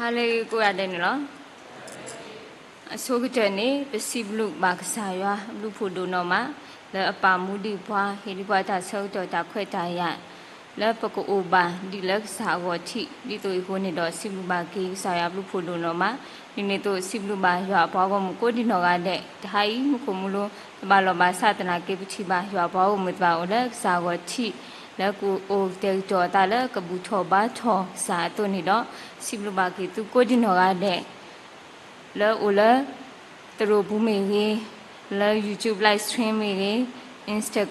ဟါလၢအဂ့ၤကိးဂၤဒဲးန့ၣ်လီၤ. အဆိကတၢၢ်န့ၣ် ပစံးဘျုးဘၣ်ကစၢ်ယွၤအဘျုးဖှိၣ်ဒိၣ်နီၢ်မး လၢအပာ်မူဒံးပှၤ ဟ့ၣ်ဒံးပှၤတၢ်ဆၢကတီၢ်တၢ်ခွဲးတၢ်ယာ် လၢပကအိၣ်ဘၣ်ဒ်လၢကစၢ်အဂီၢ်ထံး ဒ်သိးအံၤအဃိန့ၣ်ဒီး စံးဘျုးဘၣ်က့ၤကစၢ်ယွၤအဘျုးဖှိၣ်ဒိၣ်နီၢ်မး, ဒ်န့ၣ်အသိးစံးဘျုးဘၣ်ယွၤအပှၤဂီၢ်မုၢ်ကိးဒံးနီၢ်ဂၤဒဲး, တဟါအံၤမူခိၣ်မူလိၤ တဘၣ်လီၢ်ဘၣ်စးသနာ်က့ ပထံၣ်ဘၣ်ယွၤအပှၤဂီၢ်မုၢ်တဖၣ်အိၣ်လၢကစၢ်အဂီၢ်ထံး လၢကအိၣ်ကတဲာ်ကတီၤအသးလၢကဘူၣ်ထီၣ်ဘါထီၣ်ကစၢ်အသိးန့ၣ်ဒီး စံးဘျုးဘၣ်က့ၤသုကိးဒံးနီၢ်ဂၤဒဲး လၢအိၣ်လၢ သရိာ်ပူၤမ့ၢ်ဂ့ၤ, လၢ YouTube live stream မ့ၢ်ဂ့ၤ, Insta,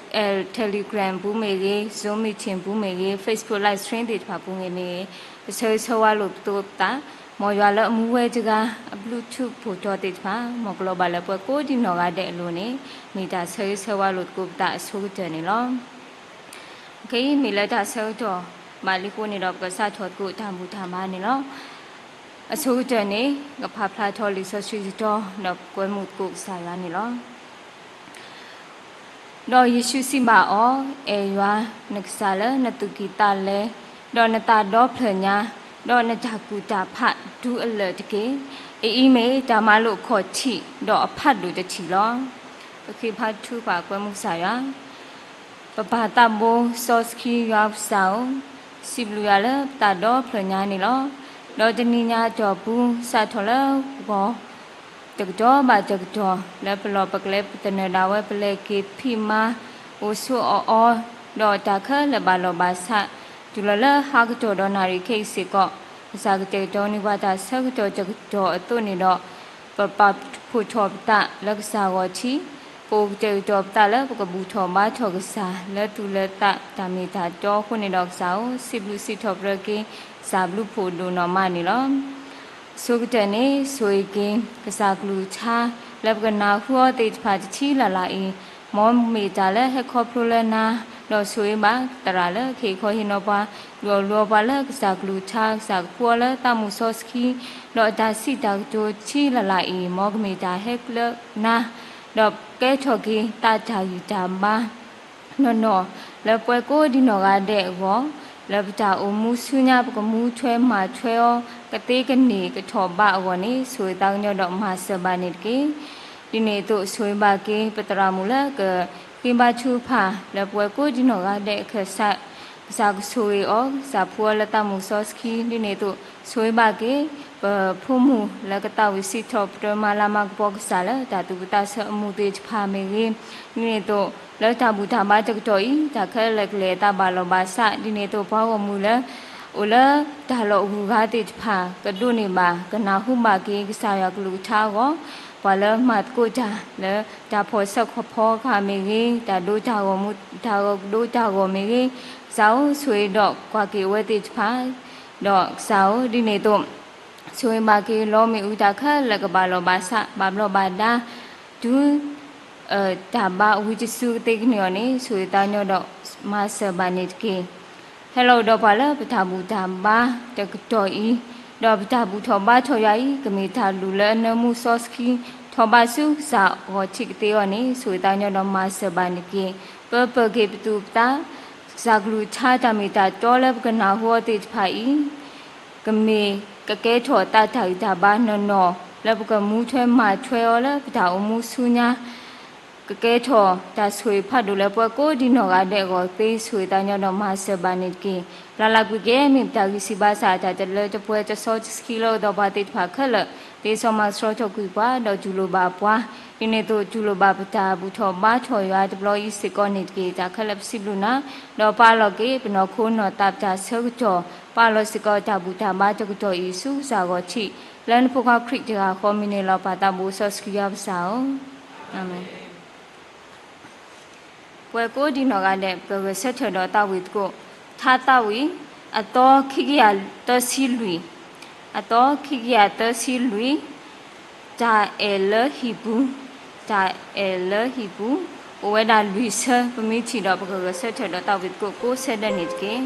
Telegram ပူၤမ့ၢ်ဂ့ၤ, Zoom meeting ပူၤမ့ၢ်ဂ့ၤ, Facebook live stream သ့ၣ်တဖၣ်ပူၤမ့ၢ်ဂ့ၤ, ပဆၢဂ့ၤဆၢဝါလိာ်ပသး, မ်ယွၤလၢအမူဝဲတဂၤ အဘျုးထူးဖှိၣ်ထီၣ်သ့ၣ်တဖၣ် မ်ကလီၤဘၣ်လၢပှၤကိးဒံးနီၢ်ဂၤဒဲးအလိၤန့ၣ် မ့ၢ်တၢ်ဆၢဂ့ၤဆၢဝါလိာ်သကိးပသးအဆိကတၢၢ်န့ၣ်လီၤ. မ့ၢ်လၢတၢ်ဆၢကတီၢ်ဘၣ်လံအဃိန့ၣ်ဒီး ပကစးထီၣ်သကိးတၢ်ဘူၣ်တၢ်ဘါန့ၣ်လီၤ. အဆိကတၢၢ်န့ၣ် ကဖးဖျါထီၣ်လံာ်စီဆှံတတီၤ ဒီးကွဲမုာ်သကိးကစၢ်ယွၤန့ၣ်လီၤ. ဒီးယ့ၣ်ၡူးစံးဘၣ်အီၤ, အဲၣ်ယွၤ နကစၢ်လၢနသူၣ်ကံၢ်သးလဲ, ဒီးနသးဒီဖျၢၣ်ညါ, ဒီးနတၢ်ကူၣ်တၢ်ဖးဒူအလၢာ်တက့ၢ်. အအံၤမ့ၢ်တၢ်မၤလိာ်အခီၣ်ထံး ဒီးအဖးဒိၣ်တထံၣ်လီၤ. ပဃ့ဘါထုကဖၣ်ကွဲမုာ်ကစၢ်ယွၤ ပပၢ်သးဘိစီဆှံယွၤပကစၢ်ဧၢ, စံးဘျုးယွၤလၢပသးဒီဖျၢၣ်ညါန့ၣ်လီၤ. ဒီးတနံၤညါအတီၢ်ပူၤ စးထီၣ်လၢဂီၤ တကတီၢ်ဘၣ်တကတီၢ် လၢပလီၢ်ပကျဲပသနၢၣ်ဒၣ်ဝဲ ပလဲၤက့ၤဖံးမၤ အိၣ်ဆိးအီၣ်အီ ဒီးတၢ်ခဲလၢာ်ဘၣ်လီၢ်ဘၣ်စး တုၤလီၤလၢဟါကတီၢ်ဒီးနၣ်ရံၣ်ခဲအံၤစ့ၢ်ကီး ကစၢ်ကတဲာ်ကတီၤန့ၢ်ပှၤတၢ်ဆၢကတီၢ်တကတီၢ်အသိးန့ၣ်ဒီး ပပာ်ဖှိၣ်ထီၣ်ပသးလၢကစၢ်အဂီၢ်ထံး, ပအိၣ်ကတဲာ်ကတီၤပသးလၢပကဘူၣ်ထီၣ်ဘါထီၣ်ကစၢ် လၢသူၣ်လၢသးတၢ်မ့ၢ်တၢ်တီအဃိန့ၣ်ဒီးကစၢ်ဧၢ, စံးဘျုးစံးထီၣ်ပတြၢၤက့ၤ ကစၢ်ဘျုးဖှိၣ်ဒိၣ်နီၢ်မးန့ၣ်လီၤ. အဆိကတၢၢ်န့ၣ် ဆိၣ်ဂ့ၤက့ၤ ကစၢ်ကလုၢ်ကထါ လၢပကနၢ်ဟူအီၤသ့ၣ်တဖၣ်တထံၣ်လၢ်လၢ်အံၤ, မ်မ့ၢ်တၢ်လၢဟဲခီဖျိလၢနၤ, ဒီးဆိၣ်ဂ့ၤဘၣ်သရၣ်လၢကဟ့ၣ်ခီဟ့ၣ်နီၤပှၤ, ဒုးအီၣ်လူအီပှၤလၢကစၢ်ကလုၢ်ကထါ, ကစၢ်ကဖှူအီၤလၢသးမုၢ်စီဆှံ, ဒီးအတၢ်စံးတၢ်ကတိၤတထံၣ်လၢ်လၢ်အံၤ, မ်ကမ့ၢ်တၢ်ဟဲလၢနၤ, ဒီးကဲထီၣ်က့ၤသးတၢ်ဂံၢ်တၢ်ဘါ နီၢ်နီၢ် လၢပှၤကိးဒံးနီၢ်ဂၤဒဲးအဂီၢ်, လၢပတၢ်အိၣ်မူဆူညါ ပကမူထွဲမၤထွဲအီၤ ကသ့ကန့ၢ်ကထီၣ်ဘးအဂီၢ်န့ၣ် ဆိၣ်ဂ့ၤသးကညီၤဒီးမၤစၢၤဘၣ်န့ၣ်တက့ၢ်. ဒ်န့ၣ်အသိး ဆိၣ်ဂ့ၤဘၣ်က့ၤ ပသရၣ်မုၣ်လၢကဃ့ဘါထုကဖၣ် လၢပှၤကိးဒံးနီၢ်ဂၤဒဲးအခၢၣ်စး ကစၢ်ကဆိၣ်ဂ့ၤအီၤ, ကစၢ်ဖှူအီၤလၢသးမုၢ်စီဆှံ, ဒ်န့ၣ်အသိး ဆိၣ်ဂ့ၤဘၣ်က့ၤ ပဖိမုၣ်လၢကသးဝံၣ်စံးထီၣ်ပတြၢၤမၤလၤမၤကပီၤကစၢ်လၢ တၢ်သူၣ်ပသးဆၢအမူးသ့ၣ်တဖၣ်မ့ၢ်ဂ့ၤ, ဒ်န့ၣ်အသိး လၢတၢ်ဘူၣ်တၢ်ဘါတကတီၢ်အံၤ တၢ်ခဲလၢာ်ကလဲၤအသးဘၣ်လီၢ်ဘၣ်စး, ဒ်န့ၣ်အသိး ပှၤဂီၢ်မုၢ်လၢ အိၣ်လၢတၢ်လီၢ်အဂုၤအဂၤသ့ၣ်တဖၣ် ကဒိးန့ၢ်ဘၣ် ကနၢ်ဟူဘၣ်က့ၤ ကစၢ်ယွၤကလုၢ်ကထါအဂီၢ်, ပှၤလၢမၤသကိးတၢ်လၢ တၢ်ဖီၣ်ဆၢခီၣ်ဖီအခါမ့ၢ်ဂ့ၤ, တၢ်ဒိတၢ်ဂီၤမူ တၢ်ဒိတၢ်ဂီၤမ့ၢ်ဂ့ၤ, ကစၢ်ဧၢ ဆိၣ်ဂ့ၤဒီးကွၢ်က့ၤအဝဲသ့ၣ်တဖၣ်, ဒီးကစၢ်ဧၢ ဒ်န့ၣ်အသိး ဆိၣ်ဂ့ၤဘၣ်က့ၤလီမ့ၣ်အူတၢ်ခဲလၢာ်ကဘၣ်လီၢ်ဘၣ်စး ဘၣ်ဘျီးဘၣ်ဒါ တုၤ တၢ်ဘါဝံၤတစုကသ့ကန့ၢ်အီၤန့ၣ် ဆိၣ်ဂ့ၤသးကညီၤဒီးမၤစၢၤဘၣ်န့ၣ်တက့ၢ်. ဟဲလီၤအိၣ်ဒီးပှၤလၢပတၢ်ဘူၣ်တၢ်ဘါတကတီၢ်အံၤ, ဒီးပတၢ်ဘူၣ်ထီၣ်ဘါထီၣ်ယွၤအံၤ ကမ့ၢ်တၢ်လုၢ်လၢအနၢမူစီဆှံ ထီၣ်ဘးဆူကစၢ်ဂီၢ်ထံးကသ့အဂီၢ်န့ၣ် ဆိၣ်ဂ့ၤသးကညီၤဒီးမၤစၢၤဘၣ်န့ၣ်တက့ၢ်. ပပၢၤက့ၤပသူၣ်ပသး ကစၢ်ကလုၢ်ကထါတၢ်မ့ၢ်တၢ်တီလၢပကနၢ်ဟူအီၤသ့ၣ်တဖၣ်အံၤ ကမ့ၢ်ကကဲထီၣ်သးတၢ်ဂံၢ်တၢ်ဘါနီၢ်နီၢ် လၢပကမူထွဲမၤထွဲအီၤလၢပတၢ်အိၣ်မူဆူညါ ကကဲထီၣ်တၢ်ဆိၣ်ဂ့ၤဖးဒိၣ်လၢပှၤကိးဒံးနီၢ်ဂၤဒဲးအဂီၢ်သ့ ဆိၣ်ဂ့ၤသးကညီၤဒီးမၤစၢၤဘၣ်န့ၣ်တက့ၢ်. လၢ်လၢ်ကွံာ်က့ၤ မ့ၢ်ပတၢ်ဂံၢ်ဆံးဘါစၢ်တၢ်တလၢတပှဲၤတဆီတဆှံလၢအိၣ်ဒီးပှၤသ့ၣ်တဖၣ်ခဲလၢာ် သ့စီမၤကဆှီထီၣ်ကွံာ်ပှၤ ဒီးတူၢ်လိာ်ဘၣ်ပှၤ ဒ်န့ၣ်အသိး တူၢ်လိာ်ဘၣ်ပတၢ်ဘူၣ်ထီၣ်ဘါထီၣ်ယွၤတဘျီအံၤစ့ၢ်ကီးန့ၣ်တက့ၢ်. တၢ်ခဲလၢာ်ပစံးဘျုးနၤ ဒီးပာ်လီၤက့ၤပနီၢ်ခိနီၢ်သးပတၢ်ဆၢကတီၢ် ပာ်လီၤစ့ၢ်ကီးတၢ်ဘူၣ်တၢ်ဘါတကတီၢ်အံၤဆူကစၢ်ဂီၢ်ထံး လၢနဖိခွါခရံာ်တဂၤဃီမံၤန့ၣ်လီၤ. ပၢ်သးဘိစီဆှံယွၤပကစၢ်ဧၢ, အၤမ့ၣ်. ပှၤကိးဒံးနီၢ်ဂၤဒဲး ပကဂဲၤဆၢထၢၣ်ဒီးသးဝံၣ်သကိး ထါသးဝံၣ် အသီခံကယၤသၢဆံလွံၢ်, အသီခံကယၤသၢဆံလွံၢ်, တၢ်အဲၣ်လၢဟံၣ်ပူၤ, တၢ်အဲၣ်လၢဟံၣ်ပူၤ, အိၣ်ဝဲဒၣ်လွံၢ်ဆၢ ပမ့ၢ်ထံၣ်ဒီး ပကဂဲၤဆၢထၢၣ်ဒီးသးဝံၣ်သကိးကိးဆၢဒၢးန့ၣ်တက့ၢ်.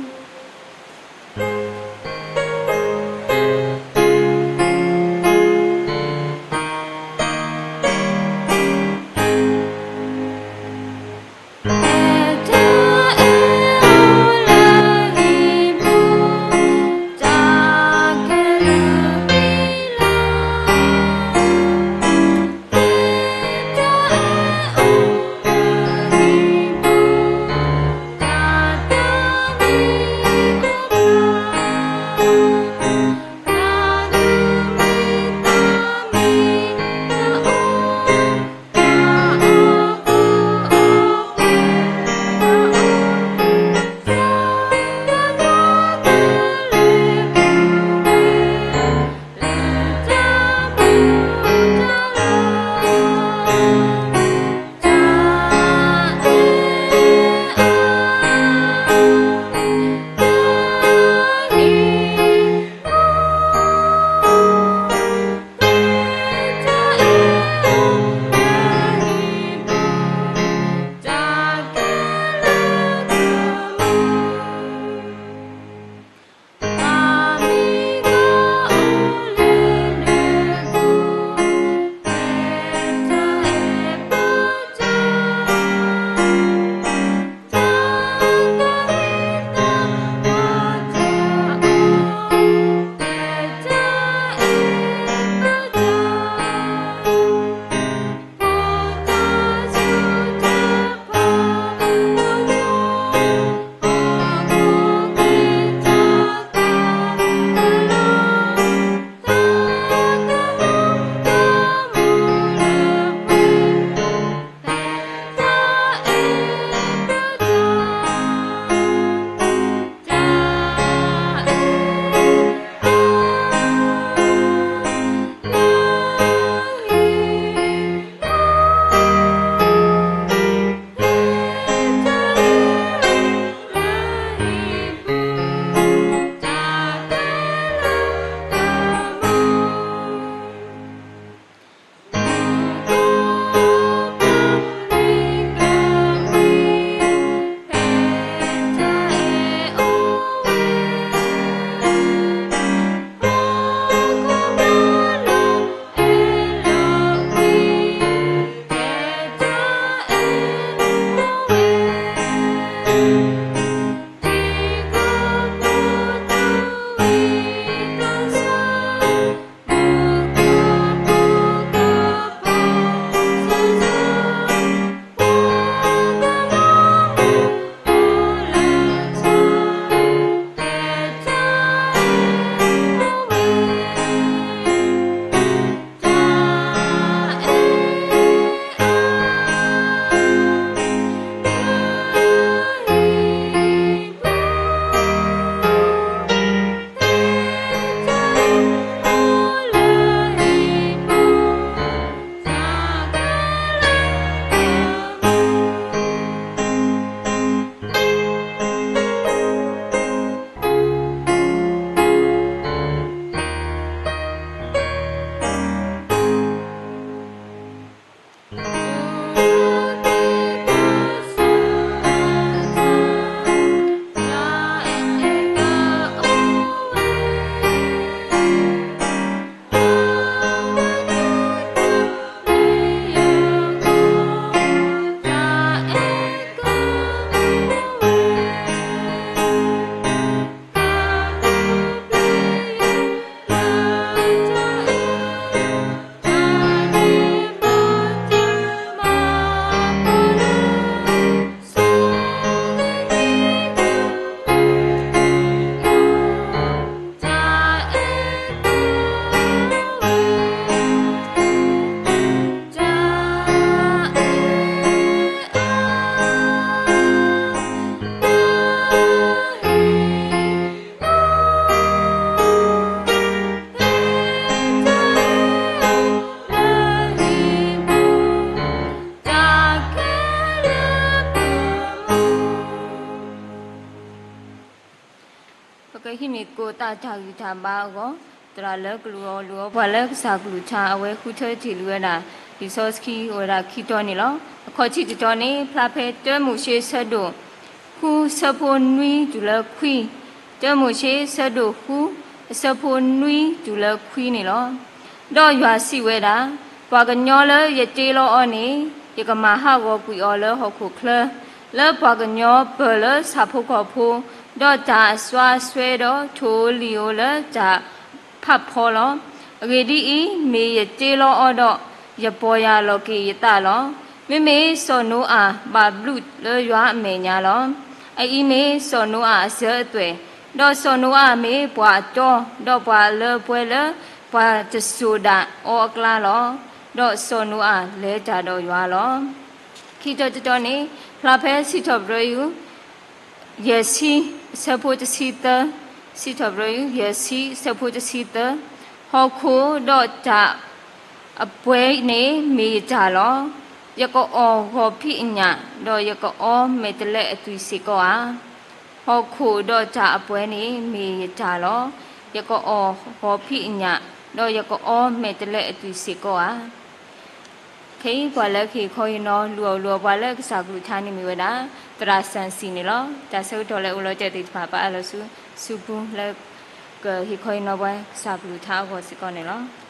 တၢ်တၢ်ဂံၢ်တၢ်ဘါအဂီၢ်, သရၣ်လၢကလူးအီၤလူၤအီပှၤလၢကစၢ်ကလုၢ်ကထါ အဝဲဃုထၢတ့ၢ်လံဝဲဒၣ် လံာ်စီဆှံအိၣ်ဝဲဒၣ်ခံတီၤန့ၣ်လီၤ. အခီၣ်ထံးတတီၤန့ၣ် ဖျါဖဲတၢမိၤၡ့ဆၢဒိၣ်ဃု ဆၢဖိနွံတုၤလၢခွံ, တၢမိၤၡ့ဆၢဒိၣ်ဃု အဆၢဖိနွံတုၤလၢခွံန့ၣ်လီၤ. ဒီးယွၤစံးဝဲဒၣ်, ပှၤကညီလၢယတ့လီၤအီၤန့ၣ် ယကမၤဟးဂီၤကွံာ်အီၤလၢဟီၣ်ခိၣ်ချၢ, လၢပှၤကညီပၢၢ်လၢဆၣ်ဖိကီၢ်ဖိ, ဒီးတၢ်အစွါအစွဲဒီးထိၣ်ဧိၤလံၣ်ဧိၤလၢတၢ်ဖးဖီလီၤ. အဂ့ၢ်ဒ်အံၤ, မ့ၢ်ယတ့လီၤအီၤဒီး ယပီၢ်ယၢ်လီၤက့ၤယသးလီၤ. မ့မ့ၢ်စီၤနိအၤဘၣ်ဘျုးလၢယွၤအမဲာ်ညါလီၤ. အအံၤမ့ၢ်စီၤနိအၤအစၢၤအသွဲၣ်, ဒီးစီၤနိအၤမ့ၢ်ပှၤအတီ, ဒီးပှၤတစိၤဒၣ်အီအကျါလီၤ. ဒီးစီၤနိအၤလဲၤတၢ်ဒီးယွၤလီၤ. ခံတီၤတတီၤန့ၣ် ဖျါဖဲစံးထီၣ်ပတြၢၤယုၢ် ယဲၢ်ဆံ အဆၢဖိတဆံသၢ, စံးထီၣ်ပတြၢၤယုၢ် ယဲၢ်ဆံ အဆၢဖိတဆံသၢ, ဟီၣ်ခိၣ်ဒီးတၢ်အပှဲၤန့ၣ်မ့ၢ်ယတၢ်လီၤ. ယကအီၣ်ဂီၤဖံးအညၣ်, ဒီးယကအီမဲာ်တဲးလဲးအသွံၣ်စ့ၢ်ကီးဧါ. ဟီၣ်ခိၣ်ဒီးတၢ်အပှဲၤန့ၣ်မ့ၢ်ယတၢ်လီၤ. ယကအီၣ်ဂီၤဖံးအညၣ်, ဒီးယကအီမဲာ်တဲးလဲးအသွံၣ်စ့ၢ်ကီးဧါ. ခဲအံၤပှၤလၢကဟ့ၣ်ခီဟ့ၣ်နီၤ လူၤအီၣ်လူၤအီပှၤလၢကစၢ်ကလုၢ်ကထါန့ၣ်မ့ၢ်ဝဲဒၣ် သရၣ်စၣ်စံၣ်န့ၣ်လီၤ. တၢ်ဆၢကတီၢ်လၢအိၣ်လီၤတဲာ်သ့ၣ်တဖၣ် ပအၢၣ်လီၤဆူ ဆူပူလၢ ကဟ့ၣ်ခီဟ့ၣ်နီၤပှၤကစၢ်ကလုၢ်ကထါအဂီၢ်စ့ၢ်ကီးန့ၣ်လီၤ.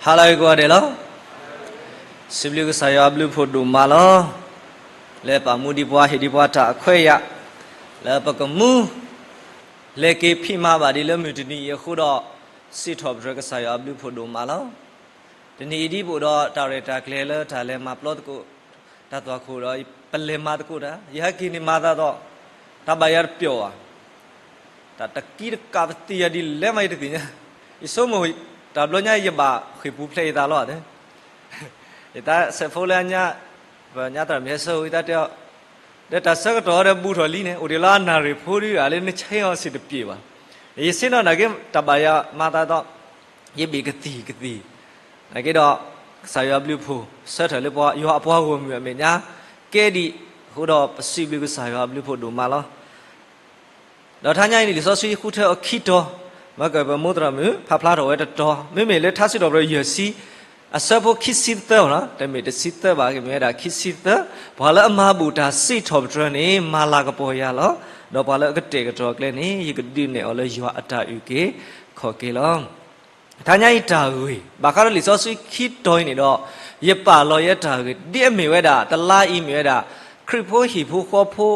ဟါလၢအဂ့ၤကိးဂၤဒဲးလီၤ. စံးဘျုးကစၢ်ယွၤအဘျုးအဖှိၣ်ဒိၣ်မးလီၤ. လၢပာ်မူဒံးပှၤ ဟ့ၣ်ဒံးပှၤတၢ်အခွဲးအယာ် လၢပကမူ လဲၤက့ၤဖံးမၤဘၣ်ဒံးလၢမုၢ်တနံၤအံၤအဃိဒီး စံးထီၣ်ပတြၢၤကစၢ်ယွၤအဘျုးအဖှိၣ်ဒိၣ်မးလီၤ. တနံၤအံၤဒ်ပအိၣ်ဒီးတၢ်ရဲၣ်တၢ်ကျဲၤလၢတၢ်လဲၤမၤပျီသကိး တၢ်သွၣ်ခိၣ်ဒီး ပလဲၤမၤသကိးတၢ် ယဟဲက့ၤန့ၣ်မၤသးဒီး တၢ်ဘၣ်ယၤတပျီၤဘၣ် တၢ်တကံတကးပသံယၤဒ်လဲၣ်မးယတသ့ၣ်ညါ, ယဆိကမိၣ် တၢ်ဘျီညါယဘၣ်ဃ့ၢ်ပူၤဖျဲးယသးလီၤ. ယတၢ်ဆဲးဖိလၢအညါ ပညါသရၣ်မုၣ်ဟဲဆၢဝံသးတဲအီၤ, ဒီးတၢ်ဆၢကတီၢ်ဒီးဘူးထီၣ်လံန့ၣ် အိၣ်ဒံးလၢအနၣ်ရံၣ်ဖိဒုး အလၢနဆဲးအီၤစ့ၢ်တပျ့ၤဘၣ်. ယစ့ၢ်နီၣ်နာ်က့ တၢ်ဘၣ်ယၤမၤသးဒီး ယဘ့ၣ်ကသံၣ်ကသံၣ်, နာ်က့ဒီး ကစၢ်ယွၤအဘျုးအဖှိၣ် ဆၢထၢၣ်လၢပှၤ ယွၤအပှၤဂီၢ်မုၢ်အမဲာ်ညါ ကဲဒံးအဃိဒီး ပစံးဘျုးကစၢ်ယွၤအဘျုးအဖှိၣ်ဒိၣ်မးလီၤ. ဒီးတဟါညါအံၤန့ၣ် လံာ်စီဆှံဃုထၢအခံတီၤ, မ့ၢ်ကပမိၢ်သရၣ်မုၣ် ဖးဖျါထီၣ်ဝဲတတီၤ, မ့မ့ၢ်လၢထါစံးထီၣ်ပတြၢၤယဲၢ်ဆံ အဆၢဖိခံဆံသၢလီၤ, တမ့ၢ်တဆံသၢဘၣ်, ကမ့ၢ်ဝဲဒၣ်ခံဆံသၢ, ပှၤလၢအမၤဘူၣ်တၢ်စံးထီၣ်ပတြၢၤန့ၣ် မၤလၤကပီၤယၤလီၤ. ဒီးပှၤလၢအကတဲာ်ကတီၤအကျဲန့ၣ် ယကဒုးနဲၣ်အီၤလၢယွၤအတၢ်အုၣ်က့ၤခီၣ်က့ၤလီၤ. တဟါညါအံၤတၢ်ဂ့ၢ် ဘၣ်ဃးဒီးလံာ်စီဆှံခံတီၤအံၤန့ၣ်ဒီး ယပာ်လီၤယဲတၢ်ဂ့ၢ် ဒ်အမ့ၢ်ဝဲဒၣ် တလါအံၤမ့ၢ်ဝဲဒၣ် ခရံာ်ဖိဟံၣ်ဖိဃီဖိ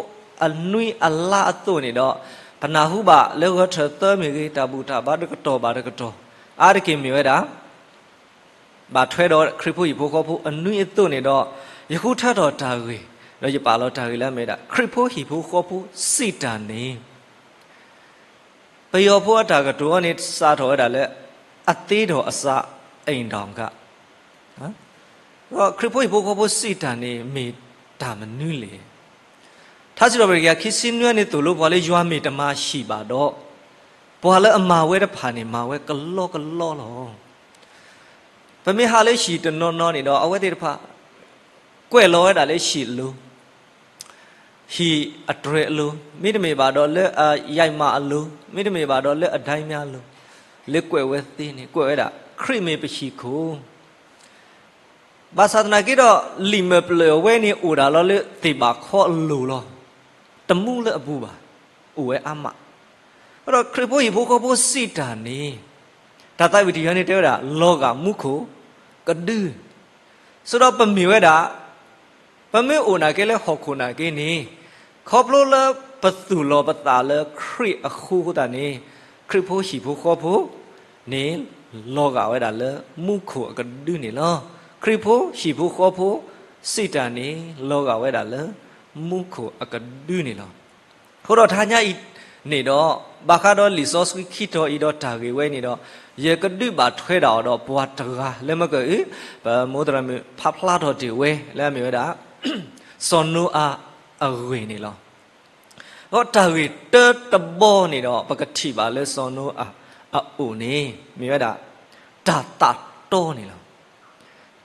အနွံအလါအသိးန့ၣ်ဒီး ပနၢ်ဟူဘၣ်လၢဂဲၤထၢၣ်သၢမ့ၢ်ဂ့ၤ တၢ်ဘူၣ်တၢ်ဘါတကတီၢ်ဘၣ်တကတီၢ် အါတက့ၢ်မ့ၢ်ဝဲဒၣ် ဘၣ်ထွဲဒီးခရံာ်ဖိဟံၣ်ဖိဃီဖိအနွံအသိးန့ၣ်ဒီး ယဃုထၢထီၣ်တၢ်ဂ့ၢ် ဒီးယပာ်လီၤတၢ်ဂ့ၢ်လၢအမ့ၢ်ဝဲဒၣ် ခရံာ်ဖိဟံၣ်ဖိဃီဖိစံးတၢ်န့ၣ် ပယီၤဖိအတၢ်ကတိၤအံၤန့ၣ် စးထီၣ်ဝဲဒၣ်လၢ အသ့ဒီးအစး အိမ်ထောင်က ဒီးခရံာ်ဖိဟံၣ်ဖိဃီဖိစံးတၢ်န့ၣ် မ့ၢ်တၢ်မနုၤလဲၣ်. ထါစံးထီၣ်ပတြၢၤခံဆံနွံန့ၣ်သိၣ်လိပှၤလၢယွၤမ့ၢ်တမၤဟံၣ်ဘၣ်ဒီး ပှၤလၢအမၤဝဲတဖၣ်န့ၣ် မၤဝဲကလီကလီလီၤ. ပမ့ၢ်ဟးလၢဟံၣ်တနီၤနီၤန့ၣ်ဒီး အဝဲသ့ၣ်တဖၣ် ကွဲးလီၤဝဲဒၣ်လၢဟံၣ်အလိၤ ဟံၣ်အတြဲၤအလိၤ, မ့တမ့ၢ်ဘၣ်ဒီးလၢအယဲၢ်မးအလိၤ, မ့တမ့ၢ်ဘၣ်ဒီးလၢအဒဲမးအလိၤ, လၢကွဲးဝဲသ့န့ၣ် ကွဲးဝဲဒၣ် ခရံာ်မ့ၢ်ပဟံၣ်ခိၣ်. ဘၣ်ဆၣ်သနာ်က့ဒီး လံာ်မၢပျၢၤအဝဲန့ၣ် အိၣ်ဒၣ်လီၤလၢသ့ၣ်ဘၣ်ခီအလိၤလီၤ. တမူလၢအပူၤဘၣ်, အိၣ်ဝဲအါမး. ဒီးခရံာ်ဖိဟံၣ်ဖိဃီဖိစံးတၢ်န့ၣ် တၢ်သးဝံၣ်တယၤန့ၣ်တဲဝဲဒၣ် လီၤဂာ်မူခိၣ်ကဒု ဆိဒီးပမ့ၢ်ဝဲဒၣ် ပမ့ၢ်အိၣ်နာ်က့လၢဟီၣ်ခိၣ်နာ်က့န့ၣ် ခီဖျိလၢပသူၣ်လီၤပသးလၢခရံာ်အဃိသတးန့ၣ် ခရံာ်ဖိဟံၣ်ဖိဃီဖိန့ၣ် လီၤဂာ်ဝဲဒၣ်လၢမူခိၣ်အကဒုန့ၣ်လီၤ. ခရံာ်ဖိဟံၣ်ဖိဃီဖိစံးတၢ်န့ၣ် လီၤဂာ်ဝဲဒၣ်လၢမူခိၣ်အကဒုန့ၣ်လီၤ. အဃိဒီးတဟါညါအံၤန့ၣ်ဒီး ဘၣ်ဃးဒီးလံာ်စီဆှံခံတီၤအံၤဒီးတၢ်ဂ့ၢ်ဝဲန့ၣ်ဒီး ယကဒုးဘၣ်ထွဲဒၣ်အီၤဒီးပှၤတဂၤလၢမ့ၢ်ကအု ပမိၢ်သရၣ်မုၣ်ဖးဖျါထီၣ်တ့ၢ်ဝဲလၢအမ့ၢ်ဝဲဒၣ် စီၤနိအၤအဂ့ၢ်န့ၣ်လီၤ. ဒီးတၢ်ဂ့ၢ်တၢတဘီန့ၣ်ဒီး ပကထံၣ်ဘၣ်လၢစီၤနိအၤအအိၣ်န့ၣ် မ့ၢ်ဝဲဒၣ် တၢ်သးတီန့ၣ်လီ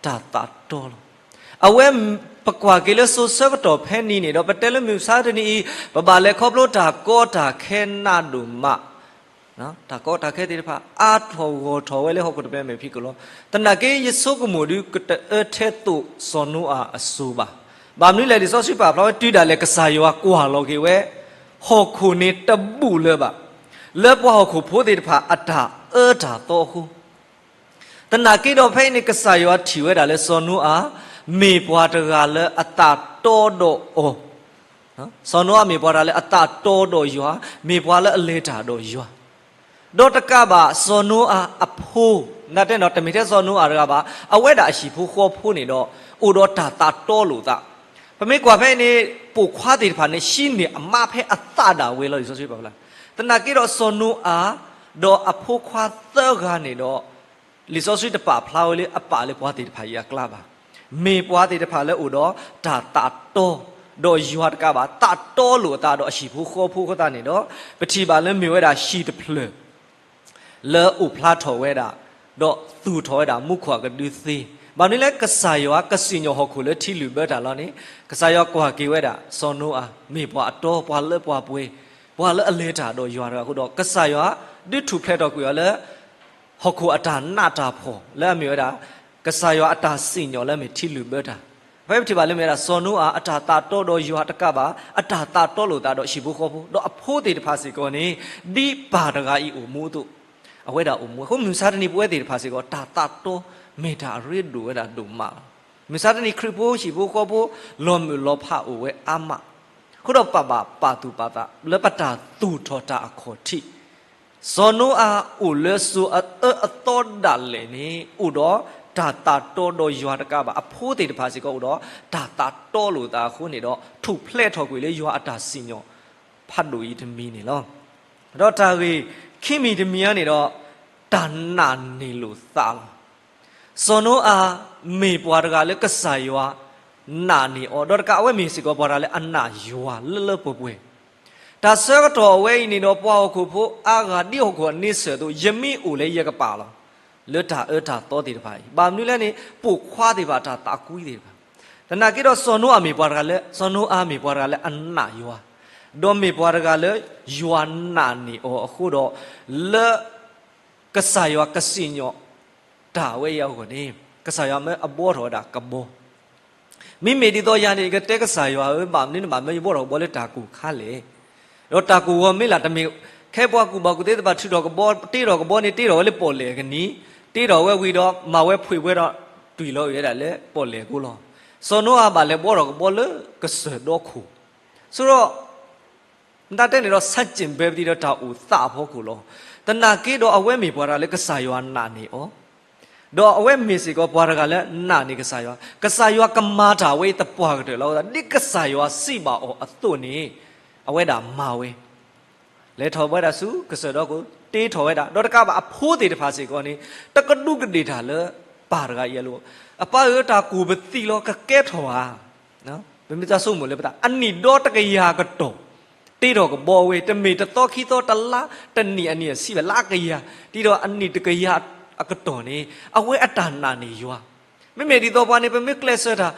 ၤ. တၢ်သးတီလီၤ. အဝဲ ပကွၢ်က့ၤလၢစိၤဆၢကတီၢ်ဖဲန့ၣ်န့ၣ်ဒီး ပတဲလၢမုၢ်မဆါတနံၤအံၤ ပဘၣ်လဲၤခီဖျိတၢ်ကီတၢ်ခဲနးဒိၣ်မး, တၢ်ကီတၢ်ခဲသ့ၣ်တဖၣ် အါထီၣ်ဂီၢ်ထီၣ်ဝဲလၢဟီၣ်ခိၣ်တဘ့ၣ်မဲာ်ဖံးခိၣ်လီၤ. သနာ်က့ ယဆိကမိၣ်ဒုး ကတအၢထဲသိးစီၤနိအၤအစိၤဘၣ်. ဘၣ်မနုၤလဲၣ် လံာ်စီဆှံပာ်ဖျါဝဲ တုၤဒၣ်လဲာ်ကစၢ်ယွၤကွၢ်လီၤက့ၤဝဲ ဟီၣ်ခိၣ်န့ၣ်တဘူၣ်လၢၤဘၣ်, လၢပှၤဟီၣ်ခိၣ်ဖိသ့ၣ်တဖၣ်အတၢ်အၢတၢ်သီအဃိ သနာ်က့ဒီးဖဲအံၤန့ၣ် ကစၢ်ယွၤထံၣ်ဝဲဒၣ်လၢစီၤနိအၤ မ့ၢ်ပှၤတဂၤလၢအသးတီဒီးအီၤ, စီၤနိအၤမ့ၢ်ပှၤတဂၤလၢအသးတီဒီးယွၤ, မ့ၢ်ပှၤလၢအလဲၤတၢ်ဒီးယွၤ, ဒီးတကးဘၣ်စီၤနိအၤအဖိ, နတဲနီၤ တမ့ၢ်ထဲစီၤနိအၤတဂၤဘၣ်, အဝဲဒၣ်အဟံၣ်ဖိဃီဖိန့ၣ်ဒီး အိၣ်ဒီးတၢ်သးတီလိာ်သး. ပမ့ၢ်ကွၢ်ဖဲအံၤန့ၣ် ပိာ်ခွါသ့ၣ်တဖၣ်န့ၣ် ဟံးန့ၢ်အမါဖဲအသးဒၣ်ဝဲလီၤ လံာ်စီဆှံပာ်ဖျါ. သနာ်က့ဒီးစီၤနိအၤ ဒီးအဖိခွါသၢဂၤန့ၣ်ဒီး လံာ်စီဆှံတပာ်ဖျါဝဲလၢအပာ်လၢပှၤသ့ၣ်တဖၣ်အံၤအကျါဘၣ်. မ့ၢ်ပှၤသ့ၣ်တဖၣ်လၢအိၣ်ဒီးတၢ်သးတီ, ဒီးယွၤတကးဘၣ် သးတီလိာ်အသးဒီးအဟံၣ်ဖိဃီဖိအဃိသတးန့ၣ်ဒီး ပထံၣ်ဘၣ်လၢမ့ၢ်ဝဲဒၣ်ဟံၣ်တဖျၢၣ် လၢအိၣ်ဖျါထီၣ်ဝဲဒၣ်, ဒီးသူၣ်ထီၣ်ဝဲဒၣ်မူခိၣ်အကဒုသ့. ဘၣ်မနုၤလၢကစၢ်ယွၤကစံၣ်ညီၣ်ဟီၣ်ခိၣ်လၢထံလုၣ်ဘၢတၢ်လီၤန့ၣ်, ကစၢ်ယွၤကွၢ်က့ၤဝဲဒၣ်စီၤနိအၤ မ့ၢ်ပှၤအတီ ပှၤလၢပှဲၤပှဲၤ, ပှၤလၢအလဲၤတၢ်ဒီးယွၤတဂၤအဃိဒီး ကစၢ်ယွၤဒုးထူၣ်ဖျဲးထီၣ်ကွံာ်အီၤလၢ ဟီၣ်ခိၣ်အတၢ်နးတၢ်ဖှီၣ် လၢအမ့ၢ်ဝဲဒၣ် ကစၢ်ယွၤအတၢ်စံၣ်ညီၣ်လၢအမ့ၢ်ထံလုၣ်ဘၢတၢ်. ဖဲပထံၣ်ဘၣ်လၢမ့ၢ်ဝဲဒၣ် စီၤနိအၤအတၢ်သးတီဒီးယွၤတကးဘၣ် အတၢ်သးတီလိာ်သးဒီးဟံၣ်ဖိဃီဖိ ဒီးအဖိသ့ၣ်တဖၣ်စ့ၢ်ကီးန့ၣ် ဒ်ပၢ်တဂၤအံၤအိၣ်မူအသိး အဝဲဒၣ်အိၣ်မူအဃိ မုၢ်မဆါတနံၤပဝဲသ့ၣ်တဖၣ်စ့ၢ်ကီး တၢ်သးတီမ့ၢ်တၢ်အရ့ဒိၣ်ဝဲဒၣ်ဒိၣ်မးလီၤ. မုၢ်မဆါတနံၤခရံာ်ဖိဟံၣ်ဖိဃီဖိ လီၤမုၢ်လီၤဖးအိၣ်ဝဲအါမး, အဃိဒီးပဘၣ်ပာ်သူၣ်ပာ်သးလၢပတၢ်သူၣ်ထီၣ်တၢ်အခီၣ်ထံး စီၤနိအၤအိၣ်လၢစိၤအအၢအသီဒၣ်လဲာ်န့ၣ် အိၣ်ဒီးတၢ်သးတီဒီးယွၤတကးဘၣ် အဖိသ့ၣ်တဖၣ်စ့ၢ်ကီးအိၣ်ဒီးတၢ်သးတီလိာ်သးအဃိန့ၣ်ဒီး ထူၣ်ဖျဲးထီၣ်ကွံာ်လၢယွၤအတၢ်စံၣ်ညီၣ်ဖးဒိၣ်အံၤတမံၤန့ၣ်လီၤ. ဒီးတၢ်ဂ့ၢ်ခံမံၤတမံၤန့ၣ်ဒီး တၢ်နာ်န့ၢ်လိာ်သးလီၤ. စီၤနိအၤမ့ၢ်ပှၤတဂၤလၢကစၢ်ယွၤနာ်န့ၢ်အီၤ ဒီးတကးအဝဲမ့ၢ်စ့ၢ်ကီးပှၤတဂၤလၢအနာ်ယွၤလၢလၢပှဲၤပှဲၤ တၢ်ဆၢကတီၢ်အဝဲအံၤန့ၣ်ဒီး ပှၤဟီၣ်ခိၣ်ဖိအါဂၤဒ်ဟီၣ်ခိၣ်အန့ဆၢၣ်အသိး ယမ့ၢ်အိၣ်လၢယကပာ်လီၤ လၢတၢ်အၢတၢ်သီသ့ၣ်တဖၣ်အံၤ ဘၣ်မနုၤလဲၣ်န့ၣ် ပိာ်ခွါသ့ၣ်တဖၣ်တၢ်သးကွံသ့ၣ်တဖၣ် သနာ်က့ဒီးစီၤနိအၤမ့ၢ်ပှၤတဂၤလၢ စီၤနိအၤမ့ၢ်ပှၤတဂၤလၢအနာ်ယွၤ ဒီးမ့ၢ်ပှၤတဂၤလၢယွၤနာ်န့ၢ်အီၤအဃိဒီး လၢ ကစၢ်ယွၤကစံၣ်ညီၣ်တၢ်ဝဲအံၤအဂီၢ်န့ၣ် ကစၢ်ယွၤမၢအဘှီထီၣ်ဝဲဒၣ်ကဘီ မ့မ့ၢ်ဒ်သိးယၤန့ၣ် ယကတဲကစၢ်ယွၤဧၢ ဘၣ်မနုၤနဘၣ်မၢယဘှီထီၣ်ကဘီလၢတၢ်ကူၣ်ခါလဲၣ်. ဒီးတၢ်ကူၣ်ဂီၤမ့ၢ်လၢတမ့ၢ် ခဲပှၤကူၣ်ဘၣ်ကူၣ်သ့သ့ၣ်တဖၣ်ထုးထီၣ်ကဘီ တ့ထီၣ်ကဘီန့ၣ် တ့ထီၣ်ဝဲလၢပီၣ်လဲၣ်အကနံၤ တ့ထီၣ်ဝဲဝံၤဒီး မၤဝဲဖှ့ၣ်ဝဲဒီး တွံၢ်လီၤအုၣ်ဝဲဒၣ်လၢပီၣ်လဲၣ်အဃိလီၤ. စီၤနိအၤဘၣ်လဲၤဘှီထီၣ်ကဘီလၢကစၢၢ်ဒီခိၣ် ဆိဒီး မတၤတဲန့ၣ်ဒီး ဆန့်ကျင်ဘဲပသံဒီးတၢ်အိၣ်သးအဖီခိၣ်လီၤ. သနာ်က့ဒီးအဝဲမ့ၢ်ပှၤတဂၤလၢကစၢ်ယွၤနာ်န့ၢ်အီၤ, ဒီးအဝဲမ့ၢ်စ့ၢ်ကီးပှၤတဂၤလၢနာ်န့ၢ်ကစၢ်ယွၤ, ကစၢ်ယွၤကမၤတၢ်ဝဲအံၤသပှၢ်ကတၢၢ်လီၤ. ဒ်ကစၢ်ယွၤစံးဘၣ်အီၤအသိးန့ၣ် အဝဲဒၣ်မၤဝဲ လဲၤထီၣ်ဝဲဒၣ်ဆူကစၢၢ်ဒီခိၣ် တ့ထီၣ်ဝဲဒၣ်, ဒီးတကးဘၣ်အဖိသ့ၣ်တဖၣ်စ့ၢ်ကီးန့ၣ် တကဒူးကဒ့ၣ်တၢ်လၢပၢ်တဂၤအံၤအလိၤ, အပၢ်ဧၢ တၢ်ကူၣ်ပသံလီၤ ကကဲထီၣ်ဧါ. ပမ့ၢ်တၢ်ဆိကမိၣ်လၢပသး အနံၣ်ဒီတကယၤကတီၢ် တ့ထီၣ်ကဘီဝဲ တမ့ၢ်တသီခံသီတလါ တနံၣ်အနံၣ်အဆံးဘၣ် လၢအကယၤ ဒ်ဒီးအနံၣ်တကယၤအကတီၢ်န့ၣ် အဝဲအတၢ်နာ်န့ၢ်ယွၤ မ့မ့ၢ်ဒ်သိးပှၤန့ၣ် ပမ့ၢ်ကျဲးစၢးတၢ်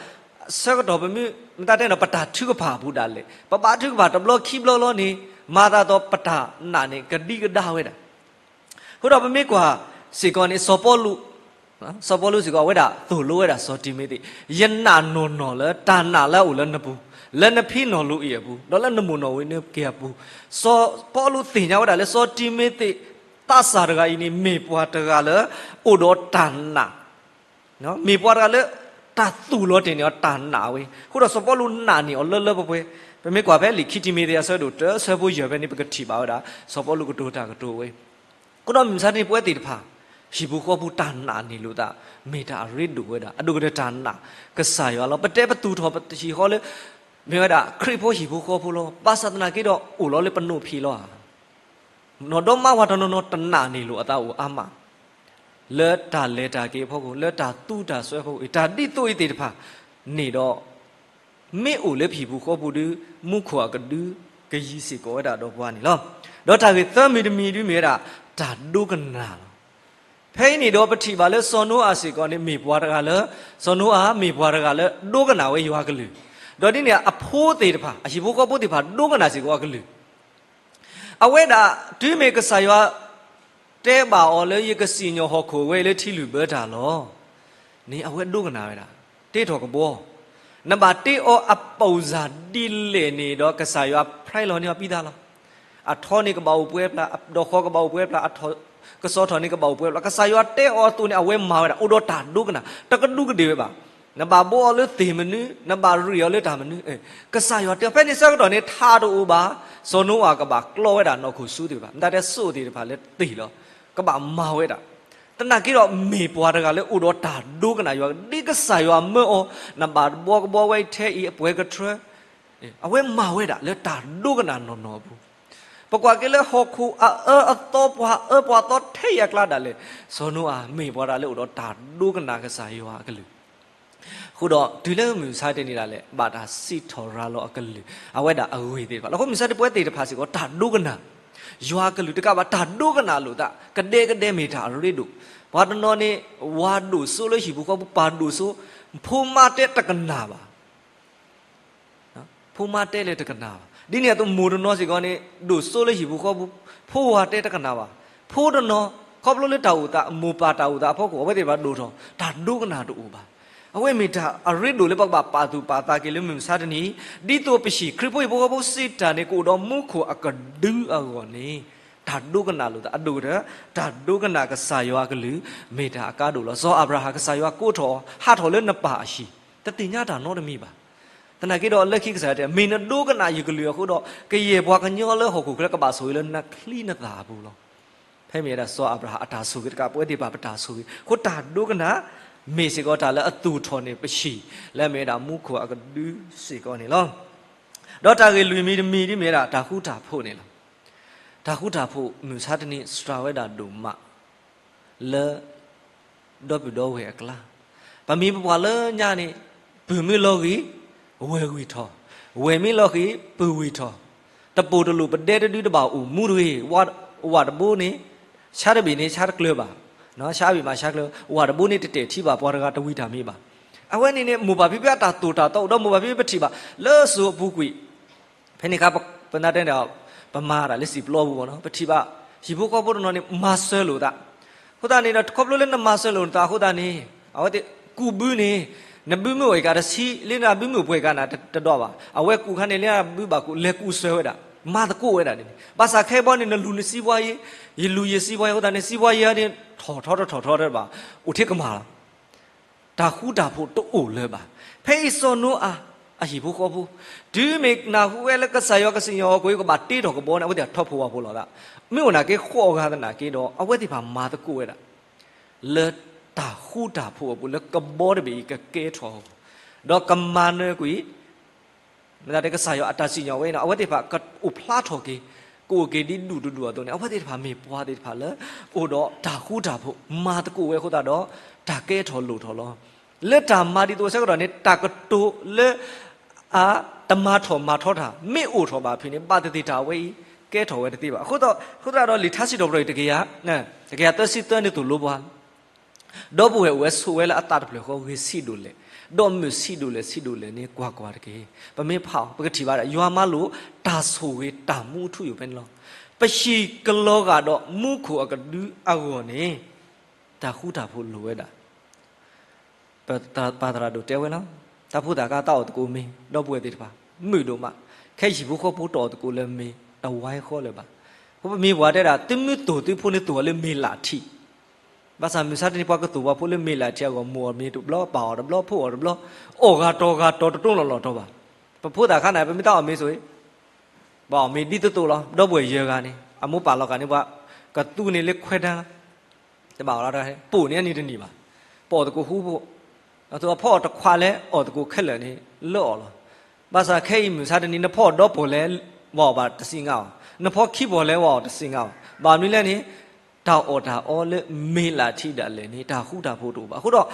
ဆၢကတီၢ်ပမ့ၢ် မတၤတဲနီၤ ပတၢ်ထုကဖၣ်အပူၤဒၣ်လဲာ် ပဘၣ်ထုကဖၣ်တဘျီခံဘျီလီၤန့ၣ် မၤသးဒီးပတၢ်နာ်န့ၣ် ကဒံကဒါဝဲဒၣ်. အဃိဒီးပမ့ၢ်ကွၢ်စ့ၢ်ကီးန့ၣ် စီၤပီလူး စီၤပီလူးစ့ၢ်ကီး အဝဲဒၣ်သိၣ်လိဝဲဒၣ်စီၤတံၤမသ့း, ယနာ်နီၢ်နီၢ်လၢတၢ်နာ်လၢအအိၣ်လၢနပူၤ, လၢနဖံနီၢ်လူအံၤအပူၤ, ဒီးလၢနမိၢ်နီၢ်ဝံၤနက့ၤအပူၤ, စီၤပီလူးသ့ၣ်ညါဝဲဒၣ်လၢစီၤတံၤမသ့း သးစၢ်တဂၤအံၤန့ၣ် မ့ၢ်ပှၤတဂၤလၢ အိၣ်ဒီးတၢ်နာ် မ့ၢ်ပှၤတဂၤလၢ တၢ်သူၣ်လီၤတ့ၢ်န့ၢ်အီၤတၢ်နာ်ဝဲ, အဃိဒီးစီၤပီလူးနာ်န့ၢ်အီၤလၢလၢပှဲၤပှဲၤ, ပမ့ၢ်ကွၢ်ဖဲလံာ်ခံတံၤမသ့းအဆၢဒိၣ်တၢ အဆၢဖိယဲၢ်ဖဲန့ၣ် ပကထံၣ်ဘၣ်ဝဲဒၣ် စီၤပီလူးကတိၤတၢ်ကတိၤဝဲ, အဃိဒီးမုၢ်မဆါတနံၤပဝဲသ့ၣ်တဖၣ် ဟံၣ်ပူၤဃီပူၤတၢ်နာ်န့ၢ်လိာ်သး မ့ၢ်တၢ်အရ့ဒိၣ်ဝဲဒၣ် အဒိၣ်ကတၢၢ်တၢ်နာ်ကစၢ်ယွၤလီၤ. ပတဲပသူၣ်ထီၣ်ပဟံၣ်ဃီလၢ မ့ၢ်ဝဲဒၣ်ခရံာ်ဖိဟံၣ်ပူၤဃီပူၤလီၤ. ဘၣ်ဆၣ်သနာ်က့ဒီးအိၣ်လီၤလၢပနိးဖံးလီၤဧါ နီၢ်ဒီမါဝၤတနီၤနီၤတနာ်န့ၢ်လိာ်အသးအိၣ်အါမး လၢတၢ်လဲၤတၢ်က့ၤအဖီခိၣ် လၢတၢ်သူတၢ်စွဲအဖီခိၣ် တၢ်ဒ်သိးအံၤသ့ၣ်တဖၣ်န့ၣ်ဒီး မ့ၢ်အိၣ်လၢပဟံၣ်ပူၤဃီပူၤဒီး မူခိၣ်အကဒုကယံၤစ့ၢ်ကီးဝဲဒၣ်ဒီးပှၤန့ၣ်လီၤ. ဒီးတၢ်ဂ့ၢ်သၢမံၤတမံၤဒုးမ့ၢ်ဝဲဒၣ် တၢ်ဒိကနၣ်လီၤ. ဖဲအံၤန့ၣ်ဒီးပထံၣ်ဘၣ်လၢစီၤနိအၤစ့ၢ်ကီးန့ၣ် မ့ၢ်ပှၤတဂၤလၢ, စီၤနိအၤမ့ၢ်ပှၤတဂၤလၢဒိကနၣ်ဝဲယွၤအကလုၢ်, ဒီးဒ်န့ၣ်အဖိသ့ၣ်တဖၣ် အဟံၣ်ဖိဃီဖိသ့ၣ်တဖၣ်ဒိကနၣ်စ့ၢ်ကီးအကလုၢ် အဝဲဒၣ်တုၤမ့ၢ်ကစၢ်ယွၤတဲဘၣ်အီၤလၢယကစံၣ်ညီၣ်ဟီၣ်ခိၣ်ဝဲလၢထံလုၢ်ဘၢတၢ်လီၤ န့ၣ်အဝဲဒိကနၣ်ဝဲဒၣ်, တ့ထီၣ်ကဘီ, နဘၣ်တ့အီၤအပိၣ်စၢ်ဒ်လဲၣ်န့ၣ်ဒီး ကစၢ်ယွၤဖျါလီၤန့ၢ်အီၤပံသးလီၤ. အထီန့ၣ်ကဘၣ်အိၣ်ပှဲၤပျၢ်, အဒိၣ်ဃီကဘၣ်အိၣ်ပှဲၤပျၢ်, အထီကစီထီၣ်န့ၣ်ကဘၣ်အိၣ်ပှဲၤပျၢ်, ကစၢ်ယွၤတဲအီၤအသိးန့ၣ် အဝဲမၤဝဲဒၣ်, အိၣ်ဒီးတၢ်ဒိကနၣ်, တကဒူးကဒ့ၣ်ဝဲဘၣ်. နဘၣ်ဘိးအီၤလၢသ့ၣ်မနုၤ, နဘၣ်ရ့ၣ်အီၤလၢတၢ်မနုၤ, ကစၢ်ယွၤတဲအီၤ, ဖဲန့ၣ်ဆၢကတီၢ်န့ၣ် ထးတအိၣ်ဘၣ်, စီၤနိအၤကဘၣ်ကျီဝဲဒၣ်နီၢ်ခိၣ်ဆူသ့ၣ်တဖၣ်, မတၤတဲစိၣ်သ့ၣ်တဖၣ်လၢသ့ၣ်လီၤ, ကဘၣ်မၤဝဲဒၣ် သနာ်က့ဒီးမ့ၢ်ပှၤတဂၤလၢအိၣ်ဒီးတၢ်ဒိကနၣ်ယွၤ, ဒ်ကစၢ်ယွၤမၢအီၤ, နဘၣ်တဘှီကဘှီဝဲထဲအံၤအပှဲၤကထြၢ, အဝဲမၤဝဲဒၣ်လၢတၢ်ဒိကနၣ်နီၢ်နီၢ်အပူၤ. ပကွၢ်က့ၤလၢဟီၣ်ခိၣ်အအၢအသီ ပှၤအၢပှၤသီထဲအကျါဒၣ်လဲာ်, စီၤနိအၤမ့ၢ်ပှၤတဂၤလၢအိၣ်ဒီးတၢ်ဒိကနၣ်ကစၢ်ယွၤအကလုၢ် အဃိဒီးတုၤလၢမုၢ်မဆါတနံၤဒၣ်လဲာ် ဘၣ်တၢ်စံးထီၣ်ရၤလီၤအကလုၢ်, အဝဲဒၣ်အဂ့ၢ်သ့ၣ်တဖၣ်လီၤ. အဃိမုၢ်မဆါတနံၤပဝဲသ့ၣ်တဖၣ်စ့ၢ်ကီး တၢ်ဒိကနၣ်ယွၤအကလုၢ်တကးဘၣ်, တၢ်ဒိကနၣ်လိာ်သး, ကဒဲကဒဲမ့ၢ်တၢ်အရ့ဒိၣ်. ပှၤတနီၤန့ၣ် ဝၤဒိၣ်စိလၢဟံၣ်ဖိဃီဖိ, ပၢ်ဒိၣ်စိ, ဖိမါတဲတကနၣ်ဘၣ် ဖိမါတဲလၢတကနၣ်ဘၣ်. ဒ်န့ၣ်အသိးမိၢ်တနီၤစ့ၢ်ကီးန့ၣ် ဒိၣ်စိလၢဟံၣ်ဖိဃီဖိ, ဖိဝၤတဲတကနၣ်ဘၣ်. ဖိတနီၤ ခီဖျိလၢတၢ်အိၣ်သး, မိၢ်ပၢ်တၢ်အိၣ်သးအဖီခိၣ် အဝဲသ့ၣ်တဖၣ်ဒိၣ်ထီၣ်, တၢ်ဒိကနၣ်တအိၣ်ဘၣ်. အဝဲမ့ၢ်တၢ်အရ့ဒိၣ်လၢပကဘၣ်ပာ်သူၣ်ပာ်သးက့ၤလၢမုၢ်မဆါတနံၤ, ဒ်သိးပဟံၣ်ခရံာ်ဖိဟံၣ်ဖိဃီဖိစံးတၢ်န့ၣ် ကအိၣ်ဒီးမူခိၣ်အကဒုအဂီၢ်န့ၣ်, တၢ်ဒိကနၣ်လိာ်သးအဒိၣ်ကတၢၢ်, တၢ်ဒိကနၣ်ကစၢ်ယွၤအကလုၢ် မ့ၢ်တၢ်အကါဒိၣ်လီၤ. စီၤအၤဘြၤဟၣ် ကစၢ်ယွၤကိးထီၣ်အီၤ ဟးထီၣ်လၢနပၢ်အဟံၣ်, တသ့ၣ်ညါတၢ်နီတမံၤဘၣ်. သနာ်က့ဒီးလၢခံကစၢ်ယွၤတဲ မ့ၢ်နဒိကနၣ်ယကလုၢ်အဃိဒီး ကယဲၢ်ပှၤကညီလၢဟီၣ်ခိၣ်ချၢကဘၣ်ဆိၣ်ဂ့ၤလၢနချံနသၣ်အပူၤလီၤ. ဖဲမ့ၢ်ဝဲဒၣ်စီၤအၤဘြၤဟၣ်အတၢ်ဆိၣ်ဂ့ၤတကး ပဝဲသ့ၣ်တဖၣ်ပတၢ်ဆိၣ်ဂ့ၤ, အဃိတၢ်ဒိကနၣ် မ့ၢ်စ့ၢ်ကီးတၢ်လၢအသူၣ်ထီၣ်န့ၢ်ပဟံၣ် လၢအမ့ၢ်ဝဲဒၣ်မူခိၣ်အကဒုစ့ၢ်ကီးန့ၣ်လီၤ. ဒီးတၢ်ဂ့ၢ်လွံၢ်မံၤတမံၤ ဒ်မ့ၢ်ဝဲဒၣ်တၢ်ဃူတၢ်ဖိးန့ၣ်လီၤ. တၢ်ဃူတၢ်ဖိးမုၢ်မဆါတနံၤစှၤဝဲဒၣ်ဒိၣ်မး လၢ ဒီပုၢ်ဒီဝဲၢ်အကျါ, ပမ့ၢ်ပပှၤလၢညါန့ၣ် ပုၢ်မ့ၢ်လီၤဂ့ၤ ဝဲၢ်ဝံၢ်ထီၣ်, ဝဲၢ်မ့ၢ်လီၤဂ့ၤ ပုၢ်ဝံၢ်ထီၣ်, တပိၢ်တလိၣ်ပဒဲတဒုတဘၣ်အိၣ်မူတဂ့ၤ, ဝၣ်တဘိန့ၣ် ဆါတဘ့ၣ်န့ၣ် ဆါတကျၢၤဘၣ်, ဆါဘ့ၣ်မးဆါကျၢၤ, ဝၣ်တဘိန့ၣ်တတဲာ်ထံဘၣ်ပှၤတဂၤတဝံၤတၢ်မ့ၢ်ဘၣ်. အဝဲန့ၣ်န့ၣ် မိၢ်ပၢ်ဖံဖုအတၢ်သိၣ်တၢ်သီအိၣ်ဒီးမိၢ်ပၢ်ဖံဖုပထံၣ်ဘၣ် လၢစိၤအပူၤကွံာ် ဖဲန့ၣ်အခါ ပနၢ်တဲန့ၣ် ပမၤတၢ်လၢစံာ်ပျီပူၤဘၣ်နီၤ, ပထံၣ်ဘၣ် ဟံၣ်ဖိဃီဖိတနီၤန့ၣ် မၤစၢၤလိာ်သး, အဃိသတးန့ၣ်ဒီး ခီဖျိလၢနမၤစၢၤလိာ်နသးအဃိသတးန့ၣ် အဝဲသ့ၣ်ကူးဘုန့ၣ်, နဘုမုၢ်အိၣ်အံၤကးတဆံ လၢနဘုမုၢ်အိၣ်ပှဲၤကးနၤတဒီးဘၣ်, အဝဲကူးခါန့ၣ် လၢနဘုဘၣ်ကူး လဲၤကူးစၢၤဝဲဒၣ်, မၤသကိးဝဲဒၣ်န့ၣ်, ဘၣ်ဆၣ်ခဲအံၤဘီန့ၣ် နလူၤနစံးဘှါယံၤ, ယလူၤယစံးဘှါယံၤအဃိသတးန့ၣ် စံးဘှါယံၤန့ၣ် ထီၣ်ထီတထီၣ်ထီတဘၣ်, အိၣ်ထဲကမၣ်လီၤ တၢ်ဃူတၢ်ဖိးတအိၣ်လၢၤဘၣ်. ဖဲအံၤစီၤနိအၤ အဟံၣ်ဖိဃီဖိ တုၤမ့ၢ်နၢ်ဟူဝဲလၢကစၢ်ယွၤကစံၣ်ညီၣ်ဟီၣ်ခိၣ် ကဘၣ်တ့ထီၣ်ကဘီန့ၣ် အဝဲသ့ၣ်ထီၣ်ဖှီၣ်ဝၣ်ဖှီၣ်လိာ်သး, မ့ၢ်အိၣ်နာ်က့ဃိးဂၤသနာ်က့ဒီး အဝဲသ့ၣ်တဖၣ်မၤသကိးဝဲဒၣ် လၢတၢ်ဃူတၢ်ဖိးအပူၤ လၢကဘီတဘ့ၣ်အံၤကကဲထီၣ်အဂီၢ်, ဒီးကမၤနၢၤကွံာ် မ့ၢ်သးဒ်ကစၢ်ယွၤအတၢ်စံၣ်ညီၣ်ဝဲအံၤန့ၣ် အဝဲသ့ၣ်တဖၣ်ကအိၣ်ဖျါထီၣ်က့ၤ, ကအိၣ်က့ၤဒ်ဒူၣ်တဒူၣ်အသိးန့ၣ် အဝဲသ့ၣ်တဖၣ်မ့ၢ်ပှၤသ့ၣ်တဖၣ်လၢ အိၣ်ဒီးတၢ်ဃူတၢ်ဖိး မၤသကိးဝဲအဃိသတးဒီး တၢ်ကဲထီၣ်လိၣ်ထီၣ်လီၤ. လၢတၢ်မၤဒ်သိးအဆၢကတီၢ်န့ၣ် တၢ်ကတိၤလၢ အတမၤထီၣ်မၤထီတၢ် မ့ၢ်အိၣ်ထီၣ်ဘၣ်ဖဲန့ၣ် ဘၣ်သ့ၣ်သ့ၣ်တၢ်ဝဲအံၤ ကဲထီၣ်ဝဲတသ့ဘၣ်. အဃိသတးဒီး လံာ်ထါစံးထီၣ်ပတြၢၤအံၤ တကယၤ တကယၤသၢဆံသၢန့ၣ်သိၣ်လိပှၤ ဒီပုၢ်ဝဲၢ်အိၣ်ဝဲဆိးဝဲလၢအသးတဖျၢၣ်ဃီ ဂ့ၤဆံးဒိၣ်လဲၣ်, ဒီးမုာ်ဆံးဒိၣ်လဲၣ် ဆံးဒိၣ်လဲၣ်န့ၣ် ကွၢ်ကွၢ်တက့ၢ်. ပမ့ၢ်ဖးအီၤ ပကထံၣ်ဘၣ်ဒၣ် ယွၤမၤလိာ် တၢ်ဆိၣ်ဂ့ၤတၢ်မူအထူအယိာ်ဖဲန့ၣ်လီၤ. ပဟံၣ်ကလီၤဂာ်ဒီးမူခိၣ်အကဒုအဂီၢ်န့ၣ် တၢ်ဃူတၢ်ဖိးလိၣ်ဝဲဒၣ် ပပၢ်သရၣ်ဒိၣ်တဲဝဲလီၤ. တၢ်ဖိသၣ်ခါတၢ်အီၣ်သကိးမ့ၤ ဒီပုၢ်ဝဲၢ်သ့ၣ်တဖၣ် မုာ်ဒိၣ်မး, ခဲအံၤဟံၣ်ဖိဃီဖိတၢ်အီၣ်သကိးလၢမ့ၤ တဝါဃီလၢၤဘၣ်. အဃိပမ့ၢ်ပှၤတဲဒၣ် သုမ့ၢ်သိၣ်သုဖိန့ၣ်သိၣ်အီၤလၢမ့ၤလၢထံး, ဘၣ်ဆၣ်မုၢ်ဆါတနံၤပှၤကသိၣ်ပှၤဖိလၢမ့ၤလၢထံးအဂီၢ် မိၢ်အီၣ်မ့ၤတဘျီ ပၢ်အီၣ်တဘျီ ဖိအီၣ်တဘျီ, အီၣ်ဂၤတီၤဂၤတီၤတတိလီၢ်လီၢ်တီၤဘၣ်. ပဖိသၣ်ခါန့ၣ် ပမ့ၢ်တၢ်အီၣ်မ့ၤဆိၣ်အံၤ ပှၤအီၣ်မ့ၤဒ်သိးသိးလီၤ. ဒီပုၢ်ဝဲၢ်ယဲၢ်ဂၤန့ၣ် အမိၢ်ပၢ်လီၤဂာ်န့ၣ် ပှၤကသူန့ၣ်လၢခွဲးတၢ် တဘၣ်အီၤလီၤ, ပိာ်န့ၢ်အန့ၣ်တန့ၢ်ဘၣ်. ပအီၣ်သကိးဃူဖိး, အဖီအီၣ်တခွးလဲၣ် အီၣ်သကိးခဲလၢာ်န့ၣ် လၢအီၤလီၤ. ဘၣ်ဆၣ်ခဲအံၤမုၢ်ဆါတနံၤ နဖီအီၣ်ဒီပိာ်လဲၣ် ဝဲအီၣ်ဘၣ်တစံးငါအီၤ, နဖီခံပိာ်လဲၣ် ဝဲအီၣ်တစံးငါအီၤ. ဘၣ်မနုၤလဲၣ်န့ၣ် တၢ်အီၣ်တၢ်အီလၢမ့ၤလၢထံးဒၣ်လဲာ်န့ၣ် တၢ်ဃူတၢ်ဖိးတအိၣ်ဘၣ်. အဃိဒီး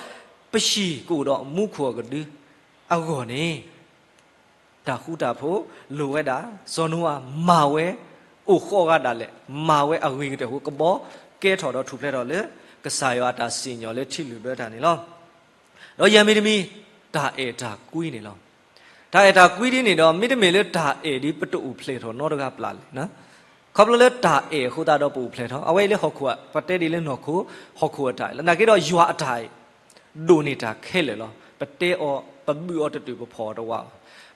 ပဟံၣ်ကအိၣ်ဒီးမူခိၣ်အကဒုအဂီၢ်န့ၣ် တၢ်ဃူတၢ်ဖိးလိၣ်ဝဲဒၣ်. စီၤနိအၤမၤဝဲ အိၣ်ဃိးဂၤဒၣ်လဲာ် မၤဝဲအဂ့ၤကတၢၢ်အဃိ ကဘီကဲထီၣ်ဒီးထူၣ်ဖျဲးထီၣ်လၢ ကစၢ်ယွၤအတၢ်စံၣ်ညီၣ်လၢထံလုၢ်ဘၢတၢ်န့ၣ်လီၤ. ဒီးယဲၢ်မံၤတမံၤ, တၢ်အဲၣ်တၢ်ကွံန့ၣ်လီၤ. တၢ်အဲၣ်တၢ်ကွံဒ်န့ၣ်ဒီး မ့တမ့ၢ်လၢတၢ်အဲၣ်ဒ်ပတအိၣ်ဖျဲၣ်ထီၣ်နီတဂၤပျၢ်လဲၣ်. ခီဖျိလၢတၢ်အဲၣ်အဃိသတးဒီးပအိၣ်ဖျဲၣ်ထီၣ်, အဝဲအံၤလၢဟီၣ်ခိၣ်, ပတဲဒ်လၢနီၢ်ခိ, ဟီၣ်ခိၣ်အတၢ်အဲၣ်, သနာ်က့ဒီးယွၤအတၢ်အဲၣ် ဒိၣ်န့ၢ်တၢ်ခဲလၢာ်လီၤ. ပတဲအီၤ, ပဘုၣ်အီၤတတုာ်, ပဖီၣ်အီၤတဝးဘၣ်.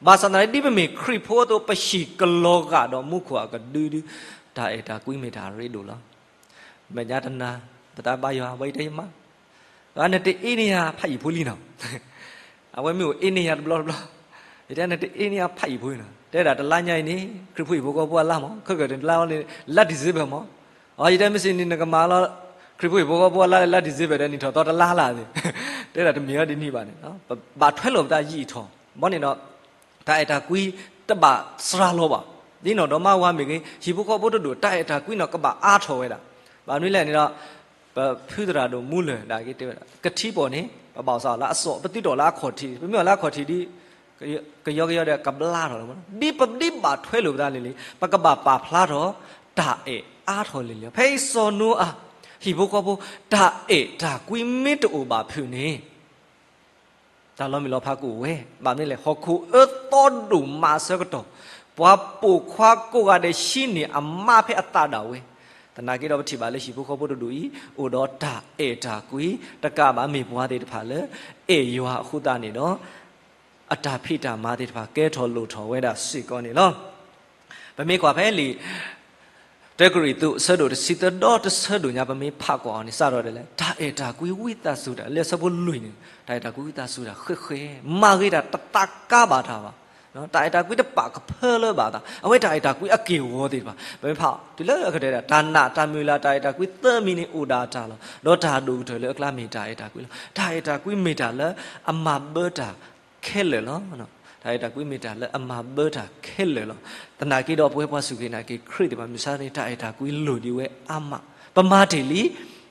ဘၣ်ဆၣ်သနာ်က့ ဒ်ပမ့ၢ်ခရံာ်ဖိအသိး ပဟံၣ်ကလီၤဂာ်ဒီးမူခိၣ်အကဒုဒု, တၢ်အဲၣ်တၢ်ကွံမ့ၢ်တၢ်အရ့ဒိၣ်လီၤ. မဲာ်ညါတနၤ, ပသးဘါယွၤ, ဝဲအံၤတဲယမါ, အနတအ့န့ၢ်ယၤဖးယံာ်ဖိလံနီၤ. အဝဲမ့ၢ်အိၣ်အ့န့ၢ်ယၤတဘျီတဘျီ, ယတဲနတအ့န့ၢ်ယၤဖးယံာ်ဖိလံနီၤ. တဲဒၣ်တလါညါအံၤန့ၣ် ခရံာ်ဖိဟံၣ်ဖိဃီဖိအလါမး, ခဲကတလါန့ၣ် လါ December မး. အ ယတဲမ့ၢ်စံးန့ၣ် နကမၤလီၤ ခရံာ်ဖိဟံၣ်ဖိဃီဖိအလါလၢ လါ December ဒီးနံၣ်ထီၣ်သီတလါလၢ်သ့ၣ်. တဲဒၣ်တမ့ၢ်အီၤဒ်န့ၣ်ဘၣ်န့ၣ်, ဘၣ်ထွဲလိာ်ပသးယံာ်ထီၣ်, ဘီန့ၣ်ဒီး တၢ်အဲၣ်တၢ်ကွံတဘၣ်စှၤလီၤဘၣ်. ဒ်နီၢ်ဒီမါဝၤမ့ၢ်ဂ့ၤ, ဟံၣ်ဖိဃီဖိတဒိၣ် တၢ်အဲၣ်တၢ်ကွံနီၤကဘၣ်အါထီၣ်ဝဲဒၣ်. ဘၣ်မနုၤလဲၣ်န့ၣ်ဒီး ပဖုသရၣ်ဒိၣ်မူလၢၢ်ဒၣ်က့ၤတဲဝဲဒၣ် ကထံပီၣ်န့ၣ် ပဘၣ်အီၣ်စးအီၣ်လၢအစီၣ်, ပသုတအီၣ်လၢအခီၣ်ထံး, ပမ့ၢ်အီၣ်လၢအခီၣ်ထံးဒီး ကယီကယီဒီးကဘျါထီၣ်လီၤ. ဒ်ပဒ်ဘၣ်ထွဲလိာ်ပသးလံၤလံၤ ပကဘၣ်ပာ်ဖျါထီၣ် တၢ်အဲၣ်အါထီၣ်လံၤလံၤ. ဖဲအံၤစီၤနိအၤ ဟံၣ်ဖိဃီဖိ တၢ်အဲၣ်တၢ်ကွံမ့ၢ်တအိၣ်ဘၣ်ဖုးန့ၣ် တၢ်လီၤမုၢ်လီၤဖးကအိၣ်ဝဲ, ဘၣ်မနုၤလဲၣ်, ဟီၣ်ခိၣ်အၢသီဒိၣ်မးအဆၢကတီၢ်, ပှၤပိာ်ခွါကိးဂၤဒဲးဟံးန့ၢ်အမါဖဲအသးဒၣ်ဝဲ. သနာ်က့ဒီးပထံၣ်ဘၣ်လၢဟံၣ်ဖိဃီဖိတဒူၣ်အံၤ အိၣ်ဒီးတၢ်အဲၣ်တၢ်ကွံ, တကးဘၣ်မ့ၢ်ပှၤသ့ၣ်တဖၣ်လၢ အဲၣ်ယွၤအဃိသတးန့ၣ်ဒီး အတၢ်ဖံးတၢ်မၤသ့ၣ်တဖၣ်ကဲထီၣ်လိၣ်ထီၣ်ဝဲဒၣ်စ့ၢ်ကီးန့ၣ်လီၤ. ပမ့ၢ်ကွၢ်ဖဲလံာ် တၢကရံၣ်သူး အဆၢဒိၣ်တဆံသၢ ဒီးတဆၢဒိၣ်ညါ ပမ့ၢ်ဖးကွၢ်အီၤန့ၣ် စးထီၣ်ဒ်လဲၣ်, တၢ်အဲၣ်တၢ်ကွံဝံသးစူၤတၢ်, လၢအဆၢဖိလွံၢ်န့ၣ် တၢ်အဲၣ်တၢ်ကွံဝံသးစူၤတၢ် ဃဲဃဲ, မၤဂ့ၤတၢ်တသးကါဘၣ်တၢ်ဘၣ်, တၢ်အဲၣ်တၢ်ကွံတပာ်ကဖၢလၢၤဘၣ်သး, အဝဲတၢ်အဲၣ်တၢ်ကွံအက့ၢ်အဂီၤသ့ၣ်တဖၣ် ပမ့ၢ်ဖးတုၤလၢအကတၢၢ်ဒၣ် တၢ်နာ်တၢ်မုၢ်လၢ်တၢ်အဲၣ်တၢ်ကွံသၢမံၤန့ၣ် အိၣ်ဒၣ်တၢ်လီၤ. ဒီးတၢ်ဒိၣ်ကတၢၢ်လၢအကျါမ့ၢ်တၢ်အဲၣ်တၢ်ကွံလီၤ. တၢ်အဲၣ်တၢ်ကွံမ့ၢ်တၢ်လၢအမၤဘၢတၢ်ခဲလၢာ်လီၤ. တၢ်အဲၣ်တၢ်ကွံမ့ၢ်တၢ်လၢအမၤဘၢတၢ်ခဲလၢာ်လီၤ. သနာ်က့ဒီးပဝဲပှၤစူၢ်က့ၤနာ်က့ၤခရံာ်သ့ၣ်တဖၣ် မုၢ်ဆါန့ၣ် တၢ်အဲၣ်တၢ်ကွံလိၣ်ဒံးဝဲအါမး, ပမၤတ့ၢ်လံ,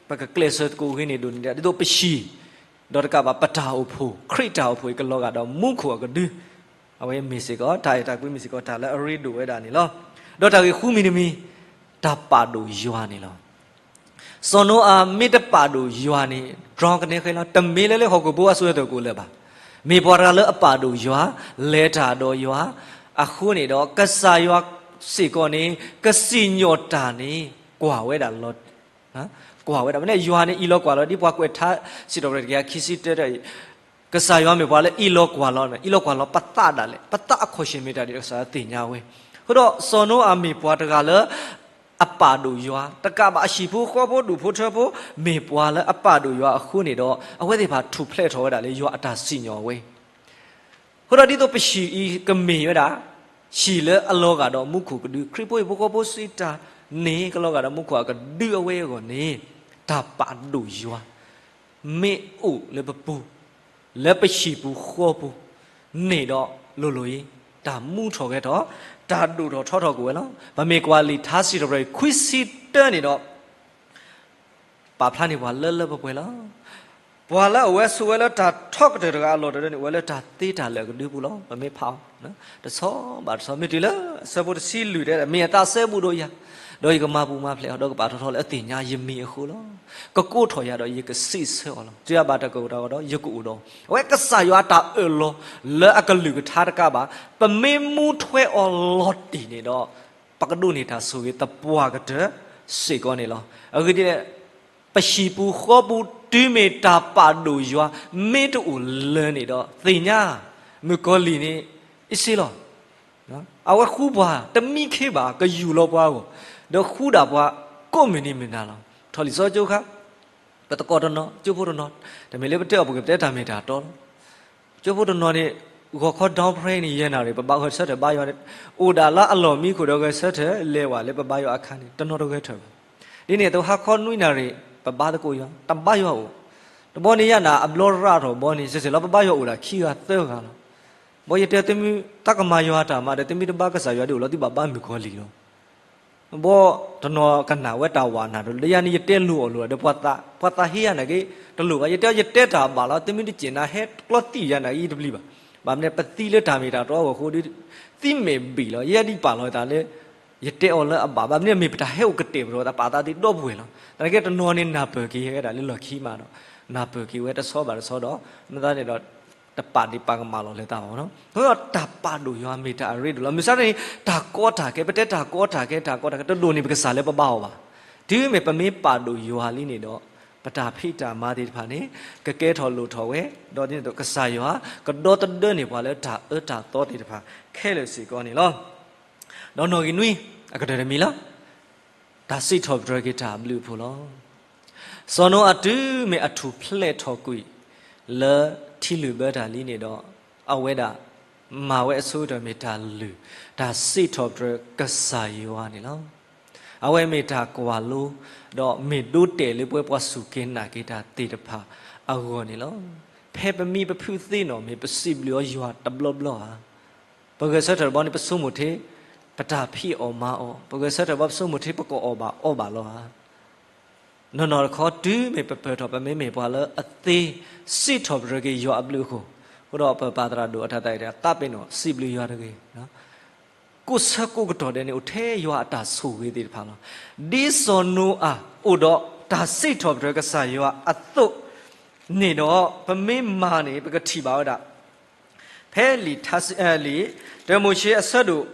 ပကကျဲးစၢးသကိးဂ့ၤန့ၣ်ဒိၣ်န့ၣ် ဒ်သိးပဟံၣ် ဒီးတကးဘၣ်ပတၢ်အိၣ်ဖှိၣ် ခရံာ်တၢ်အိၣ်ဖှိၣ်အံၤ ကလီၤဂာ်ဒီးမူခိၣ်အကဒု, အဝဲမ့ၢ်စ့ၢ်ကီး တၢ်အဲၣ်တၢ်ကွံမ့ၢ်စ့ၢ်ကီးတၢ်လၢအရ့ဒိၣ်ဝဲဒၣ်န့ၣ်လီၤ. ဒီးတၢ်ဂ့ၢ်ဃုမံၤတမံၤ, တၢ်ပာ်ဒိၣ်ယွၤန့ၣ်လီၤ. စီၤနိအၤမ့ၢ်တပာ်ဒိၣ်ယွၤန့ၣ် drown ကန့ၢ်ဃဲလီၤ. တမ့ၢ်လၢလၢဟီၣ်ခိၣ်ဖိအစိၤအတၢၢ်ကအိၣ်လၢၤဘၣ်. မ့ၢ်ပှၤတဂၤလၢအပာ်ဒိၣ်ယွၤ, လဲၤတၢ်ဒီးယွၤ, အဃိန့ၣ်ဒီး ကစၢ်ယွၤစ့ၢ်ကီးန့ၣ် ကစံၣ်ညီၣ်တၢ်န့ၣ် ကွၢ်ဝဲဒၣ်လီၤ ကွၢ်ဝဲဒၣ်. မ့ၢ်န့ၣ် ယွၤန့ၣ်အံၤလီၤကွၢ်လီၤ ဒ်ပှၤကွဲးထါ စံးထီၣ်ပတြၢၤတကယၤခံဆံတၢတၢအံၤ, ကစၢ်ယွၤမ့ၢ်ပှၤလၢအံၤလီၤကွၢ်လီၤန့ၣ် အံၤလီၤကွၢ်လီၤပသးဒၣ်လဲာ်, ပသးအခီၣ်ဆၢၣ်မဲာ်တၢ်ဒ်ဒီးကစၢ်ယွၤသ့ၣ်ညါဝဲ. အဃိဒီးစီၤနိအၤမ့ၢ်ပှၤတဂၤလၢ အပာ်ဒိၣ်ယွၤ, တကးဘၣ်အဟံၣ်ဖိဃီဖိဒူၣ်ဖိထၢဖိ မ့ၢ်ပှၤလၢအပာ်ဒိၣ်ယွၤအဃိန့ၣ်ဒီး အဝဲသ့ၣ်တဖၣ်ထူၣ်ဖျဲးထီၣ်ဝဲဒၣ်လၢယွၤအတၢ်စံၣ်ညီၣ်ဝဲ အဃိဒီးဒ်သိးပဟံၣ်အံၤကမ့ၢ်ဝဲဒၣ် ဟံၣ်လၢအလီၤဂာ်ဒီးမူခိၣ်ကဒု, ခရံာ်ဖိဟံၣ်ဖိဃီဖိစံးတၢ်န့ၣ် ကလီၤဂာ်ဒီးမူခိၣ်အကဒုအဝဲအဂီၢ်န့ၣ် တၢ်ပာ်ဒိၣ်ယွၤ မ့ၢ်အိၣ်လၢပပူၤ, လၢပဟံၣ်ပူၤဃီပူၤန့ၣ်ဒီး လိၤလိၤအံၤ တၢ်မူထီၣ်ဂဲၤထီၣ်, တၢ်ဒိၣ်ထီၣ်ထီထီၣ်ကအိၣ်ဝဲလီၤ. ပမ့ၢ်ကွၢ်လံာ်ထါစံးထီၣ်ပတြၢၤခွံဆံတၢန့ၣ်ဒီး ပာ်ဖျါန့ၢ်ပှၤလၢလၢပှဲၤပှဲၤလီၤ. ပှၤလၢအဝဲဆိးဝဲလၢတၢ်ထီကတၢၢ်တဂၤအလီၢ်တဒၢန့ၣ် အိၣ်ဝဲလၢတၢ်သ့တၢ်လၢာ်အကဒုပူၤလီၤ. ပမ့ၢ်ဖးအီၤ တဆီဘၣ်တဆီ မ့ၢ်တုၤလၢအဆၢဖိတဆံလွံၢ်တဲ မ့ၢ်အသးစဲဘူးဒီးယၤ, ဒီးယကမၤပူၤမၤဖျဲးအီၤ ဒီးကပာ်ထီၣ်ထီလၢအသ့ၣ်ညါယမံၤအဃိလီၤ. ကကိးထီၣ်ယၤဒီးယကစံးဆၢအီၤလီၤ. တုၤအဘၣ်တၢ်ကဝီၤတၢ်ဂီၤဒီး ယကအိၣ်ဒီး အဝဲကစၢ်ယွၤအတၢ်အၢၣ်လီၤလၢအကလုၢ်ကထါတကးဘၣ်, ပမ့ၢ်မူထွဲအီၤလီၤတံၢ်န့ၣ်ဒီး ပကဒိးန့ၢ်တၢ်ဆိၣ်ဂ့ၤသပှၢ်ကတၢၢ်စ့ၢ်ကီးန့ၣ်လီၤ. အဂ့ၢ်ဒ်လဲၣ်, ပဟံၣ်ပူၤဃီပူၤတုၤမ့ၢ်တၢ်ပာ်ဒိၣ်ယွၤ မ့ၢ်တအိၣ်လၢၤန့ၣ်ဒီး သ့ၣ်ညါ မုၣ်ကီၤလံၢ်န့ၣ် အ့ၣ်စ့လီၤ. အဝဲဃူပှၤ တမံခ့ဘၣ် ကယူၢ်လီၤပှၤအဂီၢ်, ဒီးဃူဒၣ်ပှၤ ကိးမုၢ်နံၤမုၢ်နၤလီၤ. ထီၣ်လံာ်စီဆှံကၠိခါ ပသကိးတနီၤ ကၠိဖိတနီၤ, တမ့ၢ်လၢပတဲအီၤပူၤက့ၤ ပတဲတၢ်မ့ၢ်တၢ်တီလီၤ. ကၠိဖိတနီၤန့ၣ် ဂီၤခီ down prayer န့ၣ် ယဲၢ်နၣ်ရံၣ် ပဘါဂဲၤဆၢထၢၣ်ဘါယွၤန့ၣ်, အိၣ်ဒၣ်လၢအလီၢ်မံခိၣ်ဒီးဂဲၤဆၢထၢၣ်လဲၤဝဲလၢပဘါယွၤအခါန့ၣ် တနီၤတဂဲၤထၢၣ်ဘၣ်. ဒ်န့ၣ်အသိး ဟါခီနွံနၣ်ရံၣ် ပဘါသကိးယွၤ တဘါယွၤအိၣ်, တဘျီန့ၣ်ယဲၢ်နၣ်အဘျီရးထီၣ်ဘျီန့ၣ် စဲးစဲးလီၤ ပဘါယွၤအိၣ်ဒၣ်ခံဂၤသၢဂၤလီၤ. ဘီယတဲသုမုၢ် တၢ်ကမၤယွၤအတၢ်မၤဒီး သုမ့ၢ်တဘါကစၢ်ယွၤဒ်အိၣ်လီၤ သုဘၣ်ဘါမုၣ်ကီၤလံၢ်လီၤ. ဘီတနီၤကနၣ်ဝဲတၢ်ဝးနၢ်ဒီး လၢယၤန့ၣ် ယတဲလိၤအီၤလိၤဒီး ပှၤသးဟ့ယၤနာ်က့ တလိၤဘၣ်. ယတဲယတဲတၢ်ဘၣ်လီၤ သုမ့ၢ်တစဲးနၤ ဟဲကျီသံၣ်ယၤနာ်က့ ယတပျံၤဘၣ်. ဘၣ်မနုၤ ပသံလၢတၢ်မ့ၢ်တၢ်တီအဂီၢ်အဃိဒီး သံမဲာ်ဘံၣ်လီၤ. ယဲဒ်ပာ်လီၤသးလၢ ယတဲအီၤလၢအဘၣ်ဘၣ်မနုၤ မ့ၢ်ပတၢ်ဟဲအိၣ်ကတဲာ်ပတြၢၤသးပာ်သးသ့ဒီပုၢ်ဝဲၢ်လီၤ. သနာ်က့တနီၤန့ၣ်နၢ်ပၢၢ်က့ၤဝဲဒၣ်လၢလီၢ်ခံမးဒီး နၢ်ပၢၢ်က့ၤဝဲတဆီဘၣ်တဆီဒီး မ့ၢ်သးန့ၣ်ဒီး တပာ်ဒံးပာ်ကမၣ်လီၤလၢသးဘၣ်နီၤ. အဃိဒီးတၢ်ပာ်ဒိၣ်ယွၤမ့ၢ်တၢ်အရ့ဒိၣ်လီၤ. မုၢ်ဆါတနံၤ တၢ်ကီတၢ်ခဲ ပတဲတၢ်ကီတၢ်ခဲ တၢ်ကီတၢ်ခဲ တဒိၣ်န့ၣ်ပကစၢ်လၢပဘါအီၤဘၣ်. တုၤမ့ၢ်ပမ့ၢ်ပာ်ဒိၣ်ယွၤလံန့ၣ်ဒီး ပတၢ်ဖံးတၢ်မၤသ့ၣ်တဖၣ်န့ၣ် ကကဲထီၣ်လိၣ်ထီၣ်ဝဲ, ဒီးဒ်န့ၣ်အသိး ကစၢ်ယွၤကဒီသဒၢန့ၢ်ပှၤလၢတၢ်အၢတၢ်သီသ့ၣ်တဖၣ်ခဲလၢာ်စ့ၢ်ကီးန့ၣ်လီၤ. ဒီးနီၣ်ဂံၢ်နွံ အကတၢၢ်တမံၤလီၤ. တၢ်စံးထီၣ်ပတြၢၤက့ၤတၢ်အဘျုးအဖှိၣ်လီၤ. စီၤနိအၤတုၤမ့ၢ်အထူၣ်ဖျဲးထီၣ်ကွံာ် လၢထံလုာ်ဘၢတၢ်လံန့ၣ်ဒီး အဝဲဒၣ်မၤဝဲအဆိကတၢၢ်မ့ၢ်တၢ်လုၢ်, တၢ်စံးထီၣ်ပတြၢၤကစၢ်ယွၤန့ၣ်လီၤ. အဝဲမ့ၢ်တၢ်ကွၢ်လိ, ဒီးမ့ၢ်ဒိတဲာ်လၢပှၤစူၢ်က့ၤနာ်က့ၤတၢ်သ့ၣ်တဖၣ်အဂီၢ်န့ၣ်လီၤ. ဖဲပမံပဖုသ့နီၣ် မ့ၢ်ပစံးဘျုးအီၤယွၤတဘျီဘျီဧါ. ပဂဲၤဆၢထၢၣ်တဘျီန့ၣ် ပဆိကမိၣ်ထဲ ပတၢ်ဖံးအီၣ်မၤအီၣ်, ပဂဲၤဆၢထၢၣ်တဘျီပဆိကမိၣ်ထဲ ပကအီၣ်ဘၣ်အီဘၣ်လီၤဧါ. နီၢ်နီၢ်တခီ တုၤမ့ၢ်ပပၢၢ်ထီၣ် ပမ့မ့ၢ်ပှၤလၢအသ့စံးထီၣ်ပတြၢၤက့ၤယွၤအဘျုးအဖှိၣ်, အဃိဒီးပပၢ်သရၣ်ဒိၣ်အတၢ်သးအံၤ သးပ့ၤနီၣ်စံးဘျုးယွၤတဂ့ၤ ကိးဆၢကိးကတီၢ်ဒဲးန့ၣ် အိၣ်ထဲယွၤအတၢ်ဆိၣ်ဂ့ၤသ့ၣ်တဖၣ်လီၤ. ဒ်စီၤနိအၤအိၣ်ဒီးတၢ်စံးထီၣ်ပတြၢၤကစၢ်ယွၤအသိးန့ၣ်ဒီး ပမ့ၢ်မၤန့ၣ် ပကထံၣ်ဘၣ်ဝဲဒၣ် ဖဲလံာ်ထါစံး, လံာ်တၢမိၤၡ့အဆၢဒိၣ်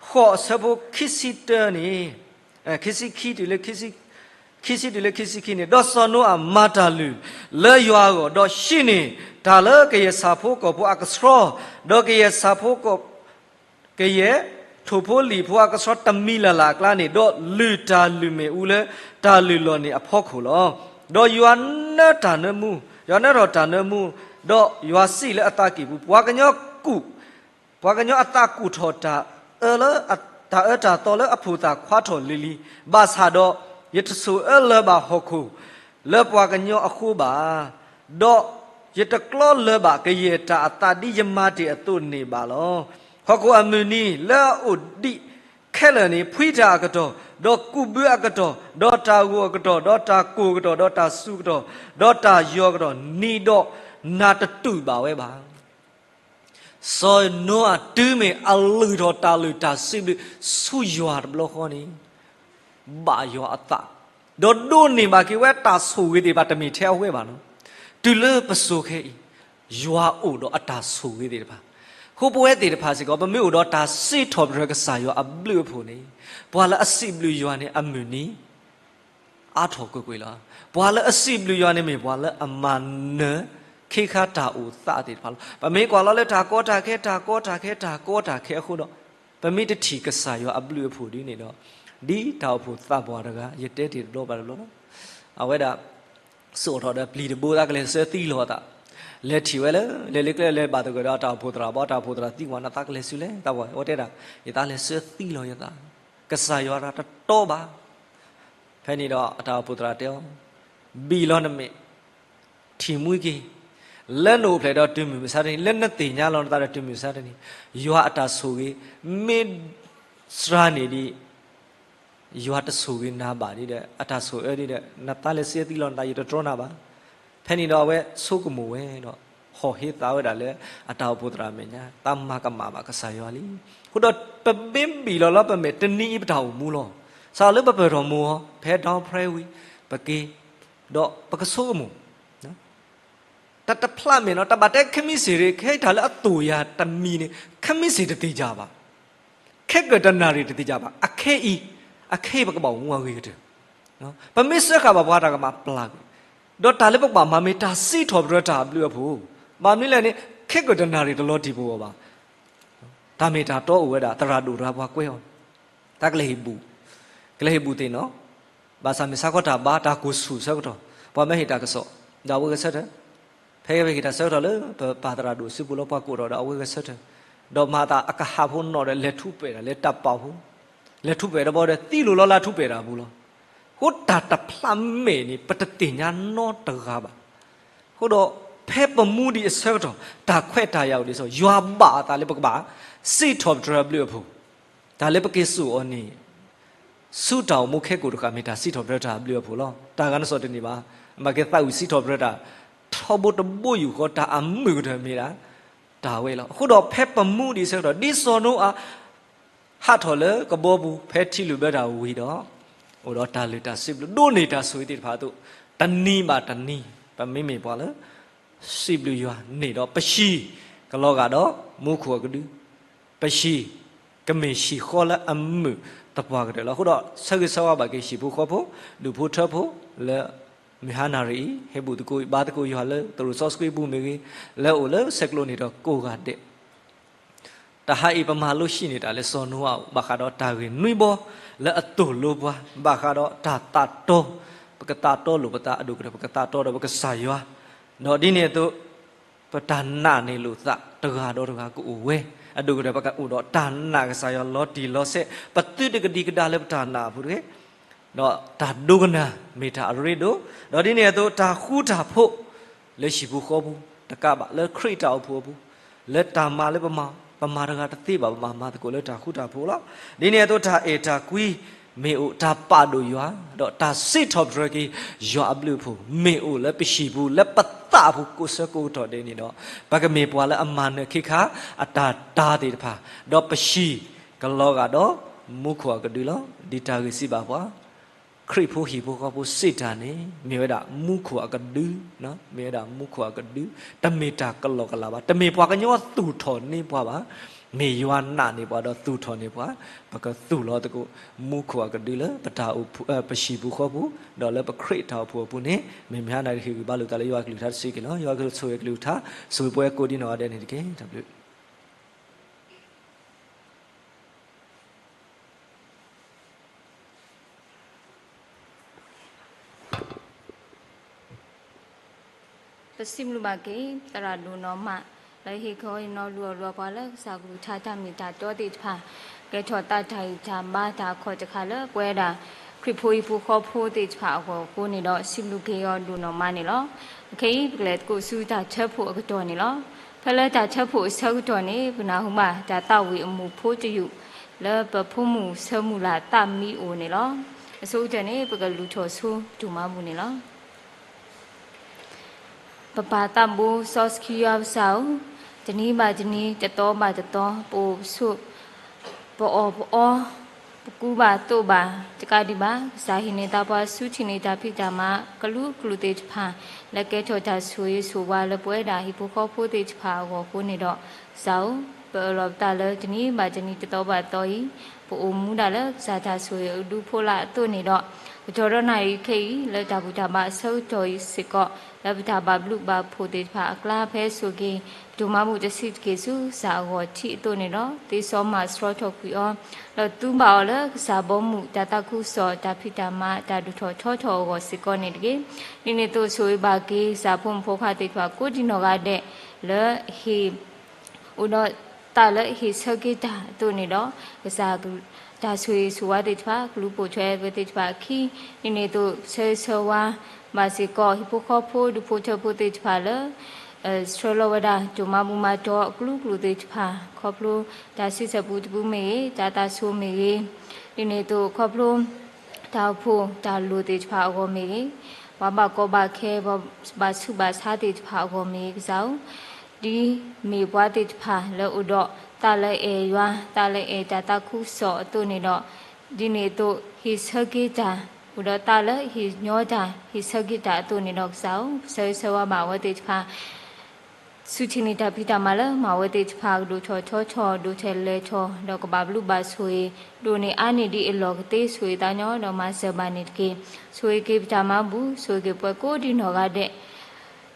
ဃိးအဆၢဖိခံဆံတၢန့ၣ်, ခံဆံခံတုၤလၢ ခံဆံတုၤလၢခံဆံခံန့ၣ်, ဒီးစီၤနိအၤမၤတၢ်လုၢ်လၢယွၤအဂီၢ်, ဒီးဟံးန့ၢ်တၢ်လၢကယဲၢ်ဆၣ်ဖိကီၢ်ဖိအကဆှီ, ဒီးကယဲၢ်ဆၣ်ဖိကီၢ် ကယဲၢ်ထိၣ်ဖိလံာ်ဖိအကဆှီတမံၤလၢ်လၢ်အကျါန့ၣ်, ဒီးလုၢ်တၢ်လုၢ်မ့ၣ်အူလၢတၢ်လုၢ်လီၢ်န့ၣ်အဖီခိၣ်လီၤ. ဒီးယွၤနၢတၢ်နၢမူ, ယွၤနၢထီၣ်တၢ်နၢမူ, ဒီးယွၤစံးလၢအသးကံၢ်ပူၤ, ပှၤကညီကူၣ်, ပှၤကညီအသးကူၣ်ထီၣ်တၢ်အၢလၢ, တၢ်အၢတၢ်သီလၢအဖိသၣ်ခွါထီၣ်လံၤလံၤ, ဘၣ်ဆၣ်ဒီးယတဆိၣ်အၢလၢၤဘၣ်ဟီၣ်ခိၣ်လၢပှၤကညီအဃိဘၣ် ဒီးယတကျီလၢၤဘၣ်ကယဲၢ်တၢ်အသးဒ်ယမၤတ့ၢ်အသိးန့ၣ်ဘၣ်လီၤ. ဟီၣ်ခိၣ်အမုၢ်နံၤလၢအအိၣ်ဒံးခဲလၢာ်န့ၣ် ဖှံတၢ်အကတီၢ်, ဒီးကူးဘုအကတီၢ်, ဒီးတၢ်ဂိၢ်အကတီၢ်, ဒီးတၢ်ကိၢ်ကတီၢ်, ဒီးတၢ်စူၤကတီၢ်, ဒီးတၢ်ယီၤကတီၢ်, နံၤဒီးနၤတတူာ်ဘၣ်ဝဲဘၣ်. စီၤနိအၤတုၤမ့ၢ်အလုၢ်ထီၣ်တၢ်လုၢ်တၢ်စံးဘျုးဆူယွၤတဘျီဃီန့ၣ် ဘၣ်ယွၤအသး, ဒီးဒိးန့ၢ်ဘၣ်က့ၤဝဲတၢ်ဆိၣ်ဂ့ၤသ့ၣ်တဖၣ် တမ့ၢ်ထဲအဝဲဘၣ်လီၤ. တုၤလၢပစိၤခဲအံၤ ယွၤအိၣ်ဒီးအတၢ်ဆိၣ်ဂ့ၤသ့ၣ်တဖၣ်, အဃိပဝဲသ့ၣ်တဖၣ်စ့ၢ်ကီး ပမ့ၢ်အိၣ်ဒီးတၢ်စံးထီၣ်ပတြၢၤကစၢ်ယွၤအဘျုးအဖှိၣ်န့ၣ်, ပှၤလၢအစံးဘျုးယွၤန့ၣ် အမုၢ်နံၤ အါထီၣ်ကွ့ၢ်ကွ့ၢ်လီၤ. ပှၤလၢအစံးဘျုးယွၤန့ၣ်မ့ၢ်ပှၤလၢအမၤနၢၤခ့ခါတၢ်အိၣ်သးသ့ၣ်တဖၣ်လီၤ. ပမ့ၢ်ကွၢ်လီၤလၢတၢ်ကီတၢ်ခဲ တၢ်ကီတၢ်ခဲ တၢ်ကီတၢ်ခဲအဃိဒီး, ပမ့ၢ်တထံၣ်ကစၢ်ယွၤအဘျုးအဖှိၣ်ဒ်န့ၣ်ဒီး, ဒ်တၢ်အိၣ်ဖှိၣ်သးပှၢ်တဂၤ ယတဲတ့ၢ်တဘျီဘၣ်တဘျီလီၤ. အဝဲဒၣ် စိာ်ထီၣ်ဒီးပျံၤတဘိ သးကလဲၤဆှၢသံလီၤအသး, လဲၤထံၣ်ဝဲလၢ လဲၤလၢကျဲလဲၤဘၣ်သဂၢၢ်ဒီးအတၢ်အိၣ်ဖှိၣ်သရၣ်ဘၣ်, တၢ်အိၣ်ဖှိၣ်သရၣ်သံကွၢ်နၤ သးကလဲၤဆူလဲၣ်, သးပှၢ်ဝဲတဲဒၣ်, ယသးလဲၤဆှၢသံလီၤယသး, ကစၢ်ယွၤတၢ်တတီဘၣ်. ဖဲန့ၣ်ဒီးအတၢ်အိၣ်ဖှိၣ်သရၣ်တဲအီၤ, ဘံၣ်လီၤနမဲာ်, ထံၣ်မှံက့ၤ, လၢနအိၣ်ဖျဲၣ်ဒီးတုၤမုၢ်မဆါတနံၤ, လၢနသ့ၣ်ညါလီၤနသးဒီးတုၤမုၢ်မဆါတနံၤ, ယွၤအတၢ်ဆိၣ်ဂ့ၤ မ့ၢ်စှၤန့ၢ်ဒံး ယွၤတဆိၣ်ဂ့ၤနၤဘၣ်ဒ်ဒီး အတၢ်ဆိၣ်အၢဒ်ဒီး နသးလဲၤဆှၢသံလီၤနသး ယတတြီနၤဘၣ်. ဖဲန့ၣ်ဒီးအဝဲဆိကမိၣ်ဝဲဒီး ဟီၣ်ဟ့သးဝဲဒၣ်လၢအတၢ်အိၣ်ဖှိၣ်သရၣ်မဲာ်ညါ, သးမၤကမၣ်ဘၣ်ကစၢ်ယွၤလံ. အဃိဒီးပမ့ၢ်ဘံၣ်လီၤလၢပမဲာ်တနံၤအံၤ ပတၢ်အိၣ်မူလီၤ. စးလၢပပၢၢ်ထီၣ်မူအီၤ ဖဲ down prayer ဝံၤ ပက့ၤ, ဒီးပကဆိကမိၣ် တၢ်တဖျးမဲာ်နီၤ, တၢ်ဘၣ်တဲခဲမံစ့ၢ်ရ့ၣ် ခဲအံၤတၢ်လၢအသိၣ်ယၤတမံၤန့ၣ် ခဲမံစ့ၢ်တသ့ၣ်ညါဘၣ်, ခဲကတနၣ်ရံၣ်တသ့ၣ်ညါဘၣ်, အခဲအံၤ, အခဲအံၤပကဘၣ်အိၣ်မူအဂ့ၤကတၢၢ်, ပမ့ၢ်စၢဃာ်ဘၣ်ပှၤတၢ်ကမၣ်ပျၢ်ကွံာ်, ဒီးတၢ်လၢပကဘၣ်မၤမ့ၢ်တၢ်စံးထီၣ်ပတြၢၤတၢ်အဘျုးအဖှိၣ်, ဘၣ်မနုၤလဲၣ်န့ၣ် ခဲကတနၣ်ရံၣ်တလီၤတံၢ်ပဂီၢ်ဘၣ်. တၢ်မ့ၢ်တၢ်တီအိၣ်ဝဲဒၣ် သရၣ်ဒိၣ်တဂၤပှၤကွဲအီၤ, တၢ်ကလဲၤဟ့ၣ်ဘူၣ်, ကလဲၤဟ့ၣ်ဘူၣ်သ့ၣ်နီၤ, ဘၣ်ဆၣ်မ့ၢ်ဆါခီတၢ်ဘါ တၢ်ကိၢ်ဆူၣ်ဆၢကတီၢ်, ပှၤမၢဟ့ၣ်တၢ်ကစီၣ်, ဒီးအဝဲဂဲၤဆၢထၢၣ်, ဖဲအဝဲဟ့ၣ်တၢ်ဆၢကတီၢ်လၢပပၢ်သရၣ်ဒိၣ်စုပူၤလီၤ ပှၤကိးထီၣ်ဒီးအဝဲဂဲၤဆၢထၢၣ်, ဒီးမၤသးအကဟးဖိနီၣ်ဒီးလဲၤထူးပဲာ်တၢ် လဲၤတၢ်ပာ်ဖိ, လဲၤထူးပဲာ်တဘျီဒီးသံလိာ်လီၤလၢထူးပဲာ်တၢ်ပူၤလီၤ. အဃိတၢ်တဖျးမဲာ်န့ၣ် ပတသ့ၣ်ညါနီတဂၤဘၣ်. အဃိဒီး ဖဲပမူဒံးအဆၢကတီၢ် တၢ်ခွဲးတၢ်ယာ်အိၣ်ဒ်သိး ယွၤဘၣ်အသးလၢပကဘၣ် စံးထီၣ်ပတြၢၤအဘျုးအဖှိၣ်, တၢ်လၢပက့ၤစိာ်အီၤန့ၣ် ဆူတၢ်အိၣ်မူခဲကိာ်တဃၣ် မ့ၢ်တၢ်စံးထီၣ်ပတြၢၤတၢ်အဘျုးအဖှိၣ်လီၤ. တၢ်ဂၤနစီၣ်တန့ၢ်ဘၣ်, မ့ၢ်ကသးဝံၣ်စံးထီၣ်ပတြၢၤတၢ် ထီဘိတဘိယူၢ်ဃီ တၢ်အမုာ်ကတၢၢ်မ့ၢ်ဒၣ် တၢ်ဝဲလီၤ. အဃိဒီးဖဲပမူဒံးအဆၢကတီၢ် ဒ်စီၤနိအၤ ဟးထီၣ်လၢကဘီပူၤ ဖဲထံလုၢ်ဘၢတၢ်ဝံၤဒီး အိၣ်ဒီးတၢ်လုၢ်တၢ်စံးဘျုး ဒိးန့ၢ်တၢ်ဆိၣ်ဂ့ၤသ့ၣ်တဖၣ်အသိး, တနံၤဘၣ်တနံၤ ပမ့မ့ၢ်ပှၤလၢ စံးဘျုးယွၤန့ၣ်ဒီး ပဟံၣ်ကလီၤဂာ်ဒီးမူခိၣ်အကဒု, ပဟံၣ်ကမ့ၢ်ဟံၣ်ဃီလၢအမုာ်သပှၢ်ကတၢၢ်လီၤ. အဃိဒီး ဆၢဂ့ၤဆၢဝါဘၣ်က့ၤဟံၣ်ဖိဃီဖိ, ဒူၣ်ဖိထၢဖိလၢ မုၢ်ဟါနၣ်ရံၣ်အံၤ ဟဲဘူၣ်သကိးဘါသကိးယွၤလၢ သရိာ်စီဆှံပူၤမ့ၢ်ဂ့ၤ, လၢအအိၣ်လၢဆဲးကျိးန့ၣ်ဒီးကိးဂၤဒဲး တဟါအံၤ ပမၤလိဟံးန့ၢ်တၢ်လၢစီၤနိအၤ ဘၣ်ဃးဒီးတၢ်ဂ့ၢ်နွံဘီလၢအသိၣ်လိပှၤ, ဘၣ်ဃးဒီးတၢ်သးတီ, ပကသးတီလိာ်ပသး အဒိၣ်ကတၢၢ် ပကသးတီဒီးပကစၢ်ယွၤ, ဒီးဒ်န့ၣ်အသိး ပတၢ်နာ်န့ၢ်လိာ်သးတဂၤဒီးတဂၤကအိၣ်ဝဲ, အဒိၣ်ကတၢၢ် ပကအိၣ်ဒီးတၢ်နာ်ကစၢ်ယွၤလီၤတံၢ်လီၤဆဲး, ပသုတကဒံကဒါလၢပတၢ်နာ်အပူၤတဂ့ၤ ဒီးတၢ်ဒိကနၣ်မ့ၢ်တၢ်အရ့ဒိၣ်, ဒီးဒ်န့ၣ်အသိး တၢ်ဃူတၢ်ဖိး လၢဟံၣ်ပူၤဃီပူၤ တကးဘၣ်လၢခရံာ်တၢ်အိၣ်ဖှိၣ်အပူၤ, လၢတၢ်မၤလၢပမၤ ပမၤတဂၤတသ့ဘၣ် ပဘၣ်မၤသကိးလၢတၢ်ဃူတၢ်ဖိးလီၤ. ဒ်န့ၣ်အသိး တၢ်အဲၣ်တၢ်ကွံမ့ၢ်အိၣ်, တၢ်ပာ်ဒိၣ်ယွၤ ဒီးတၢ်စံးထီၣ်ပတြၢၤက့ၤယွၤအဘျုးအဖှိၣ် မ့ၢ်အိၣ်လၢပဟံၣ်ပူၤ လၢပသးအပူၤကိးဆၢကိးကတီၢ်ဒဲးန့ၣ်ဒီး ပကမ့ၢ်ပှၤလၢအမၤနၢၤခ့ခါ အတၢ်တၤသ့ၣ်တဖၣ်, ဒီးပဟံၣ်ကလီၤဂာ်ဒီးမူခိၣ်အကဒုလီၤ. ဒ်တၢ်ဂ့ၢ်စံးဘၣ်ပှၤ ခရံာ်ဖိဟံၣ်ဖိဃီဖိစ့ၢ်တၢ်န့ၣ် မ့ၢ်ဝဲဒၣ်မူခိၣ်အကဒု, မ့ၢ်ဝဲဒၣ်မူခိၣ်အကဒု, တမ့ၢ်တၢ်ကလီကလီဘၣ်, တမ့ၢ်ပှၤကညီသူၣ်ထီၣ်န့ၢ်ပှၤဘၣ်, မ့ၢ်ယွၤနာ်န့ၢ်ပှၤဒီးသူၣ်ထီၣ်န့ၢ်ပှၤ, ပကသူၣ်လီၤသကိး မူခိၣ်အကဒုလၢပတၢ်အိၣ်ဖှိၣ်, ပဟံၣ်ပူၤဃီပူၤ, ဒီးလၢပခရံာ်တၢ်အိၣ်ဖှိၣ်အပူၤန့ၣ် မ့ၢ်မုၢ်ဟါနၣ်ရံၣ်ဟ့ၣ်ဂံၢ်ဘါလိာ်သးလၢယွၤကလုၢ်ကထါတစုက့ၤလီၤ. ယွၤကဆိၣ်ဂ့ၤကလုၢ်ကထါ, ဆိၣ်ဂ့ၤပှၤကိးဒံနီၢ်ဂၤဒဲးန့ၣ်တက့ၢ်. တၢ်ဘျုး ပစံးဘျုးဘၣ်က့ၤ သရၣ်ဒိၣ်နီၢ်မး လၢဟ့ၣ်ခီဟ့ၣ်နီၤ လူအီၣ်လူအီပှၤလၢကစၢ်ကလုၢ်ကထါတၢ်မ့ၢ်တၢ်တီသ့ၣ်တဖၣ်, ကဲထီၣ်သးတၢ်ဂံၢ်တၢ်ဘါတၢ်အခီၣ်တဃာ်လၢပဝဲဒၣ် ခရံာ်ဖိဟံၣ်ဖိဃီဖိသ့ၣ်တဖၣ်အဂီၢ်အဃိန့ၣ်ဒီး စံးဘျုးက့ၤအီၤဒိၣ်နီၢ်မးန့ၣ်လီၤ. အခဲအံၤ ပကလဲၤသကိးဆူတၢ်ထၢဖှိၣ်အကတီၢ်န့ၣ်လီၤ. ဖဲလၢတၢ်ထၢဖှိၣ်အဆၢကတီၢ်န့ၣ် ပနၢ်ဟူဘၣ်တၢ်သးဝံၣ်အမူးဖိတယုၢ် လၢပဖိမုၣ်ဆၢမုၢ်လၢ်သးမံအိၣ်န့ၣ်လီၤ. အဆိကတၢၢ်န့ၣ် ပကလူၤထီၣ်ဆိဒိၣ်မးပူၤန့ၣ်လီၤ. ပပၢ်သးဘိစီဆှံယွၤပကစၢ်ဧၢ, တနံၤဘၣ်တနံၤ တသီဘၣ်တသီ ပအိၣ်ပဆိး ပအီၣ်ပအီ ပကူဘၣ်သိးဘၣ် တကးဒံးဘၣ် ကစၢ်ဟ့ၣ်န့ၢ်သးပှၤဆူထံၣ်န့ၢ်တၢ်ဖံးတၢ်မၤကလုာ်ကလုာ်သ့ၣ်တဖၣ် လၢကဲထီၣ်တၢ်ဆိၣ်ဂ့ၤဆိၣ်ဝါလၢပဝဲဒၣ်ဟံၣ်ဖိဃီဖိသ့ၣ်တဖၣ်အဂီၢ်အဃိန့ၣ်ဒီး ကစၢ်ဧၢ, ပအၢၣ်လီၤပသးလၢတနံၤဘၣ်တနံၤ တသီဘၣ်တသီအံၤ ပအိၣ်မူဒၣ်လၢကစၢ်တၢ်ဆိၣ်ဂ့ၤအဒူဖိလၢအသိးန့ၣ်ဒီး ကတီၢ်ဒီးနၣ်ရံၣ်ခဲအံၤ လၢတၢ်ဘူၣ်တၢ်ဘါအဆၢကတီၢ်အံၤစ့ၢ်ကီး လၢပတၢ်ဘၣ်ဘျုးဘၣ်ဖှိၣ်သ့ၣ်တဖၣ်အကျါ ဖဲဆိၣ်ဂ့ၤ ပဒိၣ်မးဘူၣ်တဆံးတက့ၢ်ဆူကစၢ်အဂီၢ်ထံးအသိးန့ၣ်ဒီး သ့စီမၤဆှီထီၣ်ကွံာ်အီၤ ဒီးသူဘၣ်အီၤလၢကစၢ်ဘီမုၢ်တၢ်သးခုကစီၣ် တၢ်ဖံးတၢ်မၤ တၢ်ဒိၣ်ထီၣ်ထီထီၣ်အဂီၢ်စ့ၢ်ကီးန့ၣ်တက့ၢ်. ဒ်န့ၣ်အသိးဆိၣ်ဂ့ၤဘၣ်က့ၤ ကစၢ်ဖိမုၣ်ဖိခွါသ့ၣ်တဖၣ်ကိးဒံနီၢ်ဂၤဒဲး လၢဟ့ၣ် အိၣ်ဒီးသးလၢဟ့ၣ်ဆၢက့ၤတၢ်အသိးန့ၣ်ဒီး ကစၢ် တၢ်ဆိၣ်ဂ့ၤဆိၣ်ဝါသ့ၣ်တဖၣ် ကလူၤပိာ်ထွဲပသ့ၣ်တဖၣ်အခံ ဒ်န့ၣ်အသိး ဆၢဂ့ၤဆၢဝါဘၣ်စ့ၢ်ကီး ဟံၣ်ဖိဃီဖိ ဒူဖိထၢဖိသ့ၣ်တဖၣ်လၢ ဆှၢလီၤဝဲဒၣ် ဒိၣ်မးဘူၣ်မၤတီၤအကလုာ်ကလုာ်သ့ၣ်တဖၣ် ခီဖျိတၢ်ဆံဆဲၣ်ပူတပူမ့ၢ်ဂ့ၤ တၢ်သးဆိမ့ၢ်ဂ့ၤ ဒ်န့ၣ်အသိး ခီဖျိ တၢ်အိၣ်ဖှိၣ်တၢ်လိၣ်သ့ၣ်တဖၣ်အဂီၢ်မ့ၢ်ဂ့ၤ, ပှၤဘၣ်ကီဘၣ်ခဲ ပှၤဘၣ်ဆူးဘၣ်ဆါသ့ၣ်တဖၣ်အဂီၢ်မ့ၢ်ဂ့ၤ ကစၢ်ဧၢ, ဒ်မ့ၢ်ပှၤသ့ၣ်တဖၣ်လၢအိၣ်ဒီးသးလၢအဲၣ်ယွၤ သးလၢအဲၣ်တၢ်သးခုကစီၣ်အသိးန့ၣ်ဒီး ဒ်န့ၣ်အသိး ဟ့ၣ်ဆၢက့ၤတၢ် အိၣ်ဒီးသးလၢဟ့ၣ်ညီတၢ် ဟ့ၣ်ဆၢက့ၤတၢ်အသိးန့ၣ်ဒီး ကစၢ်ဧၢ, ပဆၢဂ့ၤဆၢဝါဘၣ်အဝဲသ့ၣ်တဖၣ် ဆူထံၣ်န့ၢ်တၢ်ဖံးတၢ်မၤလၢမၤဝဲသ့ၣ်တဖၣ် ကဒိၣ်ထီၣ်ထီထီၣ် ဒိၣ်ထဲလဲၤထီၣ် ဒီးကဘၣ်ဘျုးဘၣ်ဆိၣ်ဂ့ၤ ဒိၣ်န့ၢ်အါန့ၢ်ဒ်အလီၢ်ကသ့ ဆိၣ်ဂ့ၤသးညီဒီးမၤစၢၤဘၣ်န့ၣ်တက့ၢ်. ဆိၣ်ဂ့ၤက့ၤပတၢ်မၤဘူၣ် ဆိၣ်ဂ့ၤက့ၤပှၤကိးဒံနီၢ်ဂၤဒဲး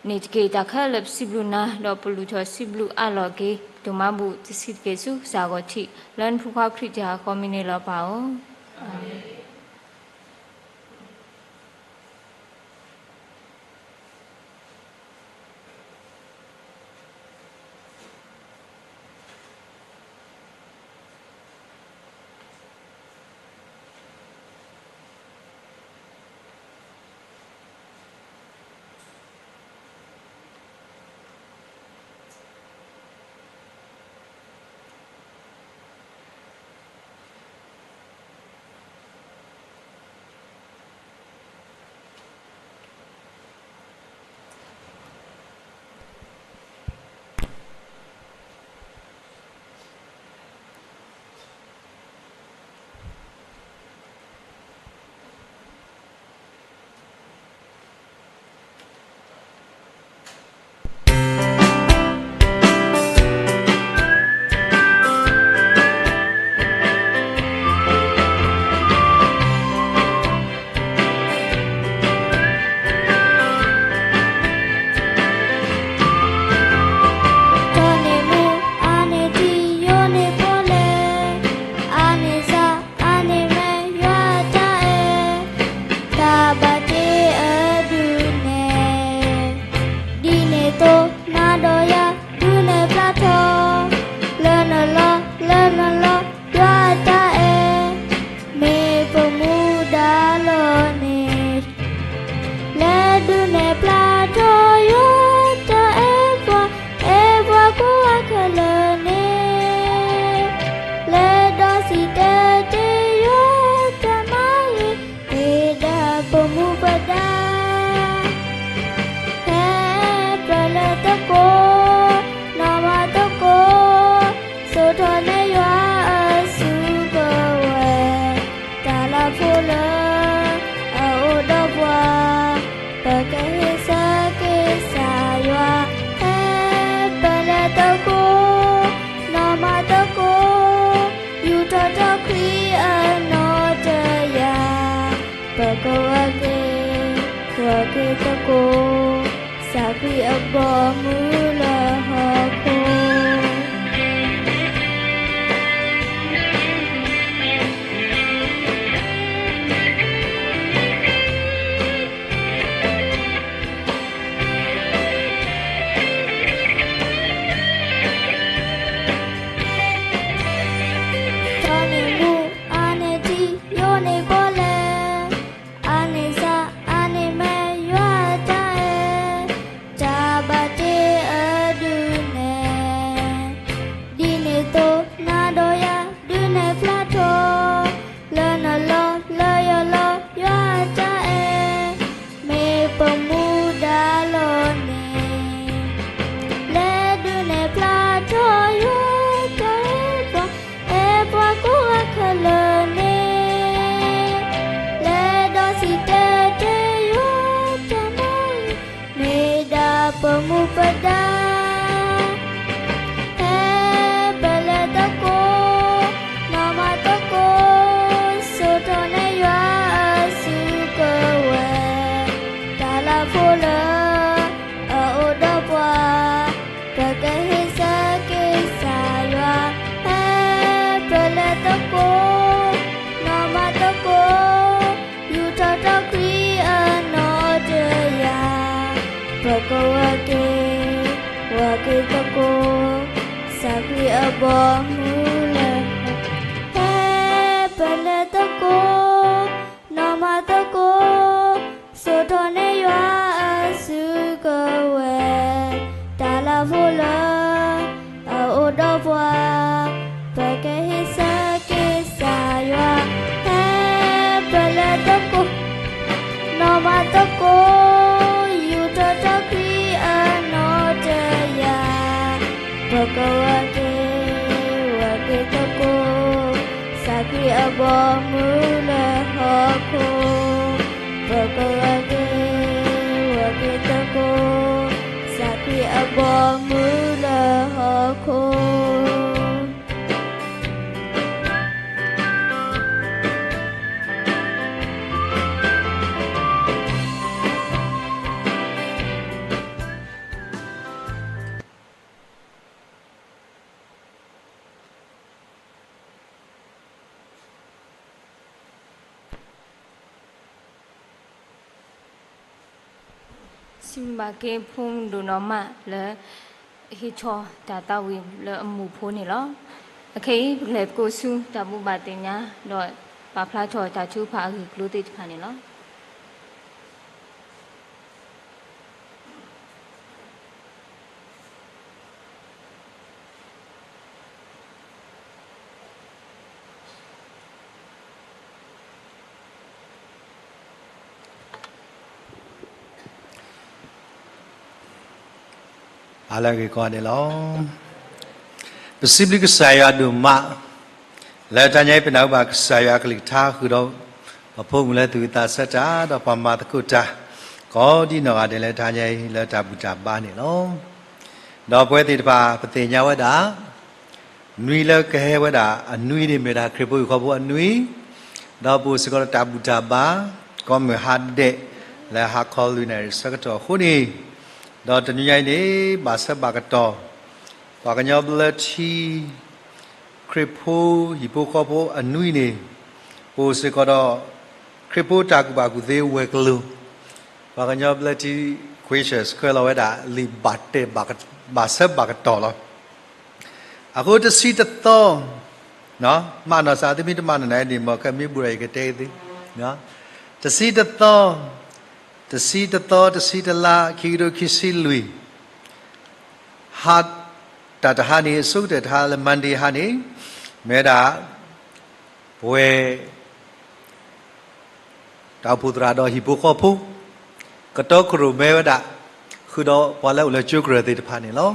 န့ၣ်တက့ၢ်. တၢ်ခဲလၢာ်ပစံးဘျုးနၤ ဒီးပလူၤထီၣ်စံးဘျုးအးလီၤက့ၤ ဒိၣ်မးဘူၣ်တဆံးတက့ၢ်ဆူကစၢ်အဂီၢ်ထံး လၢနဖိခွါခရံာ်တၢ်ဟးဃီမံၤန့ၣ်လီၤပၢ်ဧၢ. အဘီအမုၢ်လၢဟီၣ်ခိၣ် ထီန့ၢ်မူ အါန့ၢ်ထံ ယိာ်န့ၢ်ပီၣ်လဲၣ် အါန့ၢ်စၢ် အါန့ၢ်မဲ ယွၤအတၢ်အဲၣ် တၢ်ဘၣ်တ့အဒုးနဲၣ် ဒ်န့ၣ်အသိး နၤဒီးယၤ ဒုးနဲၣ်ဖျါထီၣ် လၢနလီၢ်လၢယလီၢ် ယွၤအတၢ်အဲၣ် မ့ၢ်ပမူဒါလီၤန့ၣ် လဲၤဒုးနဲၣ်ဖျါထီၣ် ယွၤတၢ်အဲၣ်ပှၤ အဲၣ်ပှၤကိးဂၤခဲလၢာ်န့ၣ် လဲၤဒီးစံၣ်တဲၤတဲ ယွၤတၢ်မၤ မ့ၢ်ဒၣ်ပမူပဒါ ဟဲပလဲၤသကိး နီၢ်မၤသကိး စိာ်ထီၣ်န့ၢ်ယွၤအစုကဝဲၤ တၢ်လၤဖိလၢအအိၣ်ဒီးပှၤ ပကဟ့ၣ်ဆၢက့ၤစၢ်ယွၤ ဟဲပလဲၤသကိး နီၢ်မၤသကိး ယူာ်ထီၣ်ထီၣ်ခရံာ်အနီၣ်တယၢ် ပကဝဲၤက့ၤ ဝဲၤက့ၤသကိး စၢ်ခရံာ်အဘီအမုၢ်လၢ ဟဲပလဲၤသကိး နီၢ်မၤသကိး စိာ်ထီၣ်န့ၢ်ယွၤအစုကဝဲၤ တၢ်လၤဖိလၢအအိၣ်ဒီးပှၤ ပကဟ့ၣ်ဆၢက့ၤစၢ်ယွၤ ဟဲပလဲၤသကိး နီၢ်မၤသကိး ယူာ်ထီၣ်ထီၣ်ခရံာ်အနီၣ်တယၢ် ပကဝဲၤက့ၤ ဝဲၤက့ၤသကိး စၢ်ခရံာ်အဘီအမုၢ်လၢဟီၣ်ခိၣ် ပကဝဲၤက့ၤ ဝဲၤက့ၤသကိး စၢ်ခရံာ်အဘီအမုၢ်လၢဟီၣ်ခိၣ် စံးဘျုးဘၣ်က့ၤဖိမုၣ်ဒိၣ်နီၢ်မးလၢ ဟ့ၣ်ဆီၣ်တၢ်သးဝံၣ်လၢအမူးဖိန့ၣ်လီၤ. အခဲအံၤ ပကလဲၤသကိးဆူတၢ်ဘိးဘၣ်သ့ၣ်ညါ ဒီးပာ်ဖျါထီၣ်တၢ်ထုကဖၣ်အဂ့ၢ်အကျိၤသ့ၣ်တဖၣ်န့ၣ်လီၤ. အါလၢအဂ့ၤကိးဂၤဒဲးလီၤ. ပစံးဘျုးကစၢ်ယွၤဒိၣ်မး လၢတဟါညါအံၤ ပနၢ်ဟူဘၣ်ကစၢ်ယွၤအကလုၢ်ကထါဃုာ်ဒီး ပဖိမုၣ်လၢသူၣ်ဝံၣ်သးဆၢတၢ် ဒီးပှၤမၤသကိးတၢ် ကိးဒ်နီၢ်ဂၤဒဲးလၢတဟါညါအံၤ လၢတၢ်ဘူၣ်တၢ်ဘါန့ၣ်လီၤ. ဒီးပဝဲသ့ၣ်တဖၣ် ပသ့ၣ်ညါဝဲဒၣ် နွံလၢကဟဲဝဲဒၣ်အနွံန့ၣ် မ့ၢ်ဒၣ်ခရံာ်ဖိဟံၣ်ဖိဃီဖိအနွံ, ဒီးပအိၣ်စ့ၢ်ကီးဒီးတၢ်ဘူၣ်တၢ်ဘါ ကိးမုၢ်ဟါဒဲး လၢဟါခီလွံၢ်နၣ်ရံၣ်ဆၢကတီၢ်အဃိန့ၣ်, ဒီးတနွံညါအံၤန့ၣ် ဘၣ်ဆၢဘၣ်ကတီၢ် ပှၤကညီဘျၢထံ ခရံာ်ဖိဟံၣ်ဖိဃီဖိအနွံန့ၣ်, ပအိၣ်စ့ၢ်ကီးဒီး ခရံာ်ဖိတၢ်ကူၣ်ဘၣ်ကူၣ်သ့ဝဲၤကျိၤ, ပှၤကညီဘျၢထံ ခွ့ဆၢၣ် ဆှၢလီၤဝဲဒၣ်လံာ်ဘၣ်တဲာ် ဘၣ်ဆၢဘၣ်ကတီၢ်လီၤ. အဃိတဆံတသီ, မၤနီၢ်စၢ်သုမ့ၢ်တမၤနီၢ်န့ၣ်န့ၣ် မ်ကမ့ၢ်ဘူးဒီးယကတဲသု, တဆံတသီ, တဆံတသီ တဆံတလါ ခံကထိခံဆံလွံၢ် ဟါ တၢ်တဟါန့ၣ် အဆိကတၢၢ်တဟါလၢ Monday ဟါန့ၣ် မ့ၢ်ဝဲဒၣ် ပဝဲ တၢ်အိၣ်ဖှိၣ်သရၣ်ဒီးဟံၣ်ဖိဃီဖိ ကတီခိၣ်ရိၣ်မဲဝဲဒၣ် ဃုာ်ဒီးပှၤလၢအိၣ်လၢကၠိကရၢၢ်သ့ၣ်တဖၣ်န့ၣ်လီၤ.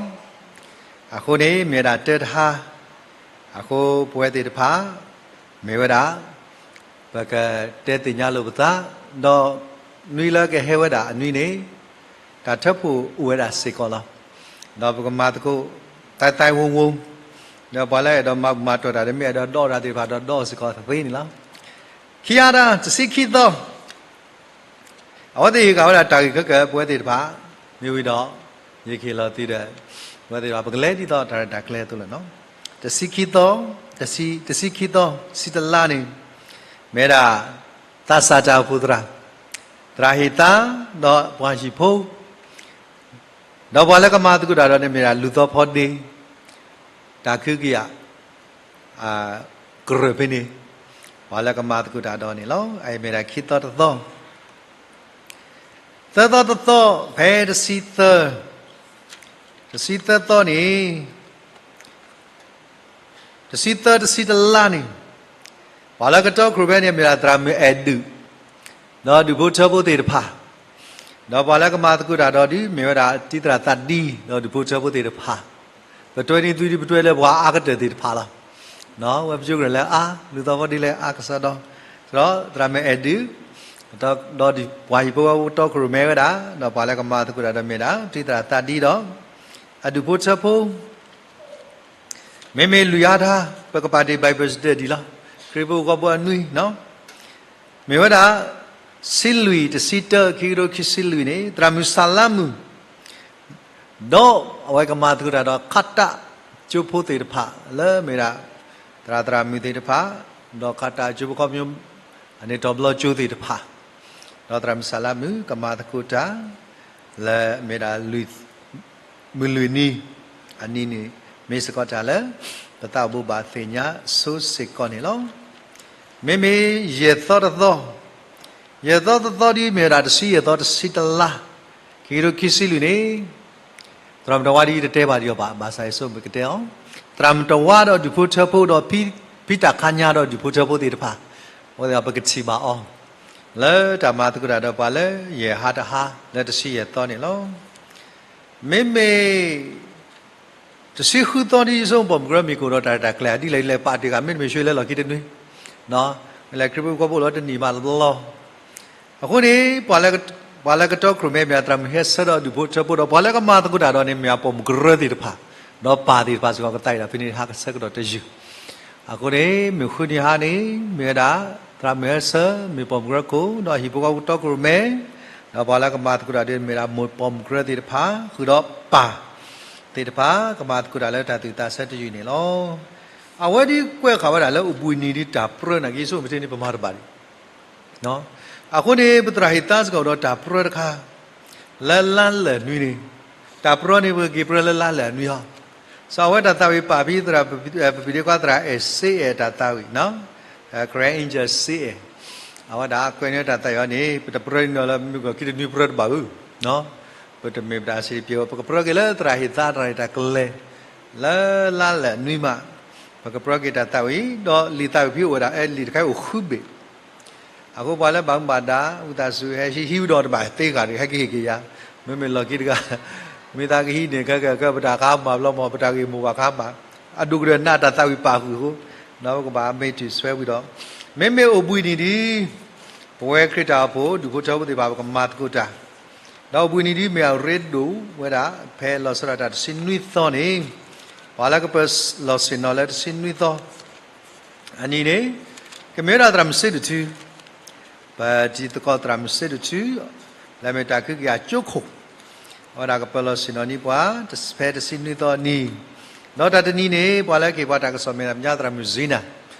အဃိန့ၣ် မ့ၢ်ဝဲဒၣ်တၢတဟါ, အဃိပဝဲသ့ၣ်တဖၣ် မ့ၢ်ဝဲဒၣ် ပကတဲသ့ၣ်ညါလိာ်ပသး, ဒီးနွံလၢကဟဲဝဲဒၣ်အနွံန့ၣ် တၢ်ထၢဖှိၣ်အိၣ်ဝဲဒၣ်စ့ၢ်ကီးလီၤ. ဒီးပကမၤသကိး သဲသဲဝိဝိ, ဒီးပှၤလၢအဲၣ်ဒိးမၤဘူၣ်မၤတီၢ်တၢ်ဒီး မ့ၢ်အဲၣ်ဒိးဒီးတၢ်သ့ၣ်တဖၣ်ဒီး ဒီးစ့ၢ်ကီးသ့န့ၣ်လီၤ. ခံဂၤတၢ် တဆံခံသီ, အဝဲသ့ၣ်ဟ့ၣ်ဃာ်ဝဲဒၣ်တၢ်ဂ့ၢ်ခဲကၢၢ် ပဝဲသ့ၣ်တဖၣ် မ့ၢ်ဝံၤဒီး ယကဟ့ၣ်လီၤသုဒီး အဝဲသ့ၣ်ဒီး ပကလဲၤဒ်သိးတၢ်ရဲၣ်တၢ်ကျဲၤအသိးလီၤနီၤ. တဆံခံသီ, တဆံ, တဆံခံသီ, တဆံတလါန့ၣ် မ့ၢ်ဝဲဒၣ် သးစၢ်တၢ်အိၣ်ဖှိၣ်သရၣ်, သရၣ်ဟ့ၣ်သါ, ဒီးပှၤဟံၣ်ဖိ ဒီးပှၤလၢကမၤသကိးတၢ်ဒီးန့ၣ်မ့ၢ်ဒၣ် လူၢ်သီဖီဒ့, တၢ်ခုကယၤ ကရၢၢ်ဖဲန့ၣ် ပှၤလၢကမၤသကိးတၢ်ဒီးန့ၣ်လီၤ. အအံၤမ့ၢ်ဒၣ်ခံသီတသီ, သၢသီတသီ, ဖဲတဆံသၢ, တဆံသၢသီန့ၣ် တဆံသၢ တဆံတလါန့ၣ် ပှၤလၢကတီခိၣ်ရိၣ်မဲန့ၣ် မ့ၢ်ဒၣ်သရၣ်မုၣ်အဲၣ်ဒုး, ဒီးဒူၣ်ဖိထၢဖိသ့ၣ်တဖၣ်, ဒီးပှၤလၢကမၤသကိးတၢ်ဒီးဒုး မ့ၢ်ဝဲဒၣ်တံၤသရၣ်သးဒံ ဒီးဒူၣ်ဖိထၢဖိသ့ၣ်တဖၣ်, ပတွဲန့ၢ်သုဒုး ပတွဲလၢပှၤအါကတၢၢ်သ့ၣ်တဖၣ်လီၤ. ဝဲပကရၢၢ်လၢအါ, လူၢ်သီဖီဒ့လၢအါကစီဒီ, ဒီးသရၣ်မုၣ်အဲၣ်ဒုး, ဒီးပှၤဟံၣ်ဖိဃီဖိတီခိၣ်ရိၣ်မဲဝဲဒၣ်, ဒီးပှၤလၢကမၤသကိးတၢ်ဒီးမ့ၢ်ဒၣ် တံၤသရၣ်သးဒံဒီး အဒူၣ်ဖိထၢဖိ မ့မ့ၢ်လွံၢ်အါထါ ပကပာ်တ့ၢ် Bible study လီၤ. ခရံာ်ဖိဟံၣ်ဖိဃီဖိအနွံ, မ့ၢ်ဝဲဒၣ် ဆံလွံၢ် တဆံတၢ ခံကထိခံဆံလွံၢ်န့ၣ် သရၣ်မုၣ်စၤလါမုၣ်, ဒီးအဝဲကမၤသကိးတၢ်ဒီး ခးတၢကၠိဖိသ့ၣ်တဖၣ် လၢမ့ၢ်ဒၣ် သရၣ်သရၣ်မုၣ်သ့ၣ်တဖၣ်, ဒီးခးတၢကၠိဖိခီပညီ အန့ၣ်တီၤဘျီကၠိသ့ၣ်တဖၣ်, ဒီးသရၣ်မုၣ်စၤလါမုၣ် ကမၤသကိးတၢ် လၢမ့ၢ်ဒၣ် မုၢ်လွံၢ်နံၤ, အနံၤန့ၣ် မ့ၢ်စ့ၢ်ကီးတၢ်လၢ ပသးအိၣ်ဘိးဘၣ်သ့ၣ်ညါဆိစ့ၢ်ကီးန့ၣ်လီၤ. မ့မ့ၢ်ယဲၢ်သီတသီ, ယဲၢ်သီတသီဒ်မ့ၢ်ဝဲဒၣ် တဆံယဲၢ်သီ တဆံတလါ, ခံကထိခံဆံလွံၢ်န့ၣ် သရၣ်မုၣ်တဝါဒ်တတဲဘၣ်ဒံးအီၤဘၣ်, ဘၣ်ဆၣ်ယဆိကမိၣ်ကတဲအီၤ, သရၣ်မုၣ်တဝါဒီးဒူၣ်ဖိထၢဖိဒီး ဖံတၢ်ခါညါဒီးဒူၣ်ဖိထၢဖိသ့ၣ်တဖၣ်, အဝဲသ့ၣ်ပကထံၣ်ဘၣ်အီၤ လၢတၢ်မၤသကိးတၢ်ဒီးပှၤလၢယဲၢ်ဟါတဟါ လၢတဆံယဲၢ်သီန့ၣ်လီၤ. မ့မ့ၢ် တဆံဃုသီဒ်ယဆိကမိၣ် ပိာ်မုၣ်ကရၢမ့ၢ်ကအိၣ်ဒီးတၢ်ရဲၣ်တၢ်ကျဲၤ ဒ်လဲၣ်ဒ်လဲၣ်ပာ်တ့ၢ်ဃာ် မ့တမ့ၢ်ဆှၢလၢလီၢ်ခံတနွံ, လၢခရံာ်ဖိဟံၣ်ဖိဃီဖိလီၤတနံၣ်မးတဘျီလီၤ. အဃိန့ၣ် ပှၤလၢကတီခိၣ်ရိၣ်မဲမ့ၢ်ဒၣ်သရၣ်မုၣ်ဟဲဆၢဒီးဒူၣ်ဖိထၢဖိဒီး ပှၤလၢကမၤသကိးတၢ်ဒီးန့ၣ် မ့ၢ်ပိာ်မုၣ်ကရၢသ့ၣ်တဖၣ်, ဒီးပၢ်သ့ၣ်တဖၣ်စ့ၢ်ကီး ကသးဝံၣ်ဒၣ်ဖဲန့ၣ်ဟါကဆၢကတီၢ်တယုၢ် အဃိန့ၣ် မုၢ်ဃုနံၤဟါန့ၣ် မ့ၢ်ဝဲဒၣ် သရၣ်မုၣ်ဟဲဆၢ မ့ၢ်ပိာ်မုၣ်ကရၢခိၣ် ဒီးဟံၣ်ဖိဃီဖိတီခိၣ်ရိၣ်မဲ, ဒီးပှၤလၢကမၤသကိးတၢ်ဒီး မ့ၢ်ဒၣ်မိၢ်ပိာ်မုၣ်ကရၢသ့ၣ်တဖၣ် ဃုာ်ဒီးပၢ်သ့ၣ်တဖၣ် ကမၤသကိးတၢ်လၢတၢ်သူၣ်သးဆၢတယုၢ်န့ၣ်လီၤ. အဝဲဒ်ကွဲးဃာ်ဝဲဒၣ်လၢအိၣ်ဘှံးနံၤဒ်တၢ်ပြၢနာ်က့ ယဆိကမိၣ်ပထံၣ်န့ၣ် ပမၤတဘၣ်ဒံး အဃိန့ၣ် ပသရၣ်ဟ့ၣ်သါစ့ၢ်ကီးဒီးတၢ်ပြၢတခါ လၢလါလၢာ်နွံန့ၣ်, တၢ်ပြၢန့ၣ် ပက့ၤပြၢလၢလါလၢာ်နွံဟီ, စီၤအဝဲတၢ်သးဝံၣ်ပာ်ဖဲသရၣ် ပပံၤဒ့ခွါသရၣ်အဲၣ်စ့အဲၣ်တၢ်သးဝံၣ်, သရၣ်အဲၣ်စ့အဲၣ်, အဝဲဒၣ်ကွဲးန့ၢ်တၢ်သးဝံၣ်အီၤန့ၣ် ပတပြၢန့ၢ်လၢမုၢ်ဂီၤခံတနွံပြၢတဘၣ်ဧိၤ, ပတမ့ၢ်ပတၢ်စံးပျဲဝဲ ပကပြၢက့ၤလၢသရၣ်ဟ့ၣ်သါတၢ်ရဲၣ်တၢ်ကျဲၤ လၢလါလၢာ်နွံမး, ပကပြၢက့ၤတၢ်သးဝံၣ် ဒီးလံာ်သးဝံၣ်ဖဲအိၣ်ဝဲဒၣ် အဲ လံာ်တခါအံၤအိၣ်ဃုဘ့ၣ် အဃိပှၤလၢဘၣ်မူဘၣ်ဒါ ဝံသးစူၤဟဲဟံးဟံးဝံၤဒီးတဘၣ်သ့ဂၤဒီး ဟဲက့ၤဟ့ၣ်က့ၤယၤ, မ့မ့ၢ်လီၢ်ခံတဂၤ, မ့ၢ်သးကဟံးန့ၣ် ခဲကဲ ပတၢ်ကဟါမၢ်ဘျီမး ပတၢ်ဂ့ၢ်မိၢ်ပှၢ်ကဟါမၢ်, အဒိၣ်ကတၢၢ်နးတၢ်သးဝံၣ်ပာ်ဃုာ်အဃိ, ဒီးပကဘၣ်မ့ၢ်တုၤဆွဲဝံၤဒီး, မ့မ့ၢ်အိၣ်ဘှံးနံၤဒ် ပဝဲခရံာ်တၢ်အိၣ်ဖှိၣ် ဒူၣ်ဖိထၢဖိသ့ၣ်တဖၣ် ပကမၤသကိးတၢ်, ဒီးအိၣ်ဘှံးနံၤဒ်မ့ၢ်အရ့ဒိၣ်ဝဲဒၣ် ဖဲလီၤဆီဒၣ်တၢ်တဆံနွံသီန့ၣ်, ပှၤလၢကပၢၤလီၢ်ဆ့ၣ်နီၤလၢတဆံနွံသီ အနံၤန့ၣ်, ကမ့ၢ်ဝဲဒၣ်သရၣ်မုၣ်စ့ဒိၣ်ထူ, ပတံၤသကိးသရၣ်မုၣ်စ့ဒိၣ်ထူ, လၢမ့ၢ်တၢ်ခုကယၤကၠိခိၣ်, အဝဲဒၣ်ကပၢၤလီၢ်ဆ့ၣ်နီၤန့ၢ်ပှၤ ဖဲတဆံနွံသီအနံၤ, ဒီးတၢ်တနံၤန့ၣ် ပှၤလၢကဟ့ၣ်ပှၤတၢ်ကစီၣ်မ့ၢ်ဒၣ် ပညါသရၣ်မုၣ်စံနၤ,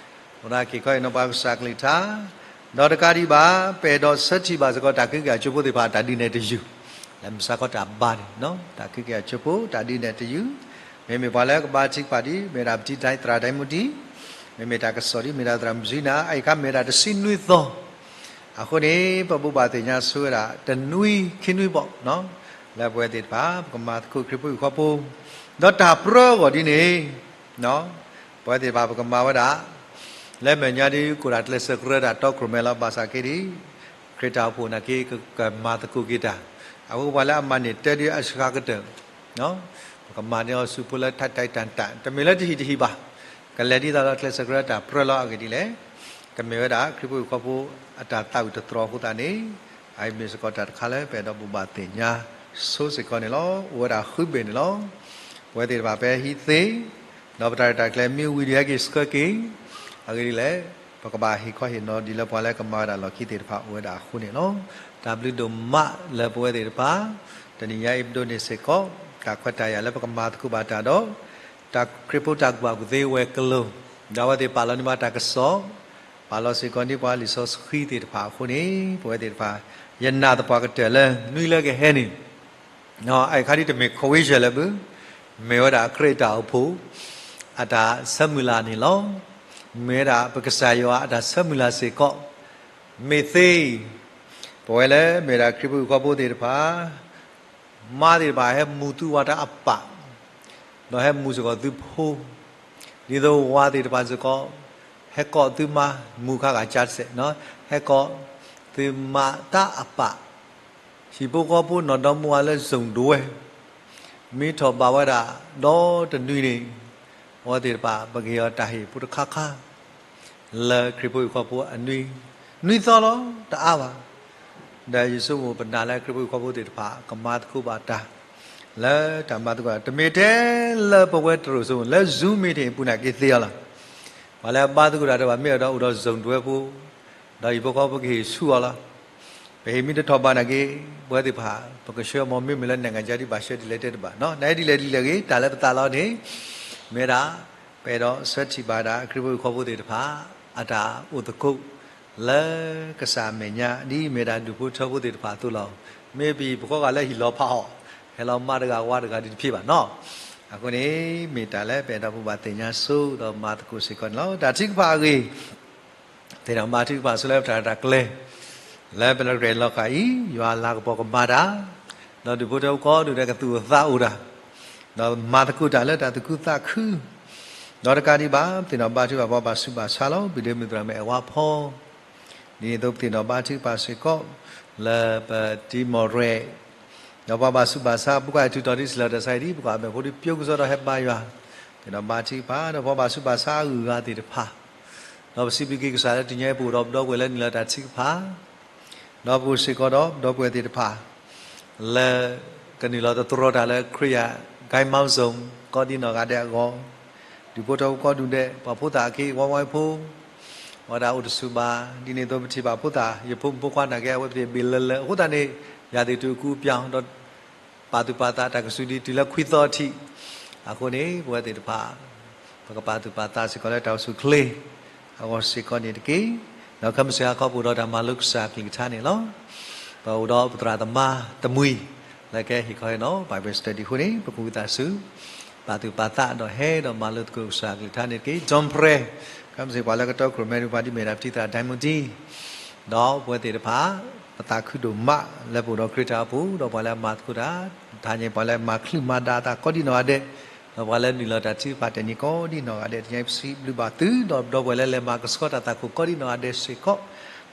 အဝဲဒၣ်က့ၤခီဟ့ၣ်နီၤပှၤကစၢ်ကလုၢ်ကထါ, ဒီးတကးဒံးဘၣ် ပအဲၣ်ဒိးဆၢထံၣ်ဘၣ်စ့ၢ်ကီးတၢ်ခုကယၤကၠိဖိသ့ၣ်တဖၣ် တၢ်ဒုးနဲၣ်တယုၢ်, လၢမုၢ်ဆါခီတၢ်ဘါန့ၣ်, တၢ်ခုကယၤကၠိဖိ တၢ်ဒုးနဲၣ်တယုၢ်, မ့မ့ၢ်ပှၤလၢကဘါထုကဖၣ်ဒ် မ့ၢ်ဒၣ်ပတံၤသရၣ်ဒဲမူတံၢ်, မ့မ့ၢ်တၢ်ကစီၣ်ဒ် မ့ၢ်ဒၣ်သရၣ်မုၣ်စံနၤ, အအံၤခါမ့ၢ်ဝဲဒၣ်တဆံနွံသီ, အဃိန့ၣ် ပဘိးဘၣ်သ့ၣ်ညါဆိဝဲဒၣ် တနွံခံနွံဘၣ်, လၢပဝဲသ့ၣ်တဖၣ် ပကမၤသကိးခရံာ်ဖိဟံၣ်ဖိဃီဖိ, ဒီးတၢ်ပြၢအဂီၢ်ဒ်န့ၣ်, ပဝဲသ့ၣ်တဖၣ်ပကမၤဝဲဒၣ်, လၢမဲာ်ညါဒ်ကိးဒၣ်ကျဲးစၢးကရၢတၢ်တီခိၣ်ရိၣ်မဲလီၤ, ဘၣ်ဆၣ်က့ဒ် ခရံာ်တၢ်အိၣ်ဖှိၣ်နာ်က့ ကမၤသကိးက့ၤတၢ်, အဃိပှၤလၢအမၤန့ၢ်တၢ်ဒ်အစှၤကတၢၢ် ပကမၤန့ၢ်အီၤဆူဖိလၢထးတဲတၢ်တၢ်, တမ့ၢ်လၢတဟံၣ်တဟံၣ်ဘၣ်, ကလဲၤဒ်သိးဒီးကျဲးစၢးကရၢတၢ်ပြၢလီၤအဂ့ၢ်ဒ်လဲၣ်, ကမ့ၢ်ဝဲဒၣ်ခရံာ်ဖိဟံၣ်ဖိဃီဖိအတၢ်သးဝံၣ်တတြီၤအဃိသတးန့ၣ်, အအံၤမ့ၢ်စ့ၢ်ကီးတၢ်တခါလၢပအဲၣ်ဒိးဘိးဘၣ်သ့ၣ်ညါဆိစ့ၢ်ကီးန့ၣ်လီၤ. အိၣ်ဝဲဒၣ်ဃုဘ့ၣ်န့ၣ်လီၤ. ပဝဲသ့ၣ်တဖၣ်ပဟံးသ့, ဒီးပတၢ်ရဲၣ်တၢ်ကျဲၤမ့ၢ်ဝံၤဒီးဟဲက့ၤဆှၢက့ၤ, အဂ့ၢ်ဒ်လဲၣ်, ပကဘၣ်ဟ့ၣ်ခီဟ့ၣ်နီၤဒ်လၢပှၤလၢကမၤဝဲဒၣ်လီၢ်ခံသ့ၣ်တဖၣ်အိၣ်ဝဲဒၣ်အဃိန့ၣ်လီၤ. တၢ်ဘျုးဒိၣ်မးလၢပဝဲသ့ၣ်တဖၣ် တနံၤညါအံၤပဒိးန့ၢ်စ့ၢ်ကီး တၢ်ခွဲးတၢ်ယာ်လၢပကမၤသကိးဘၣ်တၢ်ဒီး တၢ်ခရံာ်ဖိတၢ်ကူၣ်ဘၣ်ကူၣ်သ့ဝဲၤကျိၤ, ဒီးအဝဲသ့ၣ်ပာ်လီၤန့ၢ်ဘၣ်တၢ်ကစီၣ်, ပာ်လီၤစ့ၢ်ကီးန့ၢ်ပှၤလံာ်စီဆှံသ့ၣ်တဖၣ်အဃိန့ၣ် ပဝဲသ့ၣ်တဖၣ် ယနာ်သပှၢ်ကတၢၢ်လၢနွံလၢကဟဲန့ၣ် အခါဒ်တမ့ၢ် ခဝ့ယၢၢ် လၢၤဘၣ်, မ့ၢ်ဝဲဒၣ်ခရံာ်အတၢ်အိၣ်ဖှိၣ် အတၢ်ဆၢမုၢ်လၢ်န့ၣ်လီၤ. မ့ၢ်ဝဲဒၣ်ပကစၢ်ယွၤအတၢ်ဆၢမုၢ်လၢ်စ့ၢ်ကီး, မ့ၢ်သ့ ပဝဲလၢမ့ၢ်ဒၣ်ခရံာ်ဖိဟံၣ်ဖိဃီဖိသ့ၣ်တဖၣ် မါသ့ၣ်တဖၣ်ဟဲမူၤသုဝၤတၢ်အပၣ်, ဒီးဟဲမူၤစ့ၢ်ကီးသုဖိ, ဒ်သိးဝၤသ့ၣ်တဖၣ်စ့ၢ်ကီး ဟဲကိးသုမါ မူၤခါဂာ်ကၢ်တစဲး, ဟဲကိးသုမါတၢ်အပၣ်, ဟံၣ်ဖိဃီဖိနီၢ်ဒီမါဝၤလၢ zone ဒဝဲၢ် မ့ၢ်ထီၣ်ဘၣ်ဝဲဒၣ် ဒီတနွံန့ၣ် အဝဲသ့ၣ်တဖၣ် ပကဟ့ၣ်အီၤတၢ်ဟ့ၣ်ဖိတခါခါ လၢခရံာ်ဖိဟံၣ်ဖိဃီဖိအနွံ, နွံသီလီၤ တအါဘၣ်. ဒီးယဆိကမိၣ်ပနာ်လၢခရံာ်ဖိဟံၣ်ဖိဃီဖိသ့ၣ်တဖၣ် ကမၤသကိးဘၣ်တၢ် လၢတၢ်မၤသကိး တမ့ၢ်ထဲလၢပဝဲတရူးစိ လၢ Zoom meeting အပူၤန့ၣ်က့ၤသ့အီၤလီၤ. ပှၤလၢအဘါသကိးတၢ်ဒီး ဘၣ်မ့ၢ်အီၤဒီးအိၣ်ဒီး zone ဒဝဲၢ်ဖိ ဒီးဟံၣ်ဖိဃီဖိကဟ့ၣ်ဆူအီၤလီၤ. ပဟ့ၣ်မ့ၢ်တထီၣ်ဘၣ်န့ၣ်က့ၤ ပဝဲသ့ၣ်တဖၣ် ပကဆှၢမ့ၢ်မ့မ့ၢ်လၢ နိုင်ငံခြား ဒ်ဘၣ်ဆှၢဒ်လဲၣ်တဲတဘၣ်နီၤ. နဒ်လဲၣ်ဒ်လဲၣ်ဂ့ၤ တၢ်လၢပသးလီန့ၣ် မ့ၢ်ဒၣ် ပအဲၣ်ဒိးဆၢထံၣ်ဘၣ်ဒၣ် ခရံာ်ဖိဟံၣ်ဖိဃီဖိသ့ၣ်တဖၣ် အတၢ်အိၣ်သကိး လၢကစၢ်အမဲာ်ညါ ဒ်မ့ၢ်ဒၣ်ဒူၣ်ဖိထၢဖိသ့ၣ်တဖၣ်အသိးလီၤ. မ့ၢ်ပဟံၣ်ဖိဃီဂၤလၢဟံၣ်လီၤဖးအီၤ ဟဲလီၤမါတဂၤဝၤတဂၤဒ်တဖျ့ဘၣ်နီၤ. အဃိန့ၣ် မ့ၢ်တၢ်လၢပအဲၣ်ဒိးဘၣ်သ့ၣ်ညါဆိဒီးမၤသကိးစ့ၢ်ကီးန့ၣ်လီၤ. တၢ်ထုကဖၣ်အဂ့ၢ် သ့ၣ်နီၣ်ဘါထုကဖၣ်ဆိလၢပတၢ်ရဲၣ်တၢ်ကျဲၤ လၢပတၢ်ရဲၣ်လီၤဃာ်အံၤ ယွၤအလၤကပီၤကမၤတၢ် ဒီးဒူၣ်ဖိထၢဖိကိးဒူၣ်ဒဲးကသူၣ်အသးအိၣ်တၢ် ဒီးမၤသကိးတၢ်လၢတၢ်သူၣ်ခုသးခု ဒီးတကးဒံးဘၣ် ပသ့ၣ်နီၣ်ဘါထုကဖၣ်ပှၤဘၣ်ဆူးဘၣ်ဆါလီၤ. ပဒ့မုၣ်သရၣ်မုၣ်အဲၣ်ဝါဖီ ဒ်န့ၣ်အသိးပသ့ၣ်နီၣ်ဘါထုကဖၣ်စ့ၢ်ကီး လၢပတံၤမီၢ်ရဲၣ် ဒီးပှၤဘၣ်ဆူးဘၣ်ဆါ ပူၤကွၢ်ထုးထီၣ်ဒ်စံးလီၤတၢ်ဆါအံၤဒ် ပကွၢ်မဲာ်ဖိဒ်ပျိကစီဒီးဟဲဘါယွၤ သ့ၣ်နီၣ်ဘါထုကဖၣ် ဒီးပှၤဘၣ်ဆူးဘၣ်ဆါအဂုၤအဂၤသ့ၣ်တဖၣ် ဒီးပစံးဘျုးက့ၤကစၢ်လၢတနံၤအံၤပအိၣ်ဒီးပဒီပုၢ်ဝဲၢ်လၢနုာ်လီၤတၢ်ထုကဖၣ် ဒီးပအိၣ်စ့ၢ်ကီးဒီးပဒီပုၢ်ဝဲၢ်သ့ၣ်တဖၣ် လၢကနုာ်လီၤသတြီၤတၢ်လၢခရံာ်အ ကၠဲမီၣ်စိ ကိးဒံနီၢ်ဂၤဒဲးအဂီၢ် ဒူၣ်ဖိထၢဖိကိးဒူၣ်ဒဲး ပှၤဖိသၣ်အခ့အဝဲဝဲဖိ အဝဲဒၣ်အိၣ်တဆူၣ်ဘၣ် ဒ်န့ၣ်အသိးပထံၣ်ဘၣ်ဖိသၣ် ယဖိမုၣ်ဖိခွါနာ်က့ အဝဲသ့ၣ်ဘ့ၣ်လၢလၢ အဃိသတးန့ၣ် ယၤသ့ၣ်တုၤအကူအပျီ ဒီးပာ်သူၣ်ပာ်သးတၢ်ကစူၢ်ဒံးတုၤလၢခွံသီအထံး အဃိန့ၣ် ပဝဲသ့ၣ်တဖၣ် ပကပာ်သူၣ်ပာ်သးစ့ၢ်ကီးလၢတၢ်အိၣ်ဆူၣ်အိၣ်ချ့ အဂီၢ်စ့ၢ်ကီးန့ၣ်တက့ၢ်. ဒီးခဲမုၢ်ဆ့ၣ်ဟါခီပအိၣ်ဒီးတၢ်မၤလိကစၢ်အကလုၢ်ကထါန့ၣ်လီၤ. ပအိၣ်ဒီးပသရၣ်သမါတမှံၤ လၢကဟဲဟ့ၣ်ခီဟ့ၣ်နီၤ Bible study အဃိန့ၣ် ပကဝံသးစူၤ ပာ်သူၣ်ပာ်သးဒီးဟဲဒီးမၤလိသကိးကစၢ်အကလုၢ်ကထါန့ၣ်တက့ၢ်. ဒိၣ်မးပရဲ ခဲမုၢ်ဆ့ၣ်ပှၤလၢကတီခိၣ်ရိၣ်မဲဒံးပှၤဒ်မ့ၢ်ဒၣ်ပထံၣ်သရၣ်ဒဲမူဒံ ဒီးပဝဲသ့ၣ်တဖၣ် ပသးခုဒိၣ်မးလၢပအိၣ်ဒီးခရံာ်တၢ်အိၣ်ဖှိၣ် ဒီးပှၤလၢအမၤသကိးတၢ် တဟါညါပှၤလၢအမၤချုးမၤဒါအသးကိးဒံနီၢ်ဂၤဒဲး ဒီးပှၤလၢနုာ်လီၤတၢ်ထုကဖၣ်တနံၤကိးဒံနီၢ်ဂၤဒဲး တနံၤအံၤပစံးဘျုးဘၣ်သု ဒီးပဒီပုၢ်ဝဲၢ်လၢလဲၤမၤကဆှီတၢ်သးခိၣ်ကိးဒံနီၢ်ဂၤဒဲးစ့ၢ်ကီး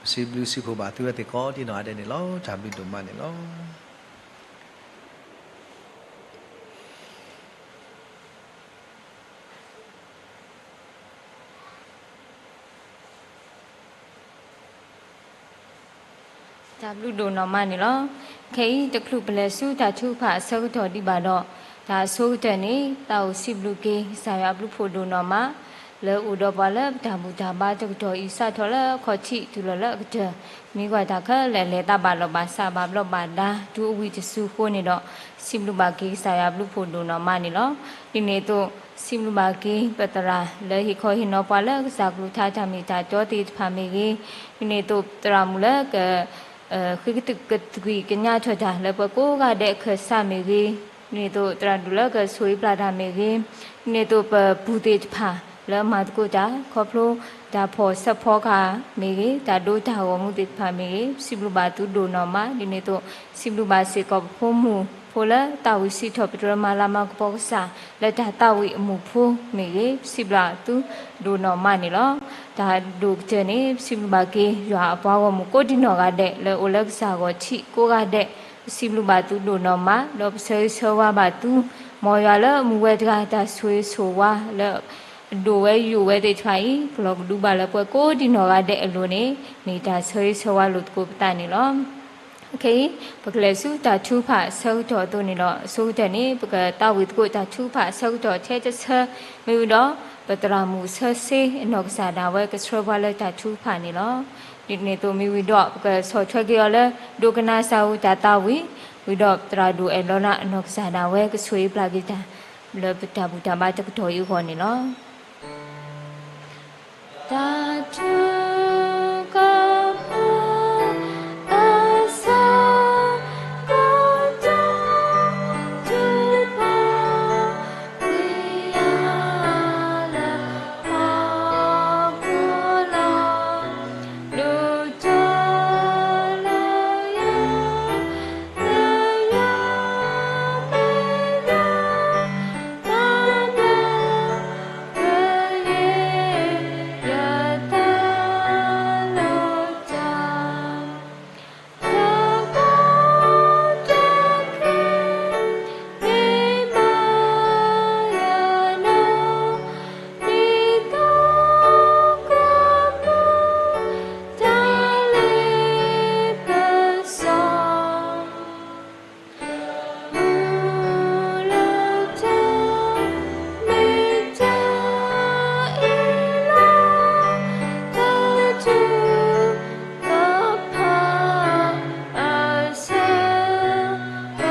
ပစံးဘျုးစံးဖှိၣ်ဘၣ်သုဝဲသ့ၣ်ကိးဒံနီၢ်ဂၤဒဲးန့ၣ်လီၤ. တၢ်ဘျုးဒိၣ်မးန့ၣ်လီၤ. တၢ်ဘျုးဒိၣ်နီၢ်မးန့ၣ်လီၤ. ခဲအံၤတချုးပလဲၤဆူတၢ်ထုကဖၣ်အဆၢကတီၢ်ဒံးဘၣ်ဒီး တၢ်အဆိကတၢၢ်န့ၣ် သးအိၣ်စံးဘျုးက့ၤ ကစၢ်ယွၤအဘျုးဖှိၣ်ဒိၣ်နီၢ်မး လၢအအိၣ်ဒီးပှၤလၢပတၢ်ဘူၣ်တၢ်ဘါတကတီၢ်အံၤ စးထီၣ်လၢအခီၣ်ထံးတုၤလီၤလၢအကတၢၢ် မ့ၢ်ကွၢ်တၢ်ခဲလၢာ်လဲၤသးဘၣ်လီၢ်ဘၣ်စးဘၣ်ဘျီးဘၣ်ဒါ တုၤအဝံၤတစုအဃိန့ၣ်ဒီး စံးဘျုးဘၣ်က့ၤကစၢ်ယွၤအဘျုးဖှိၣ်ဒိၣ်နီၢ်မးန့ၣ်လီၤ. ဒ်န့ၣ်အသိး စံးဘျုးဘၣ်က့ၤ ပသရၣ်လၢဟ့ၣ်ခီဟ့ၣ်နီၤပှၤလၢကစၢ်ကလုၢ်ကထါတၢ်မ့ၢ်တၢ်တီသ့ၣ်တဖၣ်မ့ၢ်ဂ့ၤ, ဒ်န့ၣ်အသိးသရၣ်မုၣ်လၢက ဃ့ကသံၣ်ကညးထီၣ်တၢ်လၢပှၤကိးဂၤဒဲးအခၢၣ်စးမ့ၢ်ဂ့ၤ, ဒ်န့ၣ်အသိးသရၣ်ဒူၣ်လၢကဆိၣ်ဂ့ၤပျၢ်တၢ်မ့ၢ်ဂ့ၤ, ဒ်န့ၣ်အသိးပပူၤသ့ၣ်တဖၣ်လၢမၤသကိးတၢ် ခီဖျိတၢ်ဖီၣ်ဆၢဖီကဟၣ်မ့ၢ်ဂ့ၤ, တၢ်ဒိတၢ်ဂီၤမူသ့ၣ်တဖၣ်မ့ၢ်ဂ့ၤ, စံးဘျုးဘၣ်သုဒိၣ်နီၢ်မး, ဒ်န့ၣ်အသိး စံးဘျုးဘၣ်စ့ၢ်ကီးပဖိမုၣ်ဖိလၢသးဝံၣ်စံးထီၣ်ပတြၢၤမၤလၤမၤကပီၤကစၢ် လၢတၢ်သးဝံၣ်အမူးဖိမ့ၢ်ဂ့ၤ, ပစံးဘျုးသုဒိၣ်နီၢ်မးန့ၣ်လီၤ. တၢ်ဒိၣ်ကတၢၢ်န့ၣ် ပစံးဘျုးဘၣ်က့ၤ ယွၤအပှၤဂီၢ်မုၢ်ကိးဒံနီၢ်ဂၤဒဲး လၢအအိၣ်လၢကစၢ်ဂီၢ်ထံးကိးဂၤဒဲး, ပစံးဘျုးဘၣ်သုဒိၣ်နီၢ်မး ဒီးပဆၢဂ့ၤဆၢဝါဘၣ်သု မ်ယွၤလၢအမူဝဲတဂၤတၢ်ဆိၣ်ဂ့ၤဆိၣ်ဝါလၢ အဒိၣ်ဝဲယိာ်ဝဲသ့ၣ်တဖၣ်အံၤ ကလီၤကဒုဘၣ်လၢပှၤကိးဒံနီၢ်ဂၤဒဲးအလိၤန့ၣ် မ့ၢ်တၢ်ဆၢဂ့ၤဆၢဝါလိာ်သကိးပသးန့ၣ်လီၤ. ခဲအံၤ ပကလဲၤဆူတၢ်ထုကဖၣ်အဆၢကတီၢ်အသိးန့ၣ်ဒီး အဆိကတၢၢ်န့ၣ် ပကသးဝံၣ်သကိးတၢ်ထုကဖၣ်အဆၢကတီၢ်ထဲတဆၢ မ့ၢ်ဝံၤဒီး ပသရၣ်မုၣ်ဆၢစ့အနီၢ်ကစၢ်ဒၣ်ဝဲကဆှၢပှၤလၢတၢ်ထုကဖၣ်န့ၣ်လီၤ. ဒ်န့ၣ်အသိးမ့ၢ်ဝံၤဒီး ပကဆီၣ်ထွဲက့ၤအီၤလၢ ဒိကနၣ်စၢ်ဧိၤတၢ်သးဝံၣ် ဝံၤဒီးသရၣ်ဒိၣ်အဲၣ်လီၤနၤ အနီၢ်ကစၢ်ဒၣ်ဝဲကဆိၣ်ဂ့ၤပျၢ်က့ၤတၢ် လၢပတၢ်ဘူၣ်တၢ်ဘါတကတီၢ်အံၤအဂီၢ်န့ၣ်လီၤ. တၢ်ထုကဖၣ် အစၢ်ကတီၢ် ထုကဖၣ်ဝဲယၤလၢဟီၣ်ခိၣ်လီၤ. ဒိၣ်ထီၣ်လၢယၤ လၢယၤမဲာ်ညါ ဘၣ်ဘျၢ ကယဲၢ်ယတၢ် လီၤတၢ် တၢ်ကီတၢ်ခဲ မ့ၢ်မၤယၤနီၢ် ဒ်သိးကွၢ်မိၢ် တၢ်လ့ပစီ မူလၢတၢ် မ့ၢ်တၢ်အ့ၣ်လိာ် တၢ်ထုကဖၣ် အစၢ်က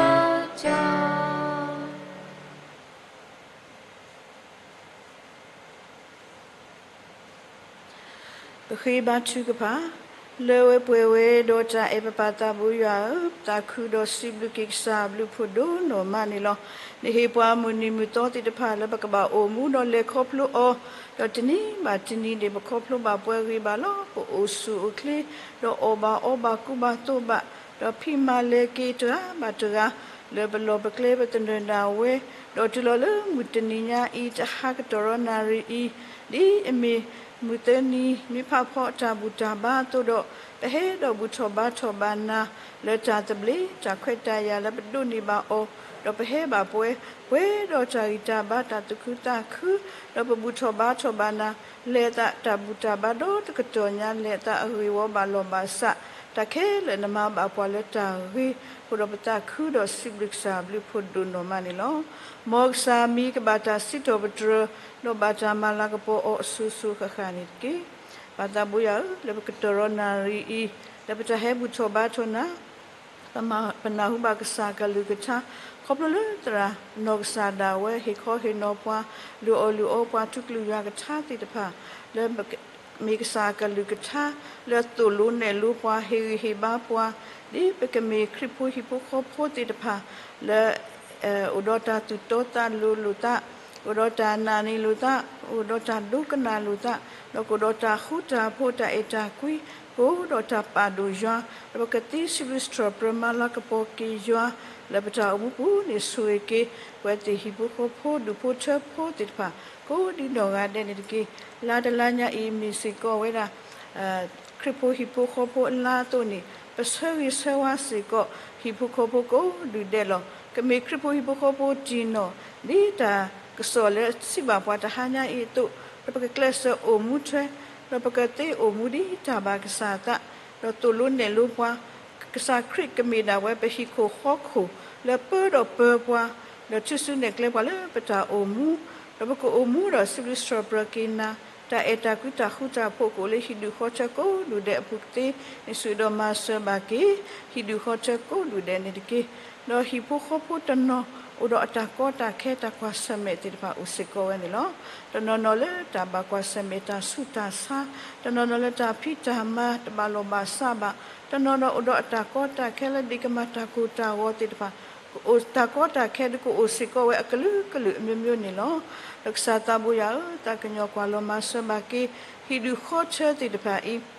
တီၢ် ပဃ့ဘါထုကဖၣ်. လၢဝဲပှဲၤဝဲဒီးတၢ်အဲၣ်ပပၢ်သးဘိယွၤဧၢ, ပသးခုဒီးစံးဘျုးက့ၤကစၢ်အဘျုးဖးဒိၣ်နီၢ်မးန့ၣ်လီၤ. နဟ့ၣ်ပှၤမုၢ်နံၤမုၢ်သီသ့ၣ်တဖၣ်လၢပကဘၣ်အိၣ်မူဒီးလဲၤခီဖျိအီၤ, ဒီးတနံၤဘၣ်တနံၤန့ၣ် ပခီဖျိဘၣ်ပှဲၤဂ့ၤဘၣ်လီၤ. ပအိၣ်ဆူၣ်အိၣ်ချ့, ဒီးအီၣ်ဘၣ်အီဘၣ်ကူဘၣ်သိးဘၣ်, ဒီးဖံးမၤလဲၤက့ၤတဂၤဘၣ်တဂၤ လၢပလီၢ်ပကျဲပသနၢၣ်ဒၣ်ဝဲ, ဒီးတုၤလီၤလၢမုၢ်တနံၤညါအံၤ တဟါကတီၢ်ရီနၣ်ရံၣ်အံၤ, ဒ်အမ့ၢ်မုၢ်သၢနံၤ မ့ၢ်ဖးဖီအတၢ်ဘူၣ်တၢ်ဘါအသိးဒီး, ပဟဲဒီးဘူၣ်ထီၣ်ဘါထီၣ်ဘၣ်နၤ လၢတၢ်သဘျ့ တၢ်ခွဲးတၢ်ယာ်လၢပဒိးန့ၢ်ဘၣ်အီၤ, ဒီးပဟဲဘၣ်ပှဲၤ, ပှဲၤဒီးတၢ်ဂံၢ်တၢ်ဘါတၢ်သူၣ်ခုသးခု, ဒီးပဘူၣ်ထီၣ်ဘါထီၣ်ဘၣ်နၤ လဲၤအသးတၢ်ဘူၣ်တၢ်ဘါဒီတကတီၢ်ညါ လဲၤအသးအဂ့ၢ်ဝီဘၣ်လီၢ်ဘၣ်စး, တၢ်ခဲလၢာ်နမၤဘၣ်ပှၤလၢတၢ်ဂ့ၤ, အဃိဒီးပသးခုဒီးစံးဘျုးကစၢ်အဘျုးဖးဒိၣ်နီၢ်မးန့ၣ်လီၤ. မ်ကစၢ်မံၤကဘၣ်တၢ်စံးထီၣ်ပတြၢၤ, ဒီးဘၣ်တၢ်မၤလၤကပီၤအီၤအစိၤစိၤဃၣ်ဃၣ်န့ၣ်တက့ၢ်. ပၢ်သးဘိယွၤဧၢ, လၢပကတီၢ်ရီနၣ်ရံၣ်အံၤ, လၢပတၢ်ဟဲဘူၣ်ထီၣ်ဘါထီၣ်နၤ ပနၢ်ဟူဘၣ်ကစၢ်အကလုၢ်ကထါ, ခီဖျိလၢသရၣ်နီၢ်ကစၢ်ဒၣ်ဝဲ ဟ့ၣ်ခီဟ့ၣ်နီၤပှၤ, လုၢ်အီၣ်လုၢ်အီပှၤ ထူးကလုၢ်ယွၤကထါသ့ၣ်တဖၣ်, လၢမ့ၢ်ကစၢ်အကလုၢ်ကထါ, လၢအသိၣ်လိနဲၣ်လိပှၤ ဟ့ၣ်ဂံၢ်ဟ့ၣ်ဘါပှၤ, ဒ်ပကမ့ၢ်ခရံာ်ဖိဟံၣ်ဖိဃီဖိသ့ၣ်တဖၣ်, လၢ အိၣ်ဒီးတၢ်သူၣ်တီသးလိၤလိာ်သး, အိၣ်ဒီးတၢ်နာ်န့ၢ်လိာ်သး, အိၣ်ဒီးတၢ်ဒိကနၣ်လိာ်သး, ဒီးကအိၣ်ဒီးတၢ်ဃူတၢ်ဖိးတၢ်အဲၣ်တၢ်ကွံ, ကအိၣ်ဒီးတၢ်ပာ်ဒိၣ်ယွၤ, ဒီးပကသ့စံးဘျုးစံးထီၣ်ပတြၢၤမၤလၤကပီၤက့ၤယွၤ, လၢပတၢ်အိၣ်မူပူၤန့ၣ်ဆိၣ်ဂ့ၤက့ၤ, ပဝဲသ့ၣ်ဟံၣ်ဖိဃီဖိဒူၣ်ဖိထၢဖိသ့ၣ်တဖၣ်, ကိးဒ်နီၢ်ဂၤဒဲးန့ၣ်တက့ၢ်. လါတလါညါအံၤမ့ၢ်စ့ၢ်ကီးဝဲဒၣ် ခရံာ်ဖိဟံၣ်ဖိဃီဖိအလါအသိးန့ၣ်, ပဆၢဂ့ၤဆၢဝါစ့ၢ်ကီး ဟံၣ်ဖိဃီဖိကိးဒူၣ်ဒဲးလီၤ. ကမ့ၢ်ခရံာ်ဖိဟံၣ်ဖိဃီဖိတံၢ်နီၢ်, ဒ်တၢ်ကစီၣ်လၢစံးဘၣ်ပှၤတဟါညါအံၤအသိး, ဒီးပကကျဲးစၢးအိၣ်မူထွဲ, ဒီးပကသ့အိၣ်မူဒ်တၢ်ဘၣ်ကစၢ်အသး, ဒီးသိၣ်လိနဲၣ်လိပှၤ, ကစၢ်ခရံာ်ကမ့ၢ်ဒၣ်ဝဲပဟံၣ်ခိၣ်ဃီခိၣ်, လၢပၢဒီးပၢပှၤ, ဒီးထုးစုနဲၣ်ကျဲပှၤလၢပတၢ်အိၣ်မူ, ဒီးပကအိၣ်မူဒီးစံးဘျုးစံးထီၣ်ပတြၢၤက့ၤနၤ, တၢ်အဲၣ်တၢ်ကွံတၢ်ဃူတၢ်ဖိးကအိၣ်လၢဟံၣ်ဒူၣ်ဃီထၢကိးဒူၣ်ဒဲးအပူၤကသ့န့ၢ်ဆူၣ်ဒီးမၤစၢၤဘၣ်က့ၤ ဟံၣ်ဒူၣ်ဃီထၢကိးဒူၣ်ဒဲးန့ၣ်တက့ၢ်. ဒီးဟံၣ်ဖိဃီဖိတနီၤ အိၣ်ဒီးအတၢ်ကီတၢ်ခဲတၢ်ကွၢ်ဆၢၣ်မဲာ်သ့ၣ်တဖၣ်အိၣ်စ့ၢ်ကီးဝဲန့ၣ်လီၤ. တနီၤနီၤလၢတၢ်ဘၣ်ကွၢ်ဆၢၣ်မဲာ်တၢ်ဆူးတၢ်ဆါ, တနီၤနီၤလၢတၢ်ဖံးတၢ်မၤတဘၣ်လီၢ်ဘၣ်စးဘၣ်, တနီၤနီၤအိၣ်ဒီးအတၢ်ကီတၢ်ခဲလၢဒ်ကမၤတၢ်ကိၢ်တၢ်ဂီၤသ့ၣ်တဖၣ်, တၢ်ကီတၢ်ခဲဒုးကအိၣ်စ့ၢ်ကီးဝဲအကလုာ်ကလုာ်အမျိုးမျိုးန့ၣ်လီၤ. ဒီးကစၢ်သးဘိယွၤဧၢ, သးကညီၤကွၢ်လီၤမၤစၢၤဘၣ်က့ၤ ဟံၣ်ဒူၣ်ဃီထၢသ့ၣ်တဖၣ်အံၤ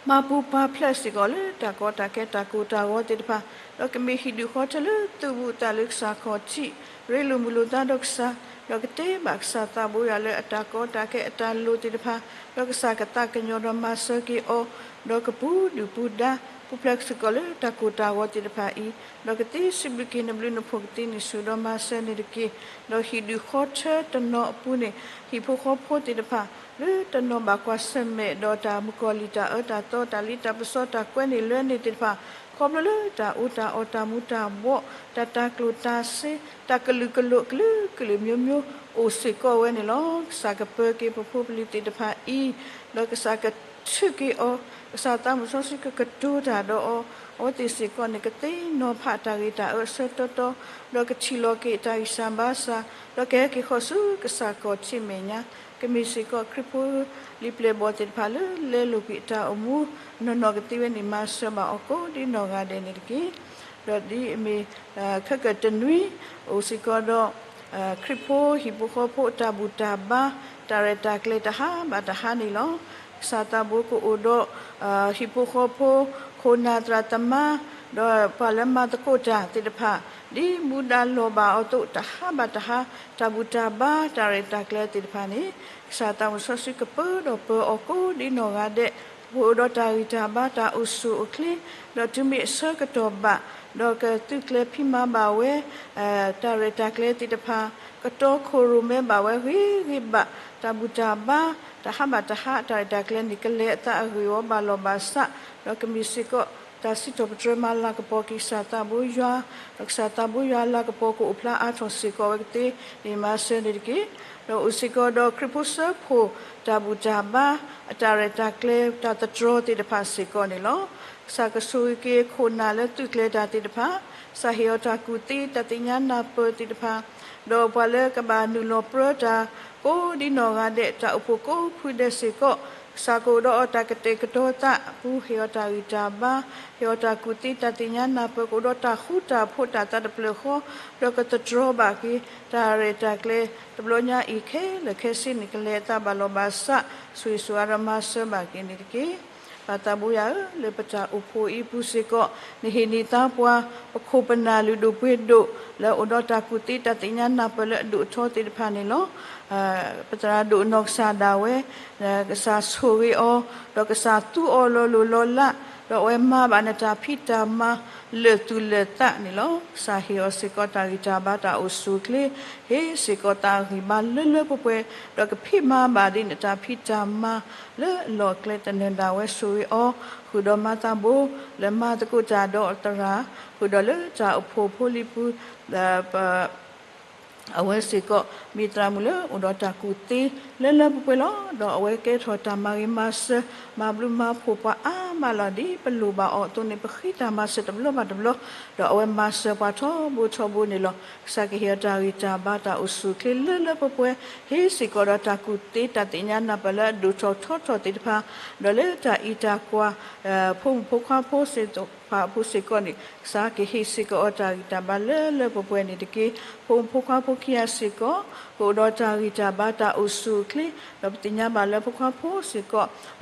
မၤပူၤပာ်ဖျဲးစ့ၢ်ကီးလၢတၢ်ကီတၢ်ခဲတၢ်ကိၢ်တၢ်ဂီၤသ့ၣ်တဖၣ်, ဒီးကမ့ၢ်ဟံၣ်ဒူၣ်ဃီထၢလၢသူၣ်ဘူးသးလၢကစၢ်ခီၣ်ထံး, ရ့လိာ်မုာ်လိာ်သးဒီးကစၢ်, ဒီးကတဲဘၣ်ကစၢ်သးဘိယွၤလၢအတၢ်ကီတၢ်ခဲအတၢ်လိၣ်သ့ၣ်တဖၣ်, ဒီးကစၢ်ကသးကညီၤဒီးမၤစၢၤက့ၤအီၤ, ဒီးကပူၤဒုၣ်ပူၤဒါ ပူၤဖျဲးစ့ၢ်ကီးလၢတၢ်ကိၢ်တၢ်ဂီၤသ့ၣ်တဖၣ်အံၤ, ဒီးကသ့စံးဘျုးက့ၤနဘျုးနဖှိၣ်ကသ့န့ၢ်ဆူၣ်ဒီးမၤစၢၤန့ၣ်တက့ၢ်. ဒီးဟံၣ်ဒူၣ်ဃီထၢတနီၤအပူၤန့ၣ် ဟံၣ်ဖိဃီဖိသ့ၣ်တဖၣ် လၢတနီၤဘၣ်ကွၢ်ဆၢၣ်မဲာ်ဒီးတၢ်မုၣ်ကီၤလံၢ်တၢ်အၢတၢ်သီတၢ်လံတၢ်ပစီတၢ်ကွဲန့ၢ်လွဲန့ၢ်သ့ၣ်တဖၣ်, ခီဖျိလၢတၢ်အူတၢ်အီၣ်တၢ်မူၤတၢ်ဘှီး တၢ်တၤကျိၣ်တၤစ့ တၢ်ကလုာ်ကလိာ်ကလုာ်ကလုာ်မျိုးမျိုး အိၣ်စ့ၢ်ကီးဝဲန့ၣ်လီၤ. ကစၢ်ကပၢၤက့ၤပဖိပလံၤသ့ၣ်တဖၣ်အံၤ, ဒီးကစၢ်က ထုးက့ၤအီၤ, ကစၢ်သးမုၣ်စီဆှံကကတိၤတၢ်ဒီးအီၤ, အဝဲသ့ၣ်စ့ၢ်ကီးန့ၣ် ကသ့ၣ်နီၣ်ဖးတၢ်ဂ့ၤတၢ်အၢအဆၢတီတီ, ဒီးကထံၣ်လီၤက့ၤတၢ်ဂံၢ်စၢ်ဘါစၢ်, ဒီးကဟဲက့ၤဃီၤဆူကစၢ်ခီၣ်ထံးမဲာ်ညါ, ကမ့ၢ်စ့ၢ်ကီးခရံာ်ဖိလံာ်ပျဲၢ်ဘီၣ်သ့ၣ်တဖၣ်လၢလဲလိာ်ကွံာ်အတၢ်အိၣ်မူ, နီၢ်နီၢ်ကသ့ဝဲန့ၣ် မၤစၢၤဘၣ်အီၤကိးဒ်နီၢ်ဂၤဒဲးန့ၣ်တက့ၢ်. ဒီးဒ်အမ့ၢ် ခဲကတနွံ အိၣ်စ့ၢ်ကီးဒီး ခရံာ်ဖိဟံၣ်ဖိဃီဖိအတၢ်ဘူၣ်တၢ်ဘါ တၢ်ရဲၣ်တၢ်ကျဲၤတဟါဘၣ်တဟါန့ၣ်လီၤ. ကစၢ်သးဘိကအိၣ်ဒီး ဟံၣ်ဖိဃီဖိ ခိၣ်နၢ်သရၣ်သမါ ဒီးပှၤလၢမၤသကိးတၢ်သ့ၣ်တဖၣ် ဒ်မူဒါလီၤဘၣ်အီၤအသိး တဟါဘၣ်တဟါ တၢ်ဘူၣ်တၢ်ဘါ တၢ်ရဲၣ်တၢ်ကျဲၤသ့ၣ်တဖၣ်န့ၣ် ကစၢ်သးမုၣ်စီဆှံကပၢဒီးပၢအီၤကိးဒ်နီၢ်ဂၤဒဲး ပအိၣ်ဒီးတၢ်ဂံၢ်တၢ်ဘါ တၢ်အိၣ်ဆူၣ်အိၣ်ချ့ ဒီးတုၤမ့ၢ်အဆၢကတီၢ်ဘၣ် ဒီးကသုးကျဲၤဖံးမၤဘၣ်ဝဲ တၢ်ရဲၣ်တၢ်ကျဲၤသ့ၣ်တဖၣ် ကတီခိၣ်ရိၣ်မဲဘၣ်ဝဲဂ့ၤဂ့ၤဘၣ် တၢ်ဘူၣ်တၢ်ဘါ တဟါဘၣ်တဟါ တၢ်ရဲၣ်တၢ်ကျဲၤန့ၣ် ကလဲၤအသးအဂ့ၢ်ဝီဘၣ်လီၢ်ဘၣ်စး ဒီးကမ့ၢ်စ့ၢ်ကီး တၢ်စံးထီၣ်ပတြၢၤမၤလၤကပီၤက့ၤကစၢ်သးဘိယွၤ, ဒီးကစၢ်သးဘိယွၤလၤကပီၤကအိၣ်ဖျါအါထီၣ်စ့ၢ်ကီးဝဲကသ့ န့ၣ်မၤစၢၤန့ၣ်တက့ၢ်. ဒီးအိၣ်စ့ၢ်ကီးဒီးခရံာ်ဖိစၢဖှိၣ် တၢ်ဘူၣ်တၢ်ဘါ အတၢ်ရဲၣ်တၢ်ကျဲၤ တၢ်သတြီၤသ့ၣ်တဖၣ်စ့ၢ်ကီးန့ၣ်လီၤ. ကစၢ်ကဆိၣ်ဂ့ၤက့ၤခိၣ်နၢ်လၢသုးကျဲၤတၢ်သ့ၣ်တဖၣ်, ကစၢ်ဟ့ၣ်အီၤတၢ်ကူၣ်သ့ တၢ်သ့ၣ်ညါနၢ်ပၢၢ်သ့ၣ်တဖၣ်, ဒီးပှၤလၢကဘၣ်နုာ်လီၤပြၢတၢ် ကိးဒ်နီၢ်ဂၤဒဲး တၢ်အိၣ်ဖှိၣ်ကိးဖုဒဲးစ့ၢ်ကီး, ကစၢ်ကအိၣ်ဒီးအီၤတၢ်ကတဲာ်ကတီၤသးအပူၤ ဟ့ၣ်အီၤတၢ်ဂံၢ်တၢ်ဘါ, ဟ့ၣ်အီၤတၢ်ကူၣ်သ့ တၢ်သ့ၣ်ညါနၢ်ပၢၢ် ကအိၣ်ဒီးတၢ်ဃူတၢ်ဖိးတၢ်သးတဖျၢၣ်ဃီ, ဒီးကသတြီၤဘၣ်က့ၤ တၢ်ရဲၣ်တၢ်ကျဲၤ တဘျီညါအံၤခဲလၢာ်ခဲဆ့န့ၣ် ကလဲၤအသးဘၣ်လီၢ်ဘၣ်စး ဆိၣ်ဂ့ၤဆိၣ်ဝါဒီးမၤစၢၤဘၣ်က့ၤန့ၣ်တက့ၢ်. ပၢ်သးဘိယွၤဧၢ, လၢပတၢ်အိၣ်ဖှိၣ်အံၤအပူၤစ့ၢ်ကီး နဟ့ၣ်န့ၢ်သါပှၤ ပခိၣ်ပနၢ်လုၢ်ဒိၣ်ပှ့ၤဒိၣ် လၢအအိၣ်ဒီးတၢ်ကူၣ်သ့ တၢ်သ့ၣ်ညါနၢ်ပၢၢ်လၢအဒိၣ်အထီသ့ၣ်တဖၣ်န့ၣ်လီၤ. ပသရၣ်ဒိၣ်အနီၢ်ကစၢ်ဒၣ်ဝဲ ကစၢ်ဆိၣ်ဂ့ၤအီၤ, ဒီးကစၢ်သူအီၤလီၤလိၢ်လီၤလး, ဒီးအဝဲမၤဘၣ်နတၢ်ဖံးတၢ်မၤလၢာ်သူၣ်လၢာ်သးန့ၣ်လီၤ. ကစၢ်ဟ့ၣ်အီၤစ့ၢ်ကီးတၢ်ဂံၢ်တၢ်ဘါတၢ်အိၣ်ဆူၣ်အိၣ်ချ့, ဟ့ၣ်စ့ၢ်ကီးတၢ်ဂံၢ်ဘါလၢလၢပှဲၤပှဲၤ, ဒီးကဖံးမၤဘၣ်ဒ်နတၢ်ဖံးတၢ်မၤလၢအလီၢ်ကျဲသနၢၣ်ဒၣ်ဝဲ ဆိၣ်ဂ့ၤအီၤ, ဃုာ်ဒီးမၤသးဘိ လၢမၤသကိးတၢ်ဒီးအသရၣ်, ဃုာ်ဒီးလၢတၢ်အိၣ်ဖှိၣ်ဖိလံၤပူၤ အဝဲစ့ၢ်ကီး မ့ၢ်သရၣ်မုၣ်လၢအိၣ်ဒီးတၢ်ကူၣ်သ့လၢလၢပှဲၤပှဲၤလီၤ. ဒီးအဝဲကဲထီၣ်တၢ်မၤဂ့ၤမၤစၢၤ မၤဘျုးမၤဖှိၣ်ပှၤအါမးလီၤ. ဒ်ပလိၣ်ဘၣ်အီၤအသိးန့ၣ် ပဃ့တၢ်မၤစၢၤတဘျီဘၣ်တဘျီ, ဒီးအဝဲမၤစၢၤပှၤထီဘိထီဘိန့ၣ်လီၤ. ကစၢ်ကဟ့ၣ်အီၤတၢ်ဂံၢ်တၢ်ဘါတၢ်အိၣ်ဆူၣ်အိၣ်ချ့လၢလၢပှဲၤပှဲၤ, ဟ့ၣ်စ့ၢ်ကီးဒီးတၢ်ကူၣ်သ့တၢ်သ့ၣ်ညါနၢ်ပၢၢ်လၢအဒိၣ်ထီၣ်ထီထီၣ်သ့ၣ်တဖၣ်, ဒီးလၢတၢ်အံးတၢ်ကွၢ် ဖိမုၣ်ဖိခွါဖိသ့ၣ်တဖၣ်အပူၤစ့ၢ်ကီးန့ၣ် ကစၢ်ကဟ့ၣ်စ့ၢ်ကီးအီၤတၢ်ဂံၢ်တၢ်ဘါလၢလၢပှဲၤပှဲၤန့ၣ်တက့ၢ်. ဖိမုၣ်ဖိခွါဖိခံဂၤစ့ၢ်ကီး ကအိၣ်ဒီးတၢ်ဂံၢ်တၢ်ဘါတၢ်အိၣ်ဆူၣ်အိၣ်ချ့, ဒီးပသ့ၣ်ညါဘၣ်လၢဖိခွါဖိစ့ၢ်ကီး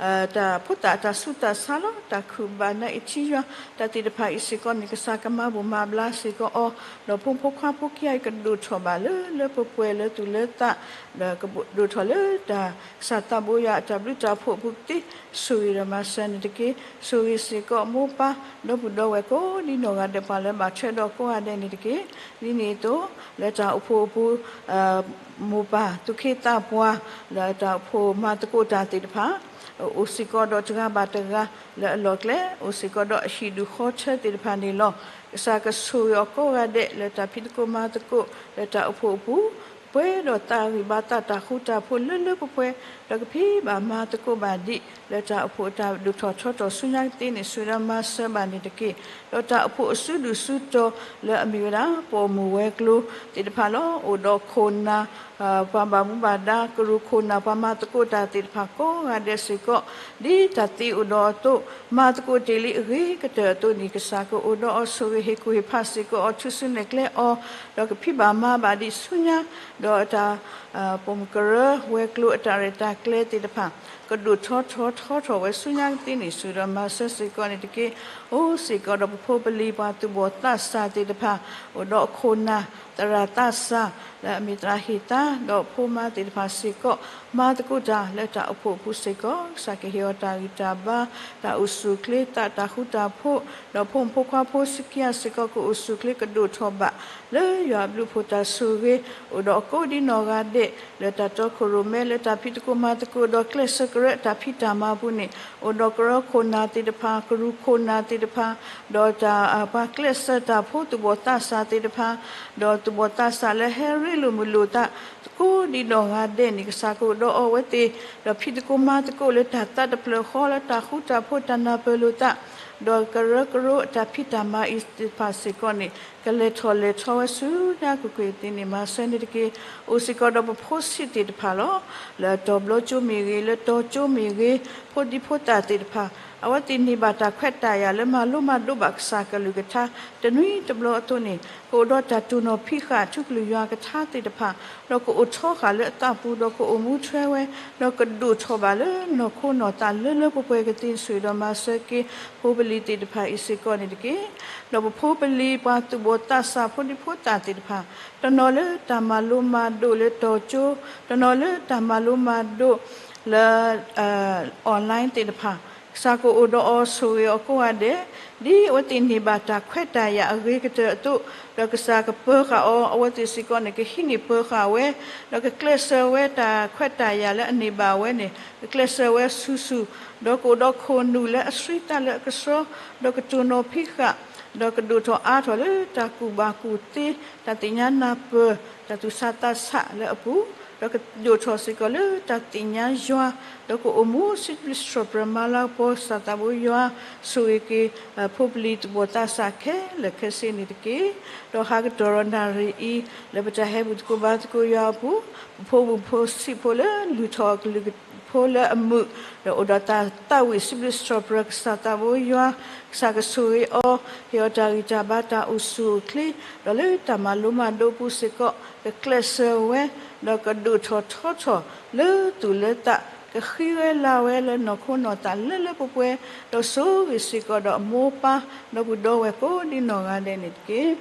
တၢ်ဖိသၣ်တၢ်ဆူးတၢ်ဆါလီၤ. တၢ်ခုၣ်ဘၣ်နါအ့ၣ်ထံယွၤ တၢ်သ့ၣ်တဖၣ်အံၤစ့ၢ်ကီးန့ၣ် ကစၢ်ကမၤဘူၣ်မၤဘျါစ့ၢ်ကီးအီၤ, ဒီးဖိမုၣ်ဖိခွါဖိခံဂၤအံၤကဒိၣ်ထီၣ်ဘၣ်လၢလၢပှဲၤပှဲၤလၢသူၣ်လၢသး ဒီးကဒိၣ်ထီၣ်လၢတၢ်ကစၢ်သးဘိယွၤအတၢ်ဘျုးတၢ်ဖှိၣ်အပူၤကသ့, ဆိၣ်ဂ့ၤဒီးမၤစၢၤန့ၣ်တက့ၢ်. ဆိၣ်ဂ့ၤစ့ၢ်ကီးမိၢ်ပၢ် ဒီပုၢ်ဒီဝဲၢ်ကိးဒ်နီၢ်ဂၤဒဲး ပှၤလၢဘၣ်ထွဲဒီးကိးဂၤဒဲးန့ၣ်တက့ၢ်. ဒ်န့ၣ်အသိး လၢတၢ်အိၣ်ဖှိၣ်အပူၤ မိၢ်ပၢ်သူၣ်က့သးပှၢ် လၢတၢ်အိၣ်ဖှိၣ်မၤသကိးတၢ်သ့ၣ်တဖၣ် အိၣ်စ့ၢ်ကီးဒီးတဂၤဘၣ်တဂၤ လၢအလီၢ်ကျဲ အိၣ်စ့ၢ်ကီးဒီးအဟံၣ်ဒူၣ်ဃီထၢသ့ၣ်တဖၣ်န့ၣ်လီၤ. ကစၢ်ကဆိၣ်ဂ့ၤအီၤကိးဂၤဒဲး လၢတၢ်ဖံးသကိးမၤသကိး လၢတၢ်အိၣ်ဖှိၣ်အပူၤ ပှဲၤဒီးသးဂံၢ်ဘါသးတၢ်ဃူတၢ်ဖိးလၢလၢပှဲၤပှဲၤ, ဒီးကဖံးဘၣ်မၤသကိးဘၣ်ဒ် လၢတၢ်အိၣ်ဖှိၣ်အတၢ်ဒိၣ်ထီၣ်ထီထီၣ်ဆူညါကသ့န့ၣ် ဆိၣ်ဂ့ၤဒီးမၤစၢၤဘၣ်န့ၣ်တက့ၢ်. ဒီးတၢ်အိၣ်ဖှိၣ်အစုဒုၣ်စုတီၤလၢအမ့ၢ်ဝဲဒၣ် ပိာ်မုၣ်ဝဲၤကျိၤသ့ၣ်တဖၣ်လီၤ. အိၣ်ဒီးခိၣ်နၢ် ပှၤဘၣ်မူဘၣ်ဒါ ကရူၢ်ခိၣ်နၢ် ပှၤမၤသကိးတၢ်သ့ၣ်တဖၣ်ကိးဂၤဒဲးစ့ၢ်ကီး ဒ်တၢ်သ့အိၣ်ဒီးအသိး မၤသကိးတ့ၢ်လံအဂ့ၤကတၢၢ်အသိးန့ၣ် ကစၢ်ကအိၣ်ဒီးအီၤ ဆိၣ်ဂ့ၤဟ့ၣ်ကူၣ်ဟ့ၣ်ဖးစ့ၢ်ကီးအီၤ ထုးစုနဲၣ်ကျဲအီၤ ဒီးကဖံးဘၣ်မၤဘၣ်ဒံးဆူညါ ဒီးတၢ် ပိာ်မုၣ်ကရၢဝဲၤကျိၤအတၢ်ရဲၣ်တၢ်ကျဲၤသ့ၣ်တဖၣ် ကဒိၣ်ထီထီထီထီၣ်ဝဲဆူညါကသ့န့ၣ် ဆိၣ်ဂ့ၤဒီးမၤစၢၤစ့ၢ်ကီးန့ၣ်တက့ၢ်. အိၣ်စ့ၢ်ကီးဒီးပဖိပလံၤပှၤသူၣ်ဘီၣ်သးစၢ်သ့ၣ်တဖၣ် အိၣ်ဒီးအခိၣ်နၢ် သရၣ်သးစၢ် လၢအမ့ၢ်သရၣ်ဟ့ၣ်သါ ဒီးဖိမါသ့ၣ်တဖၣ်စ့ၢ်ကီး မၤသကိးတၢ်လၢတၢ်အိၣ်ဖှိၣ်အပူၤစ့ၢ်ကီး ကစၢ်ကဟ့ၣ်အီၤတၢ်ဂံၢ်တၢ်ဘါ တၢ်အိၣ်ဆူၣ်အိၣ်ချ့ သးတၢ်ဃူတၢ်ဖိး ဒီးဖိမုၣ်ဖိခွါဖိခံဂၤစ့ၢ်ကီး ကအိၣ်ဆူၣ်အိၣ်ချ့ကဒိၣ်ထီၣ်ဘၣ် လၢယွၤအဘျုးအဖှိၣ်တၢ်ဆိၣ်ဂ့ၤ အိၣ်ဒီးအကိးဒ်နီၢ်ဂၤဒဲး လၢတၢ်တီခိၣ်ရိၣ်မဲ လၢတၢ်ဖံးသကိးမၤသကိး ဒီးကျဲးစၢးကရၢအတၢ်ဖံးတၢ်မၤအပူၤန့ၣ် အိၣ်ဒီးကရၢခိၣ်နၢ်သ့ၣ်တဖၣ် ကရူၢ်ခိၣ်နၢ်သ့ၣ်တဖၣ် ဒီးတၢ်ပှၤကျဲးစၢးတၢ်ဖိသူၣ်ဘီၣ်သးစၢ်သ့ၣ်တဖၣ် ဒီး ဒီးပှၤသူၣ်ဘီၣ်သးစၢ်လၢဟဲရ့လိာ်မုာ်လိာ်သး သကိးဒ်နီၢ်ဂၤဒဲးန့ၣ် ကစၢ်ကအိၣ်ဒီးအီၤဝဲသ့ၣ်, ဒီးဖံးသကိးမၤသကိးလၢတၢ်သးတဖျၢၣ်ဃီ လၢတၢ်ဃူတၢ်ဖိးတၢ်နၢ်ပၢၢ်လိာ်သး, ဒီးကရၢကရိအတၢ်ဖံးတၢ်မၤအံၤသ့ၣ်တဖၣ်စ့ၢ်ကီးန့ၣ် ကလဲၤထီၣ်လဲၤထီဝဲဆူညါကွ့ၢ်ကွ့ၢ်သ့န့ၣ် မၤစၢၤန့ၣ်တက့ၢ်. အိၣ်စ့ၢ်ကီးဒီးပဖိဆံးသ့ၣ်တဖၣ်လီၤ. လၢတီၤဘျီကၠိမ့ၢ်ဂ့ၤ, လၢတီၤကၠိမ့ၢ်ဂ့ၤ, ဖိဒံဖိသၣ်သ့ၣ်တဖၣ် အဝဲသ့ၣ်န့ၢ်ဘၣ်တၢ်ခွဲးတၢ်ယာ်လၢမၤလိမၤဒိးဘၣ်ကစၢ်ကလုၢ်ကထါ တနွံတဘျီအသိးန့ၣ် ကအိၣ်ဒီးတၢ်တိၢ်နီၣ်ဖံးဃာ်ထူကလုၢ်ယွၤကထါသ့ၣ်တဖၣ်, ဒီးကအိၣ်ထီဃာ်လၢအသးပူၤ ဒီးကအိၣ်မူထွဲဝဲ, ဒီးကဒိၣ်ထီၣ်ဘၣ်လၢနီၢ်ခိနီၢ်သးလၢလၢပှဲၤပှဲၤကသ့ ဆိၣ်ဂ့ၤဒီးမၤစၢၤက့ၤ ဖိပလံၤသ့ၣ်တဖၣ်အံၤစ့ၢ်ကီးန့ၣ်တက့ၢ်. ဒီးပဖိပလံၤပှၤသူၣ်ဘီၣ်သးစၢ်ဖိဒံဖိသၣ်သ့ၣ်တဖၣ်, တနီၤလၢတၢ်မၤလိမၤဒိးလၢတီၤကၠိ, တနီၤလၢတၢ်မၤလိမၤဒိးလၢ online သ့ၣ်တဖၣ်, ကစၢ်ကအိၣ်ဒီးအီၤဆိၣ်ဂ့ၤအီၤကိးဂၤဒဲး, ဒ်အဝဲသ့ၣ်န့ၢ်ဘၣ်တၢ်ခွဲးတၢ်ယာ်အဂ့ၤကတၢၢ်အသိး, ဒီးကစၢ်ကပၢၤဃာ်အီၤ အဝဲသ့ၣ်စ့ၢ်ကီးန့ၣ် ကဟံးန့ၢ်ပၢၤဃာ်ဝဲ, ဒီးကကျဲးစၢးဝဲတၢ်ခွဲးတၢ်ယာ်လၢအန့ၢ်ဘၣ်ဝဲန့ၣ် ကကျဲးစၢးဝဲဆူၣ်ဆူၣ်, ဒီးကအိၣ်ဒီးခိၣ်နူာ်လၢအဆှံသးလၢအကဆှီ, ဒီးကတိၢ်နီၣ်ဖံးဃာ်, ဒီးကဒိၣ်ထီၣ်အါထီၣ်လၢတၢ်ကူၣ်ဘၣ်ကူၣ်သ့, တၢ်သ့ၣ်ညါနၢ်ပၢၢ်, တၢ်သူၣ်ဆးသးဆးလၢအပူၤ, ဒီးကဒိၣ်ထီၣ်စ့ၢ်ကီးလၢတၢ်သ့ၣ်ညါယွၤ, ဒီးကအိၣ်မူစံးဘျုးစံးထီၣ်ပတြၢၤမၤလၤကပီၤကစၢ်သးဘိယွၤ, ဆိၣ်ဂ့ၤက့ၤ ဖိပလံၤသူၣ်ဘီၣ်သးစၢ်ခဲလၢာ်ခဲဆ့န့ၣ်တက့ၢ်. ဒီးဟးကတီၢ်ဒီးနၣ်ရံၣ်အံၤ လၢပတၢ်ဟဲဘူၣ်သကိးဘါသကိးယွၤအပူၤ, ပဖိမုၣ်ဖိဆံးဖိလၢလုၢ်ထီၣ်အကလုၢ်ဖိလၢအမုာ်, ဒီးအိၣ်ဒီးတၢ်သးဝံၣ်စံးဘျုးစံးထီၣ်ပတြၢၤကစၢ်သးဘိယွၤ, ကစၢ်ကဆိၣ်ဂ့ၤအီၤ, ဟ့ၣ်အီၤတၢ်ဂံၢ်တၢ်ဘါတၢ်အိၣ်ဆူၣ်အိၣ်ချ့, ဒီးလၢတၢ်မၤလိမၤဒိးပူၤစ့ၢ်ကီး ကကျဲးစၢးဝဲ, ဒီးကဒိၣ်ထီၣ်ထီထီၣ်လၢသူၣ်လၢသး, ကဃံဝဲလၤဝဲလၢနီၢ်ခိနီၢ်သးလၢလၢပှဲၤပှဲၤ, ဒီးဆိၣ်ဂ့ၤစ့ၢ်ကီးဒီးမိၢ်ပၢ် ဒီပုၢ်ဒီဝဲၢ်ကိးဒ်နီၢ်ဂၤဒဲးန့ၣ်တက့ၢ်.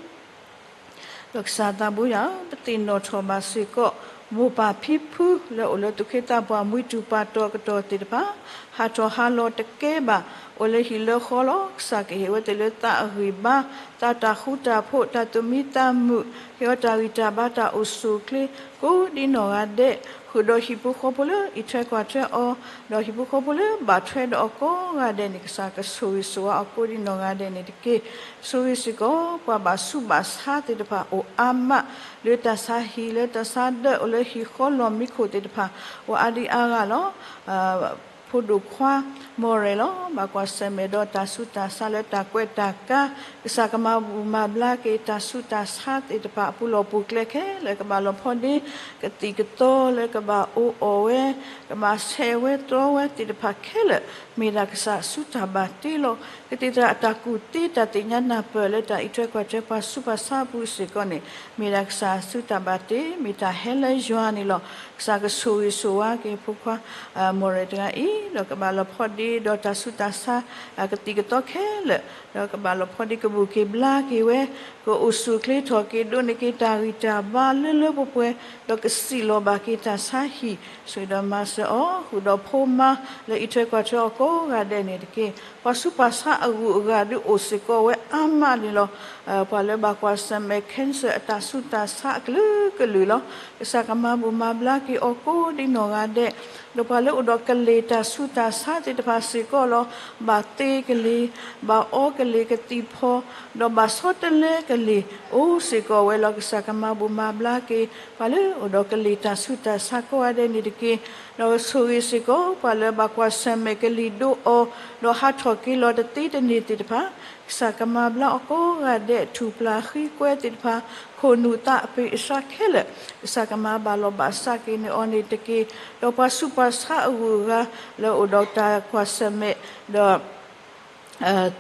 ဒီးကစၢ်သးဘိယွၤဧၢ, ပသ့ၣ်နီၣ်ထီၣ်ဘၣ်စ့ၢ်ကီး မိၢ်ပၢ်ဖံဖုလၢအိၣ်လၢသူၣ်က့သးပှၢ် မှံတူၢ်ပှၤတီၤကတီၢ်သ့ၣ်တဖၣ်, ဟးထီၣ်ဟးလီၤတကဲဘၣ်, အိၣ်လၢဟံၣ်လၢဃီလီၤ. ကစၢ်ကဟ့ၣ်ဝဲသ့ၣ်လၢသးအဂံၢ်ဘါ, သးတၢ်ဃူတၢ်ဖိး, တၢ်သူၣ်မံသးမုာ်, ဟ့ၣ်အီၤတၢ်ဂံၢ်တၢ်ဘါတၢ်အိၣ်ဆူၣ်အိၣ်ချ့ ကိးဒ်နီၢ်ဂၤဒဲး, ဃုာ်ဒီးဟံၣ်ဖိဃီဖိလၢအံးထွဲကွၢ်ထွဲအီၤ, ဒီးဟံၣ်ဖိဃီဖိလၢဘၣ်ထွဲဒီးအီၤကိးဂၤဒဲးန့ၣ် ကစၢ်ကဆိၣ်ဂ့ၤဆိၣ်ဝါအီၤကိးဒ်နီၢ်ဂၤဒဲးန့ၣ်တက့ၢ်. ဆိၣ်ဂ့ၤစ့ၢ်ကီး ပှၤဘၣ်ဆူးဘၣ်ဆါသ့ၣ်တဖၣ်အိၣ်အါမး, လၢတၢ်ဆါဟံၣ်လၢတၢ်ဆါဒၢးအိၣ်လၢဟံၣ်ဃီလီၢ်မံခိၣ်သ့ၣ်တဖၣ် အိၣ်အါဒံအါဂၤလီၤ. ဖိဒိၣ်ခွါ မီၢ်ရဲၣ်လီၤ. ဘၣ်ကွၢ်ဆၢၣ်မဲာ်ဒီးတၢ်ဆူးတၢ်ဆါလၢတၢ်ကွဲးတၢ်ကါ, ကစၢ်ကမၤဘူၣ်မၤဘျါက့ၤတၢ်ဆူးတၢ်ဆါသ့ၣ်တဖၣ် အပူၤလီၢ်ပူၤကျဲခဲလၢာ် ကဘၣ်လီၤဖီဒ့, ကသံၣ်ကသီလၢကဘၣ်အိၣ်အီၣ်ဝဲ, ကဘၣ်ဆဲးဝဲတြီဝဲသ့ၣ်တဖၣ်ခဲလၢာ် မ့ၢ်ဒၣ်ကစၢ်အစုတၢ်ဘၣ်တ့လီၤ. ကသံၣ်သရၣ်အတၢ်ကူၣ်သ့တၢ်သ့ၣ်ညါနၢ်ပၢၢ်လၢတၢ်အံးထွဲကွၢ်ထွဲပှၤဆူးပှၤဆါအပူၤစ့ၢ်ကီးန့ၣ် မ့ၢ်ဒၣ်ကစၢ်အစုတၢ်ဘၣ်တ့, မ့ၢ်တၢ်ဟဲလၢယွၤန့ၣ်လီၤ. ကစၢ်ကဆိၣ်ဂ့ၤဆိၣ်ဝါက့ၤဖိခွါ မီၢ်ရဲၣ်တဂၤအံၤ, ဒီးကဘၣ်လီၤဖီဒ့ဒီးတၢ်ဆူးတၢ်ဆါ ကသံၣ်ကသီခဲလၢာ်, ဒီးကဘၣ်လီၤဖီဒ့ကဘူၣ်က့ၤဘျါက့ၤဝဲ, ကအိၣ်ဆူၣ်အိၣ်ချ့ထီၣ်က့ၤဒိးန့ၢ်က့ၤတၢ်ဂံၢ်တၢ်ဘါလၢလၢပှဲၤပှဲၤ, ဒီးကစံၣ်လီၤဘၣ်က့ၤတၢ်ဆါဟံၣ်, ဆိၣ်ဂ့ၤဒီးမၤစၢၤအီၤ, ဃုာ်ဒီးဖိမါလၢအံးထွဲကွၢ်ထွဲအီၤကိးဂၤဒဲးန့ၣ်တက့ၢ်. ပှၤဆူးပှၤဆါအဂုၤအဂၤဒုးအိၣ်စ့ၢ်ကီးဝဲအါမးန့ၣ်လီၤ. ပှၤလၢဘၣ်ကွၢ်ဆၢၣ်မဲာ် cancer အတၢ်ဆူးတၢ်ဆါအကလုာ်ကလုာ်လီၤ. ကစၢ်ကမၤဘူၣ်မၤဘျါက့ၤအီၤကိးဒ်နီၢ်ဂၤဒဲး, ဒီးပှၤလၢအိၣ်ဒီးကလ့ၢ်တၢ်ဆူးတၢ်ဆါသ့ၣ်တဖၣ်စ့ၢ်ကီးလီၤ. ဘၣ်သ့ကလ့ၢ်, ဘၣ်အီကလ့ၢ်ကသံၣ်ဖီ, ဒီးဘၣ်ဆီတလဲကလ့ၢ် အိၣ်စ့ၢ်ကီးဝဲလီၤ. ကစၢ်ကမၤဘူၣ်မၤဘျါက့ၤ ပှၤလၢအိၣ်ဒီးကလ့ၢ်တၢ်ဆူးတၢ်ဆါကိးဂၤဒဲးန့ၣ်တက့ၢ်. ဒီးဆိၣ်ဂ့ၤစ့ၢ်ကီး ပှၤလၢဘၣ်ကွၢ်ဆၢၣ်မဲာ်ကလံၤဒိအီၤ, ဒီးဟးထီၣ်က့ၤလီၤတသ့တန့ၢ်သ့ၣ်တဖၣ်, ကစၢ်ကမၤဘျါအီၤကိးဂၤဒဲး, ထူၣ်ပျၢ်ဃံကွဲသ့ၣ်တဖၣ်, ခိၣ်နူာ်သးအပ့ၤအစှၤခဲလၢာ်, ကစၢ်ကမၤဘၣ်လီၤဘၣ်စးက့ၤန့ၢ်အီၤန့ၣ်တက့ၢ်. ဒီးပှၤဆူးပှၤဆါအဂုၤအဂၤ လၢအိၣ်ဒီးတၢ်ကွၢ်ဆၢၣ်မဲာ်, ဒီး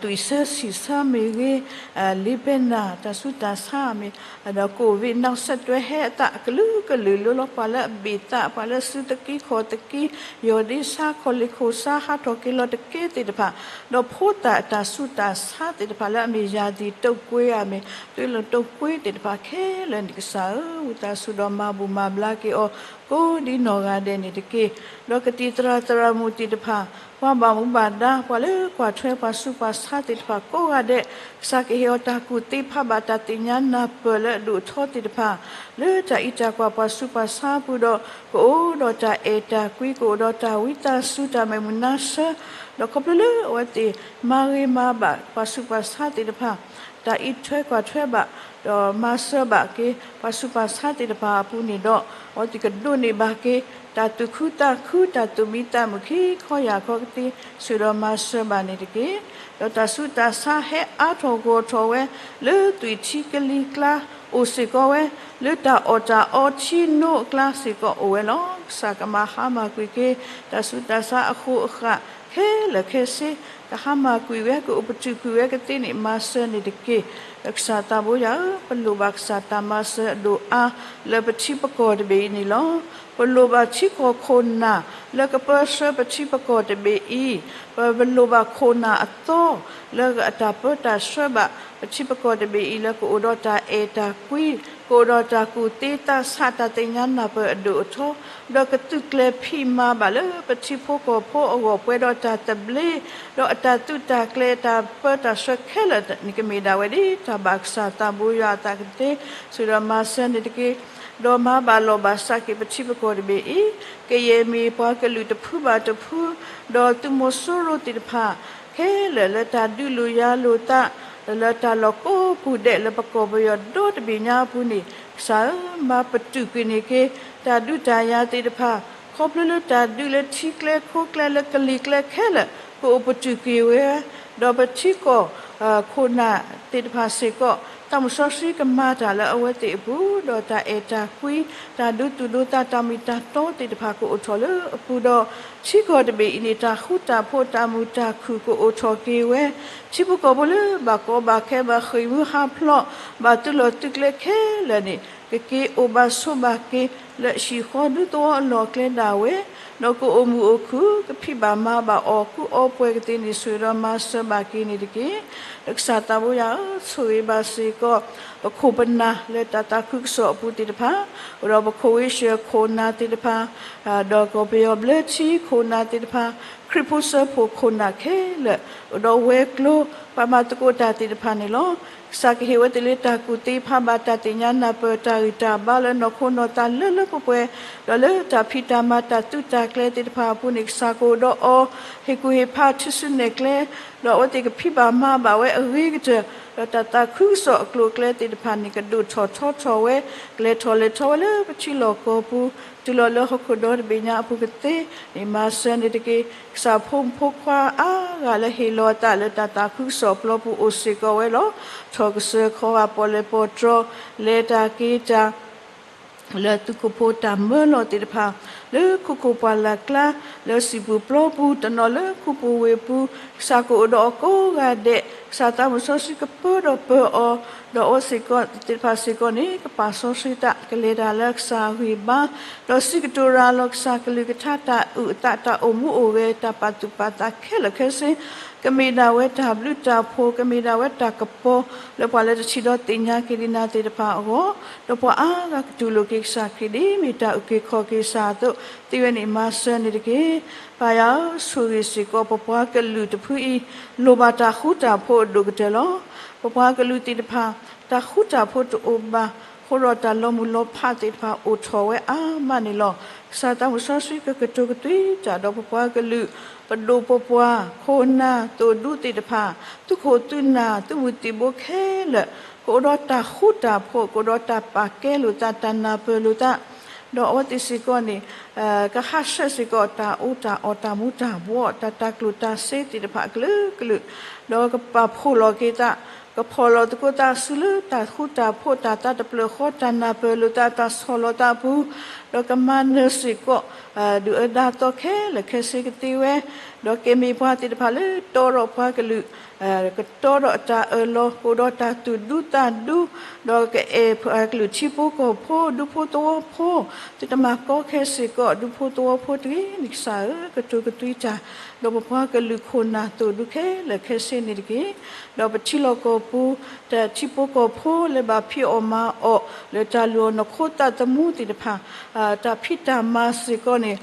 သွံၣ်ဆၢဆံၣ်ဆၢမ့ၢ်ဂ့ၤ, လ့ပဲနၢ်တၢ်ဆူးတၢ်ဆါမ့ၢ်, ဒီး ကိုဗစ် နောက်ဆက်တွဲ ဟဲအသးအကလုာ်ကလုာ်လၢလီၤ. ပှၤလၢအဘ့ၣ်သး, ပှၤလၢအစုသကံခီၣ်သကံ, ယီၢ်ဒ့ဆါ, ခီၣ်လ့ၢ်ခိၣ်ဆါ, ဟးထီၣ်က့ၤလီၤတကဲသ့ၣ်တဖၣ်, ဒီးဖိသၣ်အတၢ်ဆူးတၢ်ဆါသ့ၣ်တဖၣ်လၢအမ့ၢ် ရာသီတုပ်ကွေး မ့ၢ် သွေးလွန်တုပ်ကွေးသ့ၣ်တဖၣ်ခဲလၢာ်န့ၣ် ကစၢ်ဧၢ, ဝံသးစူၤဒီးမၤဘူၣ်မၤဘျါက့ၤအီၤ ကိးဒ်နီၢ်ဂၤဒဲးန့ၣ်တက့ၢ်. ဒီးကသံၣ်သရၣ်သရၣ်မုၣ်သ့ၣ်တဖၣ်, ပှၤဘၣ်မူဘၣ်ဒါ, ပှၤလၢကွၢ်ထွဲပှၤဆူးပှၤဆါသ့ၣ်တဖၣ်ကိးဂၤဒဲး, ကစၢ်ကဟ့ၣ်အီၤတၢ်ကူၣ်သ့ဖးဘၣ်တၢ်သ့ၣ်ညါနၢ်ပၢၢ်လၢအဒိၣ်အထီသ့ၣ်တဖၣ်, လၢတၢ်အံးတၢ်ကွၢ်ပှၤဆူးပှၤဆါအပူၤဒီး ကအိၣ်ဒီးတၢ်အဲၣ်တၢ်ကွံ, ကအိၣ်ဒီးတၢ်ဝံသးစူၤ တၢ်မဲာ်မုာ်နါဆၢ, ဒီးခီဖျိလၢအဝဲသ့ၣ်မၤဂ့ၤမၤဘၣ်ပှၤဆူးပှၤဆါသ့ၣ်တဖၣ် တၢ်အံးထွဲကွၢ်ထွဲဘၣ်, ဒီးမၤစၢၤဘၣ်က့ၤ ပှၤဆူးပှၤဆါသ့ၣ်တဖၣ်အပူၤန့ၣ်ဒီး, အဝဲသ့ၣ်ကဒိးန့ၢ်ဘၣ်က့ၤ တၢ်သူၣ်ခုသးခု တၢ်သူၣ်မံသးမုာ်ခံခီယာ်ခီကသ့ ဆိၣ်ဂ့ၤဒီးမၤစၢၤဘၣ်န့ၣ်တက့ၢ်. ဒီးတၢ်ဆူးတၢ်ဆါဟဲအါထီၣ်ဂီၢ်ထီၣ်ဝဲ လၢသွံၣ်ထံကလံၤကျါအိၣ်စ့ၢ်ကီးဝဲ, လၢတၢ်အီၣ်တၢ်အီထံနိအကျါစ့ၢ်ကီးအိၣ်ဝဲလီၤ. ကစၢ်ကမၤဟါမၢ်ကွံာ်က့ၤ တၢ်ဆူးတၢ်ဆါအဃိးအဃၣ် ခဲလၢာ်ခဲဆ့, ကဟါမၢ်ကွံာ်ဝဲ ကအိၣ်ပတုာ်ကွံာ်ဝဲကသ့န့ၣ် မၤစၢၤန့ၣ်တက့ၢ်. ဒီးကစၢ်သးဘိယွၤဧၢ, ပလိၣ်ဘၣ်ကစၢ်တၢ်မၤစၢၤအဒိၣ်အါ လၢပထံပကီၢ်တဘ့ၣ်အံၤန့ၣ်လီၤ. ပလိၣ်ဘၣ်ထံကီၢ်ခိၣ်နၢ် လၢကပၢဆှၢပထံပကီၢ်တဘ့ၣ်အံၤ, ပ, ပလိၣ်ဘၣ်ခိၣ်နၢ်အသီ လၢအတၢ်ပၢတၢ်ဆှၢဘၣ် ပထံပကီၢ်တဘ့ၣ်အံၤ လၢကအိၣ်ဒီးတၢ်အဲၣ်တၢ်ကွံ, ကအိၣ်ဒီးတၢ်ကူၣ်သ့သးဆး တၢ်သ့ၣ်ညါနၢ်ပၢၢ်အဒိၣ်အထီ, ဒီးကသုးကျဲၤဖံးမၤဘၣ်လၢပထံဖိကီၢ်ဖိအဂီၢ် ပှဲၤဒီးတၢ်သဘျ့, ဒီးအတၢ်သုးတၢ်ကျဲၤ တၢ်ပၢတၢ်ဆှၢခဲလၢာ်န့ၣ် ကမ့ၢ်ဒၣ်ဝဲဒ်တၢ်ဘၣ်ကစၢ်သးဘိယွၤအသးကသ့, ဆိၣ်ဂ့ၤဒီးမၤစၢၤန့ၣ်တက့ၢ်. ဒီးမၤဘၣ်လီၢ်ဘၣ်စးက့ၤပထံပကီၢ်တဘ့ၣ်အံၤ, ကယဲၢ်မ့ၢ်ပှၤကလုာ်တဖုဘၣ်တဖု, ဒီးသုးမီၤစိရိၤသ့ၣ်တဖၣ် ခဲလၢာ်လၢတၢ်ဒုးလိာ်ယၤလိာ်သး, ဒီးလၢတၢ်လီၢ်ကိးပူၤဒဲးလၢပကီၢ်ပယီၤဒီတဘ့ၣ်ညါအပူၤန့ၣ်, ကစၢ်ဧၢ, မၤပတုာ်ကွံာ်န့ၢ်က့ၤ တၢ်ဒုးတၢ်ယၤသ့ၣ်တဖၣ်, ခီဖျိလၢတၢ်ဒုးလၢထံကျဲခိကျဲလၢကလံၤကျဲခဲလၢာ် ကအိၣ်ပတုာ်ကွံာ်ဝဲ, ဒီးပထံကီၢ် ခိၣ်နၢ်သ့ၣ်တဖၣ်စ့ၢ်ကီး, သးမုၢ်စီဆှံကမၤတၢ်လၢအဝဲသ့ၣ်အပူၤ, ဒီးတၢ်အဲၣ်တၢ်ကွံ, တၢ်ဒိသူၣ်ဒိသး တၢ်မ့ၢ်တၢ်တီသ့ၣ်တဖၣ်ကအိၣ်ထီၣ်လၢအပူၤဒီး, ထံကီၢ်တဘ့ၣ်အံၤန့ၣ် တၢ်ဃူတၢ်ဖိး တၢ်မုာ်တၢ်ခုၣ်ကအိၣ်ထီၣ်က့ၤဝဲ, ထံဖိကီၢ်ဖိလၢဘၣ်ကီဘၣ်ခဲ ဘၣ်ဃ့ၢ်မှံဟးဖျိး ဘၣ်သုးလီၢ်သုးကျဲခဲလၢာ်န့ၣ် ကက့ၤအိၣ်ဘၣ်ဆိးဘၣ်က့ၤ လၢအဟံၣ်ဃီဒူသဝီအလီၢ်အကျဲဒၣ်ဝဲ, ဒီးကအိၣ်မုာ်အိၣ်ခုၣ် ကဖံးဘၣ်မၤဘၣ်အီၤ ကူအီပှဲၤကသ့န့ၣ် ဆိၣ်ဂ့ၤဒီးမၤစၢၤဘၣ်က့ၤန့ၣ်တက့ၢ်. ဒီးကစၢ်သးဘိယွၤဧၢ, ဆိၣ်ဂ့ၤဘၣ်စ့ၢ်ကီး ပခိၣ်ပနၢ်လၢတၢ်သးခုကစီၣ်အပူၤသ့ၣ်တဖၣ်, အိၣ်ဒီးပခိၣ်ဝ့ၡၢၣ်ခိၣ်နၢ်သ့ၣ်တဖၣ်, ဒီးကီၢ်ပယီၤဘျၢထံခိၣ်နၢ်သ့ၣ်တဖၣ်, ခရံာ်ဖိစၢဖှိၣ်ခိၣ်နၢ်ခဲလၢာ်, အိၣ်ဒီးဝဲၤကျိၤ ပှၤမၤသကိးတၢ်သ့ၣ်တဖၣ်န့ၣ်လီၤ. ကစၢ်ကဟ့ၣ်ဝဲသ့ၣ်လၢတၢ်ကူၣ်သ့ဖးဘၣ် တၢ်သ့ၣ်ညါနၢ်ပၢၢ် တၢ်ဂံၢ်တၢ်ဘါလၢနီၢ်ခိနီၢ်သးလၢလၢပှဲၤပှဲၤ, ဒီးလၢတၢ်ဖံးတၢ်မၤတၢ်သုးတၢ်ကျဲၤသ့ၣ်တဖၣ်အပူၤန့ၣ် ကစၢ်ကအိၣ်ဒီးအီၤ, ဟ့ၣ်ကူၣ်ဟ့ၣ်ဖးထုးစုနဲၣ်ကျဲ, ဒီးအဝဲသ့ၣ်ကဖံးဘၣ်မၤဘၣ်ဝဲအဂ့ၤကတၢၢ်, ဒီးတၢ်သးခုကစီၣ်အကျိၤအကျဲသ့ၣ်တဖၣ်န့ၣ် ကဒိၣ်ထီၣ်ထီထီၣ်ဝဲ, ကလဲၤထီၣ်လဲၤထီဝဲလၢပထံလီၢ်ကီၢ်ပူၤ, တုၤလီၤလၢဟီၣ်ခိၣ်ဒီတဘ့ၣ်ညါအပူၤကသ့န့ၣ် မၤစၢၤန့ၣ်တက့ၢ်. ကစၢ်ဖိမုၣ်ဖိခွါအါဂၤလၢဟ့ၣ်လီၤအသးလၢတၢ်သးခုကစီၣ်အပျီပူၤအိၣ်စ့ၢ်ကီးဝဲလီၤ. ထီၣ်ကစၢၢ်ခီဂာ်ပီၣ်လဲၣ်ပီၣ်တြီၤ, လဲၤတၢ်က့ၤတၢ် လၢသုးခိၣ်ဖိတၢ်မၢလီၤသ့ၣ်တဖၣ်, လၢခိခိၣ်ပှၢ်လၢ်ကျါ, လၢစံာ်ပူၤပျီပူၤ, တနီၤလၢခူပူၤဝ့ၢ်ပူၤ, ကစၢ်ကအိၣ်ဒီးအီၤကိးဂၤဒဲး, ကစၢ်သးမုၢ်စီဆှံကပၢဒီးပၢအီၤ, ဒီးအဝဲသ့ၣ်တဖၣ်စ့ၢ်ကီးန့ၣ် ကပာ်စီဆှံသး ကလဲၤတၢ်လၢကစၢ်အဂံၢ်ဘါ, ဒီးစံးကတိၤရၤလီၤကစၢ်ကလုၢ်ကထါ တၢ်အုၣ်အသး တၢ်အိၣ်မူအိၣ်ဂဲၤ တၢ်ပာ်သူၣ်ပာ်သးခဲလၢာ်ခဲဆ့ ကမ့ၢ်ဒၣ်ဝဲတၢ်ဘျုးတၢ်ဖှိၣ်, ကမ့ၢ်ဒၣ်ဝဲတၢ်ကပီၤ လၢပှၤလၢတထံၣ်ဒီးသ့ၣ်ညါက့ၤဒံးနၤသ့ၣ်တဖၣ်အဂီၢ်, ဒီးပှၤအါဂၤကတူၢ်လိာ်က့ၤကစၢ်ခရံာ်ဒ်မ့ၢ်တၢ်အုၣ်က့ၤခီၣ်က့ၤကစၢ်အသိး, သ့ဝဲန့ၣ်မၤစၢၤန့ၣ်တက့ၢ်. ပၢ်ယွၤဧၢ, ဆိၣ်ဂ့ၤစ့ၢ်ကီး ပပှၤကလုာ်တဖုအံၤ လိၣ်ဘၣ်တၢ်ဃူတၢ်ဖိးအဒိၣ်ကတၢၢ်လီၤ. ပပှၤကလုာ်သ့ၣ်တဖၣ် တၢ်ဃူတၢ်ဖိးတအိၣ်ဘၣ်အဃိဒီး တၢ်လီၤမုၢ်လီၤဖးသ့ၣ်တဖၣ်အိၣ်ထီၣ်ဝဲအါမးန့ၣ်လီၤ. ကစၢ်သးမုၢ်စီဆှံကကတိၤကသွံတၢ်ဒီးပပှၤကလုာ်, ပဒိၣ်ပပှၢ်, ခိၣ်နၢ်သိၣ်ဒူသ့ၣ်တဖၣ်, သုးခိၣ်သုးနၢ် သုးမုၢ်သံၣ်ဘိခဲလၢာ်, ကအိၣ်ဒီးတၢ်ဃူတၢ်ဖိး, ကအိၣ်ဒီးတၢ်ပာ်ကဲလိာ်သး တၢ်နၢ်ပၢၢ်လိာ်သး, ဒီးအဝဲသ့ၣ်စ့ၢ်ကီးန့ၣ် ကဟးဆှဲးစ့ၢ်ကီး တၢ်အီၣ်တၢ်အီ တၢ်မူၤတၢ်ဘှီး တၢ်တၤကျိၣ်တၤစ့သ့ၣ်တဖၣ်အကလုာ်ကလုာ်, ဒီးကပာ်ဖှိၣ်လီၤက့ၤသး, ကဖီၣ်လီၤသကိးသးဆူလၢတၢ်ဃူတၢ်ဖိး တၢ်သးတဖျၢၣ်ဃီ တၢ်နၢ်ပၢၢ်လိာ်သး တၢ်ဆီၣ်လီၤသးအပူၤ, ဒီးကမၤနၢၤစ့ၢ်ကီး ဒုၣ်အၢဒါသီခဲလၢာ်ခဲဆ့ကသ့ဝဲ, ဒီးကမ့ၢ်ပှၤသ့ၣ်တဖၣ်လၢတီဒီးပှၤကလုာ် ကတီဒီးအတၢ်အၢၣ်လီၤ ကအိၣ်ဒီးတၢ်သူၣ်ဒူသးဒူ, ဒီးကအဲၣ်ပှၤကလုာ်ထံဖိကီၢ်ဖိ ဒူဖိသဝီဖိ, သုတမၤကီခဲစ့ၢ်ကီး ဒူဖိသဝီဖိတဂ့ၤန့ၣ် ကစၢ်ဧၢ, ကတိၤကသွံတၢ် ဒီးပပှၤကလုာ်ခိၣ်နၢ်သိၣ်ဒူခဲလၢာ်ခဲဆ့န့ၣ်တက့ၢ်. ဒီးပထံလီၢ်ကီၢ်ပူၤ တၢ်ထံဖိကီၢ်ဖိလၢဘၣ်ဖံးအီၣ်မၤအီၣ် လၢတၢ်လုၢ်အီၣ်နီၢ်ခိသးသမူသ့ၣ်တဖၣ် တၢ်ဖံးတၢ်မၤစ့ၢ်ကီးန့ၣ်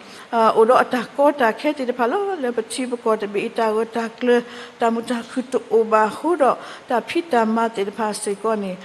အိၣ်ဒီးအတၢ်ကီတၢ်ခဲသ့ၣ်တဖၣ်လီၤ. လၢပထံပကီၢ်တဘ့ၣ်အံၤ တၢ်ဂၢၢ်တၢ်ကျၢၤ တၢ်မုာ်တၢ်ခုၣ်တအိၣ်ဘၣ်အဃိဒီး တၢ်ဖံးတၢ်မၤသ့ၣ်တဖၣ်စ့ၢ်ကီးန့ၣ်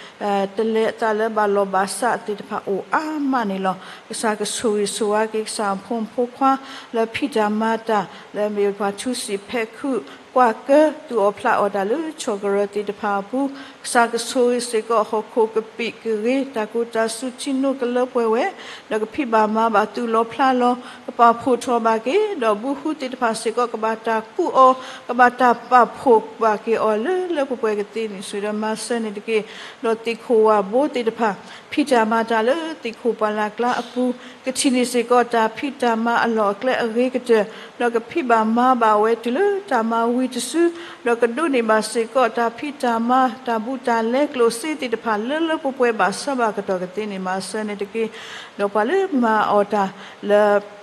တလဲၤအသးလၢဘၣ်လီၢ်ဘၣ်စးသ့ၣ်တဖၣ်အိၣ်အါမးန့ၣ်လီၤ. ကစၢ်ကဆိၣ်ဂ့ၤဆိၣ်ဝါက့ၤ ကစၢ်အဖိမုၣ်ဖိခွါ လၢဖံးတၢ်မၤတၢ် လၢမ့ၢ်ပှၤထူစံာ်ဖဲးခုး ကွၢ်ကၢ သူၣ်အီၣ်ဖျးအီၣ်တၢ်လၢဆီၣ်ကရၢသ့ၣ်တဖၣ်အပူၤ, ကစၢ်ကဆိၣ်ဂ့ၤစ့ၢ်ကီး ဟီၣ်ခိၣ်ကပံာ်ကဂ့ၤ တၢ်ကူၣ်တၢ်စူၤထံနိကလၢပှဲၤဝဲ, ဒီးကဖံးဘၣ်မၤဘၣ်သူၣ်လီၤဖျးလီၤ ကပာ်ဖှိၣ်ထီၣ်ဘၣ်က့ၤ, ဒီးဘုဟုသ့ၣ်တဖၣ်စ့ၢ်ကီး ကဘၣ်တၢ်ကူၣ်အီၤ ကဘၣ်တၢ်ပာ်ဖှိၣ်ဘၣ်က့ၤအီၤလၢလၢပှဲၤပှဲၤကသ့န့ၣ် ဆိၣ်ဂ့ၤဒီးမၤစၢၤန့ၣ်တက့ၢ်. ဒီးသ့ၣ်ခိၣ်ဝၣ်ဘိသ့ၣ်တဖၣ် ဖံးတၢ်မၤတၢ်လၢသ့ၣ်ခိၣ်ပှၢ်လၢ်ကျါအပူၤ, ကထံၣ်န့ၢ်စ့ၢ်ကီးတၢ်ဖံးတၢ်မၤအလီၢ်အကျဲအဂ့ၤကတၢၢ်, ဒီးကဖံးဘၣ်မၤဘၣ်ဝဲတုၤလၢတၢ်မၤဝံၤတစု, ဒီးကဒိးန့ၢ်ဘၣ်စ့ၢ်ကီးတၢ်ဖံးတၢ်မၤ တၢ်ဘူးတၢ်လဲကျိၣ်စ့သ့ၣ်တဖၣ်လၢလၢပှဲၤပှဲၤဘၣ်ဆၢဘၣ်ကတီၢ်ကသ့န့ၣ် မၤစၢၤန့ၣ်တက့ၢ်. ဒီးပှၤလၢမၤအီၣ်တၢ်လၢ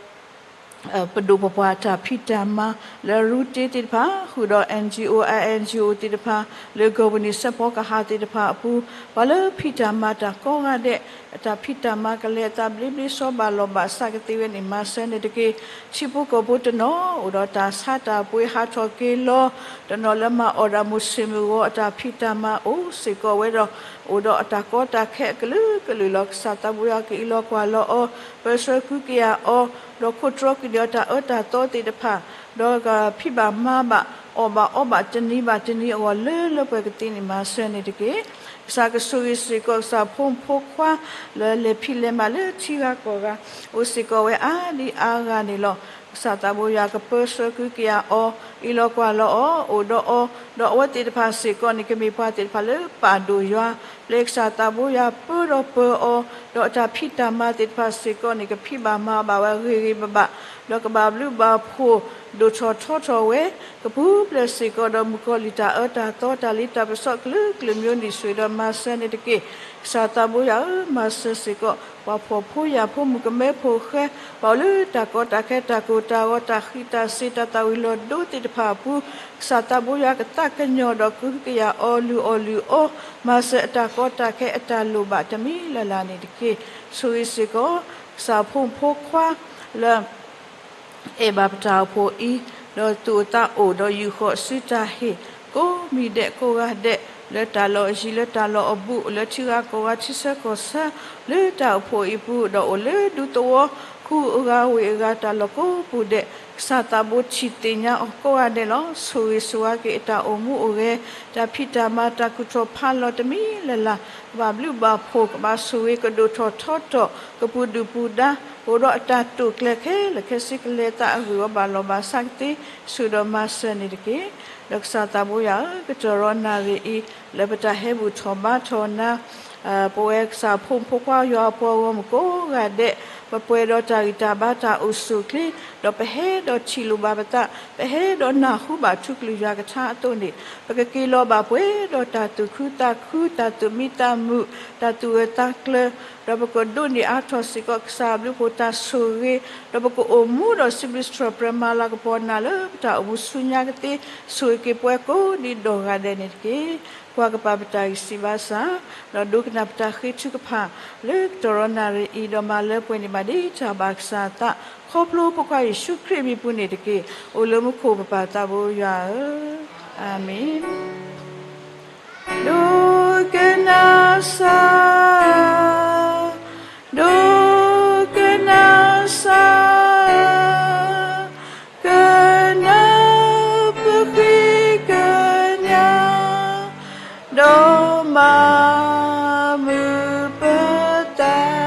ပဒိၣ်ပပှၢ်တၢ်ဖံးတၢ်မၤလၢရူတ့သ့ၣ်တဖၣ် ဃုာ်ဒီး NGO, INGO သ့ၣ်တဖၣ် လၢကီၢ်ပူၤန့ၣ် စဲးဖီကဟၣ်သ့ၣ်တဖၣ်အပူၤ, ပှၤလၢဖံးတၢ်မၤတၢ်ကိးဂၤဒဲး အတၢ်ဖံးတၢ်မၤကလဲၤအသးဘျ့ဘျ့ဆှီဘၣ်လီၤဘၣ်စးကသ့ဝဲန့ၣ် မၤစၢၤန့ၣ်တက့ၢ်. ထံဖိကီၢ်ဖိတနီၤ အိၣ်ဒီးတၢ်ဆါတၢ်ပှ့ၤဟးထီၣ်က့ၤလီၤ, တနီၤလၢမၤအီၣ်ဒၣ်မုၢ်ဆ့ၣ်မုၢ်ဂီၤအတၢ်ဖံးတၢ်မၤအိၣ်စ့ၢ်ကီးဝဲဒီး အိၣ်ဒီးအတၢ်ကီတၢ်ခဲအကလုာ်ကလုာ်လီၤ. ကစၢ်သးဘိယွၤကအံးလီၤကွၢ်လီၤအီၤ, ပၢဆှၢကဟုကယာ်အီၤ, ဒီးခိၣ်တြီကံၤဒီးတၢ်အၢတၢ်သီသ့ၣ်တဖၣ်, ဒီးကဖံးဘၣ်မၤဘၣ် အီၣ်ဘၣ်အီဘၣ်တနံၤဘၣ်တနံၤအဂီၢ်လၢလၢပှဲၤပှဲၤကသ့န့ၣ် မၤစၢၤန့ၣ်တက့ၢ်. ကစၢ်ကဆိၣ်ဂ့ၤစ့ၢ်ကီး ကစၢ်ဖိမုၣ်ဖိခွါ လၢလဲၤဖံးလဲၤမၤလၢထံဂၤကီၢ်ဂၤ အိၣ်စ့ၢ်ကီးဝဲအါဒံအါဂၤန့ၣ်လီၤ. ကစၢ်သးဘိယွၤကပၢဆှၢကဟုကယာ်အီၤ, အံးလီၤကွၢ်လီၤအီၤ, အိၣ်ဒီးအီၤ, ဒီးအဝဲသ့ၣ်တဖၣ်စ့ၢ်ကီးန့ၣ် ကမ့ၢ်ပှၤသ့ၣ်တဖၣ်လၢပာ်ဒိၣ်ယွၤ, ပျဲကစၢ်သးဘိယွၤပၢဒီးပၢအီၤ, ဒီးအတၢ်ဖံးတၢ်မၤသ့ၣ်တဖၣ်စ့ၢ်ကီးန့ၣ် ကဖံးဘၣ်မၤဘၣ်ဝဲဂ့ၤဂ့ၤဘၣ်ဘၣ်, ဒီးကဘၣ်ဘျုးဘၣ်ဖှိၣ်ဒိၣ်ထီၣ်ထီထီၣ်ဝဲ, ကပူၤဖျဲးစ့ၢ်ကီးဒီးမုၣ်ကီၤလံၢ်တၢ်အၢတၢ်သီ တၢ်လ့တၢ်ပစီးကလုာ်ကလုာ်မံၤန့ၣ် ဆိၣ်ဂ့ၤဒီးမၤစၢၤန့ၣ်တက့ၢ်. ကစၢ်သးဘိယွၤဧၢ, မၤစၢၤစ့ၢ်ကီး ပှၤဖှီၣ်ဖိယာ်ဖိ မုၣ်ကမဲဖိဃဲ ပှၤအိၣ်လၢတၢ်ကီတၢ်ခဲ တၢ်ကိၢ်တၢ်ဂီၤ တၢ်ဃံးတၢ်စ့ၤ တၢ်သၣ်ဝံၤလီၤဒိသ့ၣ်တဖၣ်အပူၤ, ကစၢ်သးဘိယွၤကသးကညီၤဒီးကဟုကယာ်အီၤ လုၢ်အီၣ်လုၢ်အီ, မၤစၢၤအတၢ်ကီတၢ်ခဲအတၢ်လိၣ်ဘၣ်တမံၤလၢ်လၢ်န့ၣ်တက့ၢ်. ဆိၣ်ဂ့ၤစ့ၢ်ကီး ကစၢ်ဖိမုၣ်ဖိခွါလၢ အဲၣ်ဘၣ်ပတၢ်အိၣ်ဖှိၣ်အံၤ, ဒီးသူၣ်အိၣ်သးအိၣ်ဒီးယူာ်ဃီၤဆူတၢ်ဟ့ၣ် ကိးမံၤဒဲးကိးဂၤဒဲး, လၢတၢ်လီၢ်အယံၤ လၢတၢ်လီၢ်အဘူး လၢထံဂၤကီၢ်ဂၤ ထံဆၢကီၢ်ဆၢ လၢတၢ်အိၣ်ဖှိၣ်အံၤပူၤ, ဒီးအိၣ်လၢဒူသဝီ ခူအဂၤဝ့ၢ်အဂၤ တၢ်လီၢ်ကိးပူၤဒဲး, ကစၢ်သးဘိထံၣ်သ့ၣ်ညါအီၤကိးဂၤဒဲးလီၤ. ဆိၣ်ဂ့ၤဆိၣ်ဝါက့ၤအတၢ်အိၣ်မူအိၣ်ဂဲၤ, တၢ်ဖံးတၢ်မၤ တၢ်ကူၣ်ထီၣ်ဖးလီၤတမံၤလၢ်လၢ်, ကဘၣ်ဘျုးဘၣ်ဖှိၣ် ကဘၣ်ဆိၣ်ဂ့ၤကဒိၣ်ထီၣ်ထီထီၣ် ကပူၤဒုၣ်ပူၤဒါ အိၣ်ဒီးအတၢ်တိာ်ကျဲၤခဲလၢာ်ခဲဆ့ ကလဲၤသးအဂ့ၢ်ဝီ ဘၣ်လီၢ်ဘၣ်စးကသ့ ဆိၣ်ဂ့ၤဒီးမၤစၢၤန့ၣ်တက့ၢ်. ဒီးကစၢ်သးဘိယွၤဧၢ, ကတီၢ်ရီနၣ်ရံၣ်အံၤ လၢပတၢ်ဟဲဘူၣ်ထီၣ်ဘါထီၣ်နၤ ပဝဲကစၢ်ဖိမုၣ်ဖိခွါ ယွၤအပှၤဂီၢ်မုၢ်ကိးဂၤဒဲး ပပှဲၤဒီးတၢ်ဂံၢ်တၢ်ဘါ တၢ်အိၣ်ဆူၣ်အိၣ်ချ့, ဒီးပဟဲဒီးထံၣ်လိာ်ဘၣ်ပသး, ပဟဲဒီးနၢ်ဟူဘၣ်ထူကလုၢ်ယွၤကထါအသိးန့ၣ်, ပကက့ၤလီၤဘၣ်ပှဲၤဒီးတၢ်သူၣ်ခုသးခု, တၢ်သူၣ်မံသးမုာ်, တၢ်သူၣ်ဂၢၢ်သးကျၢၤ, ဒီးပကဒိးန့ၢ်အါထီၣ်စ့ၢ်ကီး ကစၢ်အဘျုးအဖှိၣ်တၢ်ဆိၣ်ဂ့ၤ, ဒီးပကအိၣ်မူဒီးစံးဘျုးစံးထီၣ်ပတြၢၤ မၤလၤကပီၤနၤလၢပတၢ်အိၣ်မူဆူညါကသ့, ဆိၣ်ဂ့ၤက့ၤပှၤကိးဒံးဒီဂၤဒဲးန့ၣ်တက့ၢ်. ကွၢ်ကပၤပတၢ်ဂံၢ်စၢ်ဘါစၢ်, ဒီးဒိကနၣ်ပတၢ်ဃ့ထုကဖၣ် လၢကတီၢ်ရီနၣ်ရံၣ်အံၤ ဒီးမၤလၢပှဲၤန့ၢ်ဘၣ်ဒံးတၢ်ဘၣ်ကစၢ်အသး, ခီဖျိဖိခွါယ့ၣ်ၡူးခရံာ်အမံၤပူၤန့ၣ်တက့ၢ်. အိၣ်လၢမူခိၣ်ပပၢ်သးဘိယွၤဧၢ, အၤမ့ၣ်. ဒိကနၣ်စၢ်, ဒိကနၣ်စၢ်, ကနၢပဃ့ကညး, ဒီးမၤမုာ်ပသး.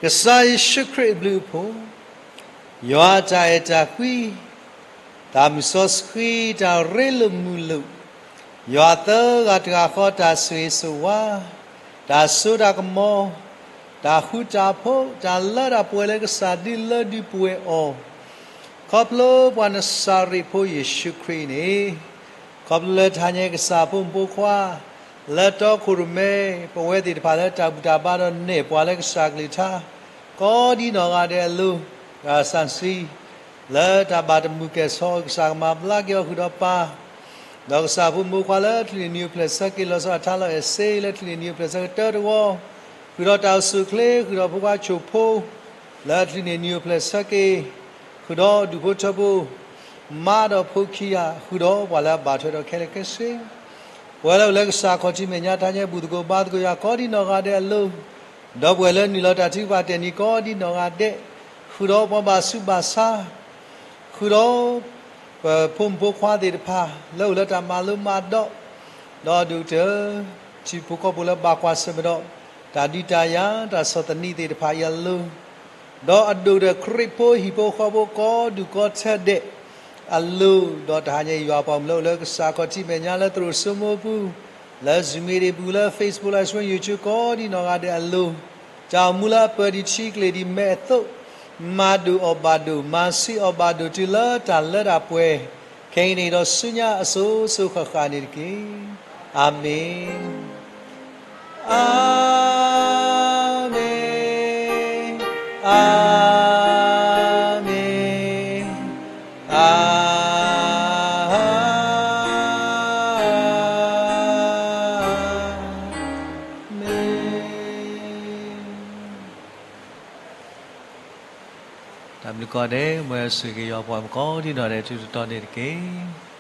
ကစၢ်ယ့ၣ်ၡူးခရံာ်အဘျုးအဖှိၣ်, ယွၤအတၢ်အဲၣ်တၢ်ကွံ, တၢ်မုၢ်စီဆှံ, တၢ်ရ့လိာ်မုာ်လိာ်, ယွၤသၢဂၤတဂၤဃီ တၢ်ဆိၣ်ဂ့ၤဆိၣ်ဝါ, တၢ်စိတၢ်ကမီၤ, တၢ်ဃူတၢ်ဖိး, တၢ်လၢတၢ်ပှဲၤလၢကစၢ်ဒုးလၢဒုးပှဲၤအီၤ, ခီဖျိပှၤနစၤရ့းဖိယ့ၣ်ၡူးခရံာ်န့ၣ် ခီဖျိလၢတဟါညါကစၢ်ဖိမုၣ်ဖိခွါ လၢတီခိၣ်ရိၣ်မဲ ပဝဲသ့ၣ်တဖၣ်လၢတၢ်ဘူၣ်တၢ်ဘါဒီးနဲၣ်ပှၤလၢကစၢ်ကလုၢ်ကထါ ကိးဒံးနီၢ်ဂၤဒဲးအလိၤ တၢ်ဆၣ်ဆံ လၢတၢ်ဘၣ်တမုာ်ကဲၣ်ဆိး ကစၢ်ကမၤဘျါက့ၤအီၤဃုာ်ဒီးပၢ် ဒီးကစၢ်ဖိမုၣ်ဖိခွါလၢအချုးန့ၢ်နံၤအိၣ်ဖျဲၣ်ဆၢက့ၤ လီၤဆီဒၣ်ထါလီၤအဲၣ်စ့ လၢအချုးန့ၢ်နံၤအိၣ်ဖျဲၣ်ဆၢက့ၤတၢတဝီ ဃုာ်ဒီးတၢ်အိၣ်ဆူၣ်အိၣ်ချ့ ဃုာ်ဒီးဖိခွါဆိၣ်ဖိ လၢအချုးန့ၢ်နံၤအိၣ်ဖျဲၣ်ဆၢက့ၤ ဃုာ်ဒီးဒူၣ်ဖိထၢဖိ မါဒီးဖိခံဂၤ ဃုာ်ဒီးပှၤလၢအဘၣ်ထွဲဒီးခဲလၢာ်ခဲဆ့ ပဝဲလၢအိၣ်လၢကစၢ်ခီၣ်ထံးမဲာ်ညါ တဟါညါ ဘူၣ်သကိးဘါသကိးယွၤ ကိးဒံနီၢ်ဂၤဒဲးအလိၤ, ဒီပုၢ်ဝဲၢ်လၢနုာ်လီၤတၢ်ထုကဖၣ်တဲာ်နံၤ ကိးဒံနီၢ်ဂၤဒဲး, ဃုာ်ဒီးပှၤဘၣ်ဆူးဘၣ်ဆါ, ဃုာ်ဒီး ပဖိမုၣ်ဖိခွါသ့ၣ်တဖၣ် လၢအိၣ်လၢတၢ်မၤလိမၤဒိး, ဒီးအဒိၣ်ကတၢၢ် ထံဖိကီၢ်ဖိလၢဘၣ်ကွၢ်ဆၢၣ်မဲာ်ဒီး တၢ်ဒုးတၢ်ယၤ တၢ်ဆီၣ်သနံးသ့ၣ်တဖၣ်အံၤအလိၤ, ဒီးအဒိၣ်ကတၢၢ်ခရံာ်ဖိဟံၣ်ဖိဃီဖိကိးဒူၣ်ကိးထၢဒဲးအလိၤ, ဒီးတဟါညါအံၤ ယွၤပှၤမုၢ်လၢအိၣ်လၢကစၢ်ခီၣ်ထံးမဲာ်ညါလၢသရိာ်စိမိပူၤ, လၢ Zoom မ့ၢ်ဒံးပူၤ လၢ Facebook Live Stream YouTube ကိးဒံနီၢ်ဂၤဒဲးအလိၤ, တၢ်အိၣ်မူလၢအပၢၤဒံးထံကျိၣ်ဒံးမဲာ်အသိး, မၤဒိၣ်အီၣ်ဘၣ်ဒိၣ် မၤဆံးအီၣ်ဘၣ်ဒိၣ်တုၤလၢတၢ်လၢတၢ်ပှဲၤ, ခဲအံၤန့ၣ်ဒီးဆူညါအစိၤစိၤဃၣ်ဃၣ်န့ၣ်တက့ၢ်. အၤမ့ၣ်. အၤမ့ၣ်, အၤမ့ၣ်, အၤမ့ၣ်. တၢ်ဘျုးကိးဂၤဒဲး, မ်ယွၤဆိၣ်ဂ့ၤက့ၤယွၤပှၤမုၣ်ကိးဒံနီၢ်ဂၤဒဲး ထူးထူးတီၤတီၤန့ၣ်တက့ၢ်.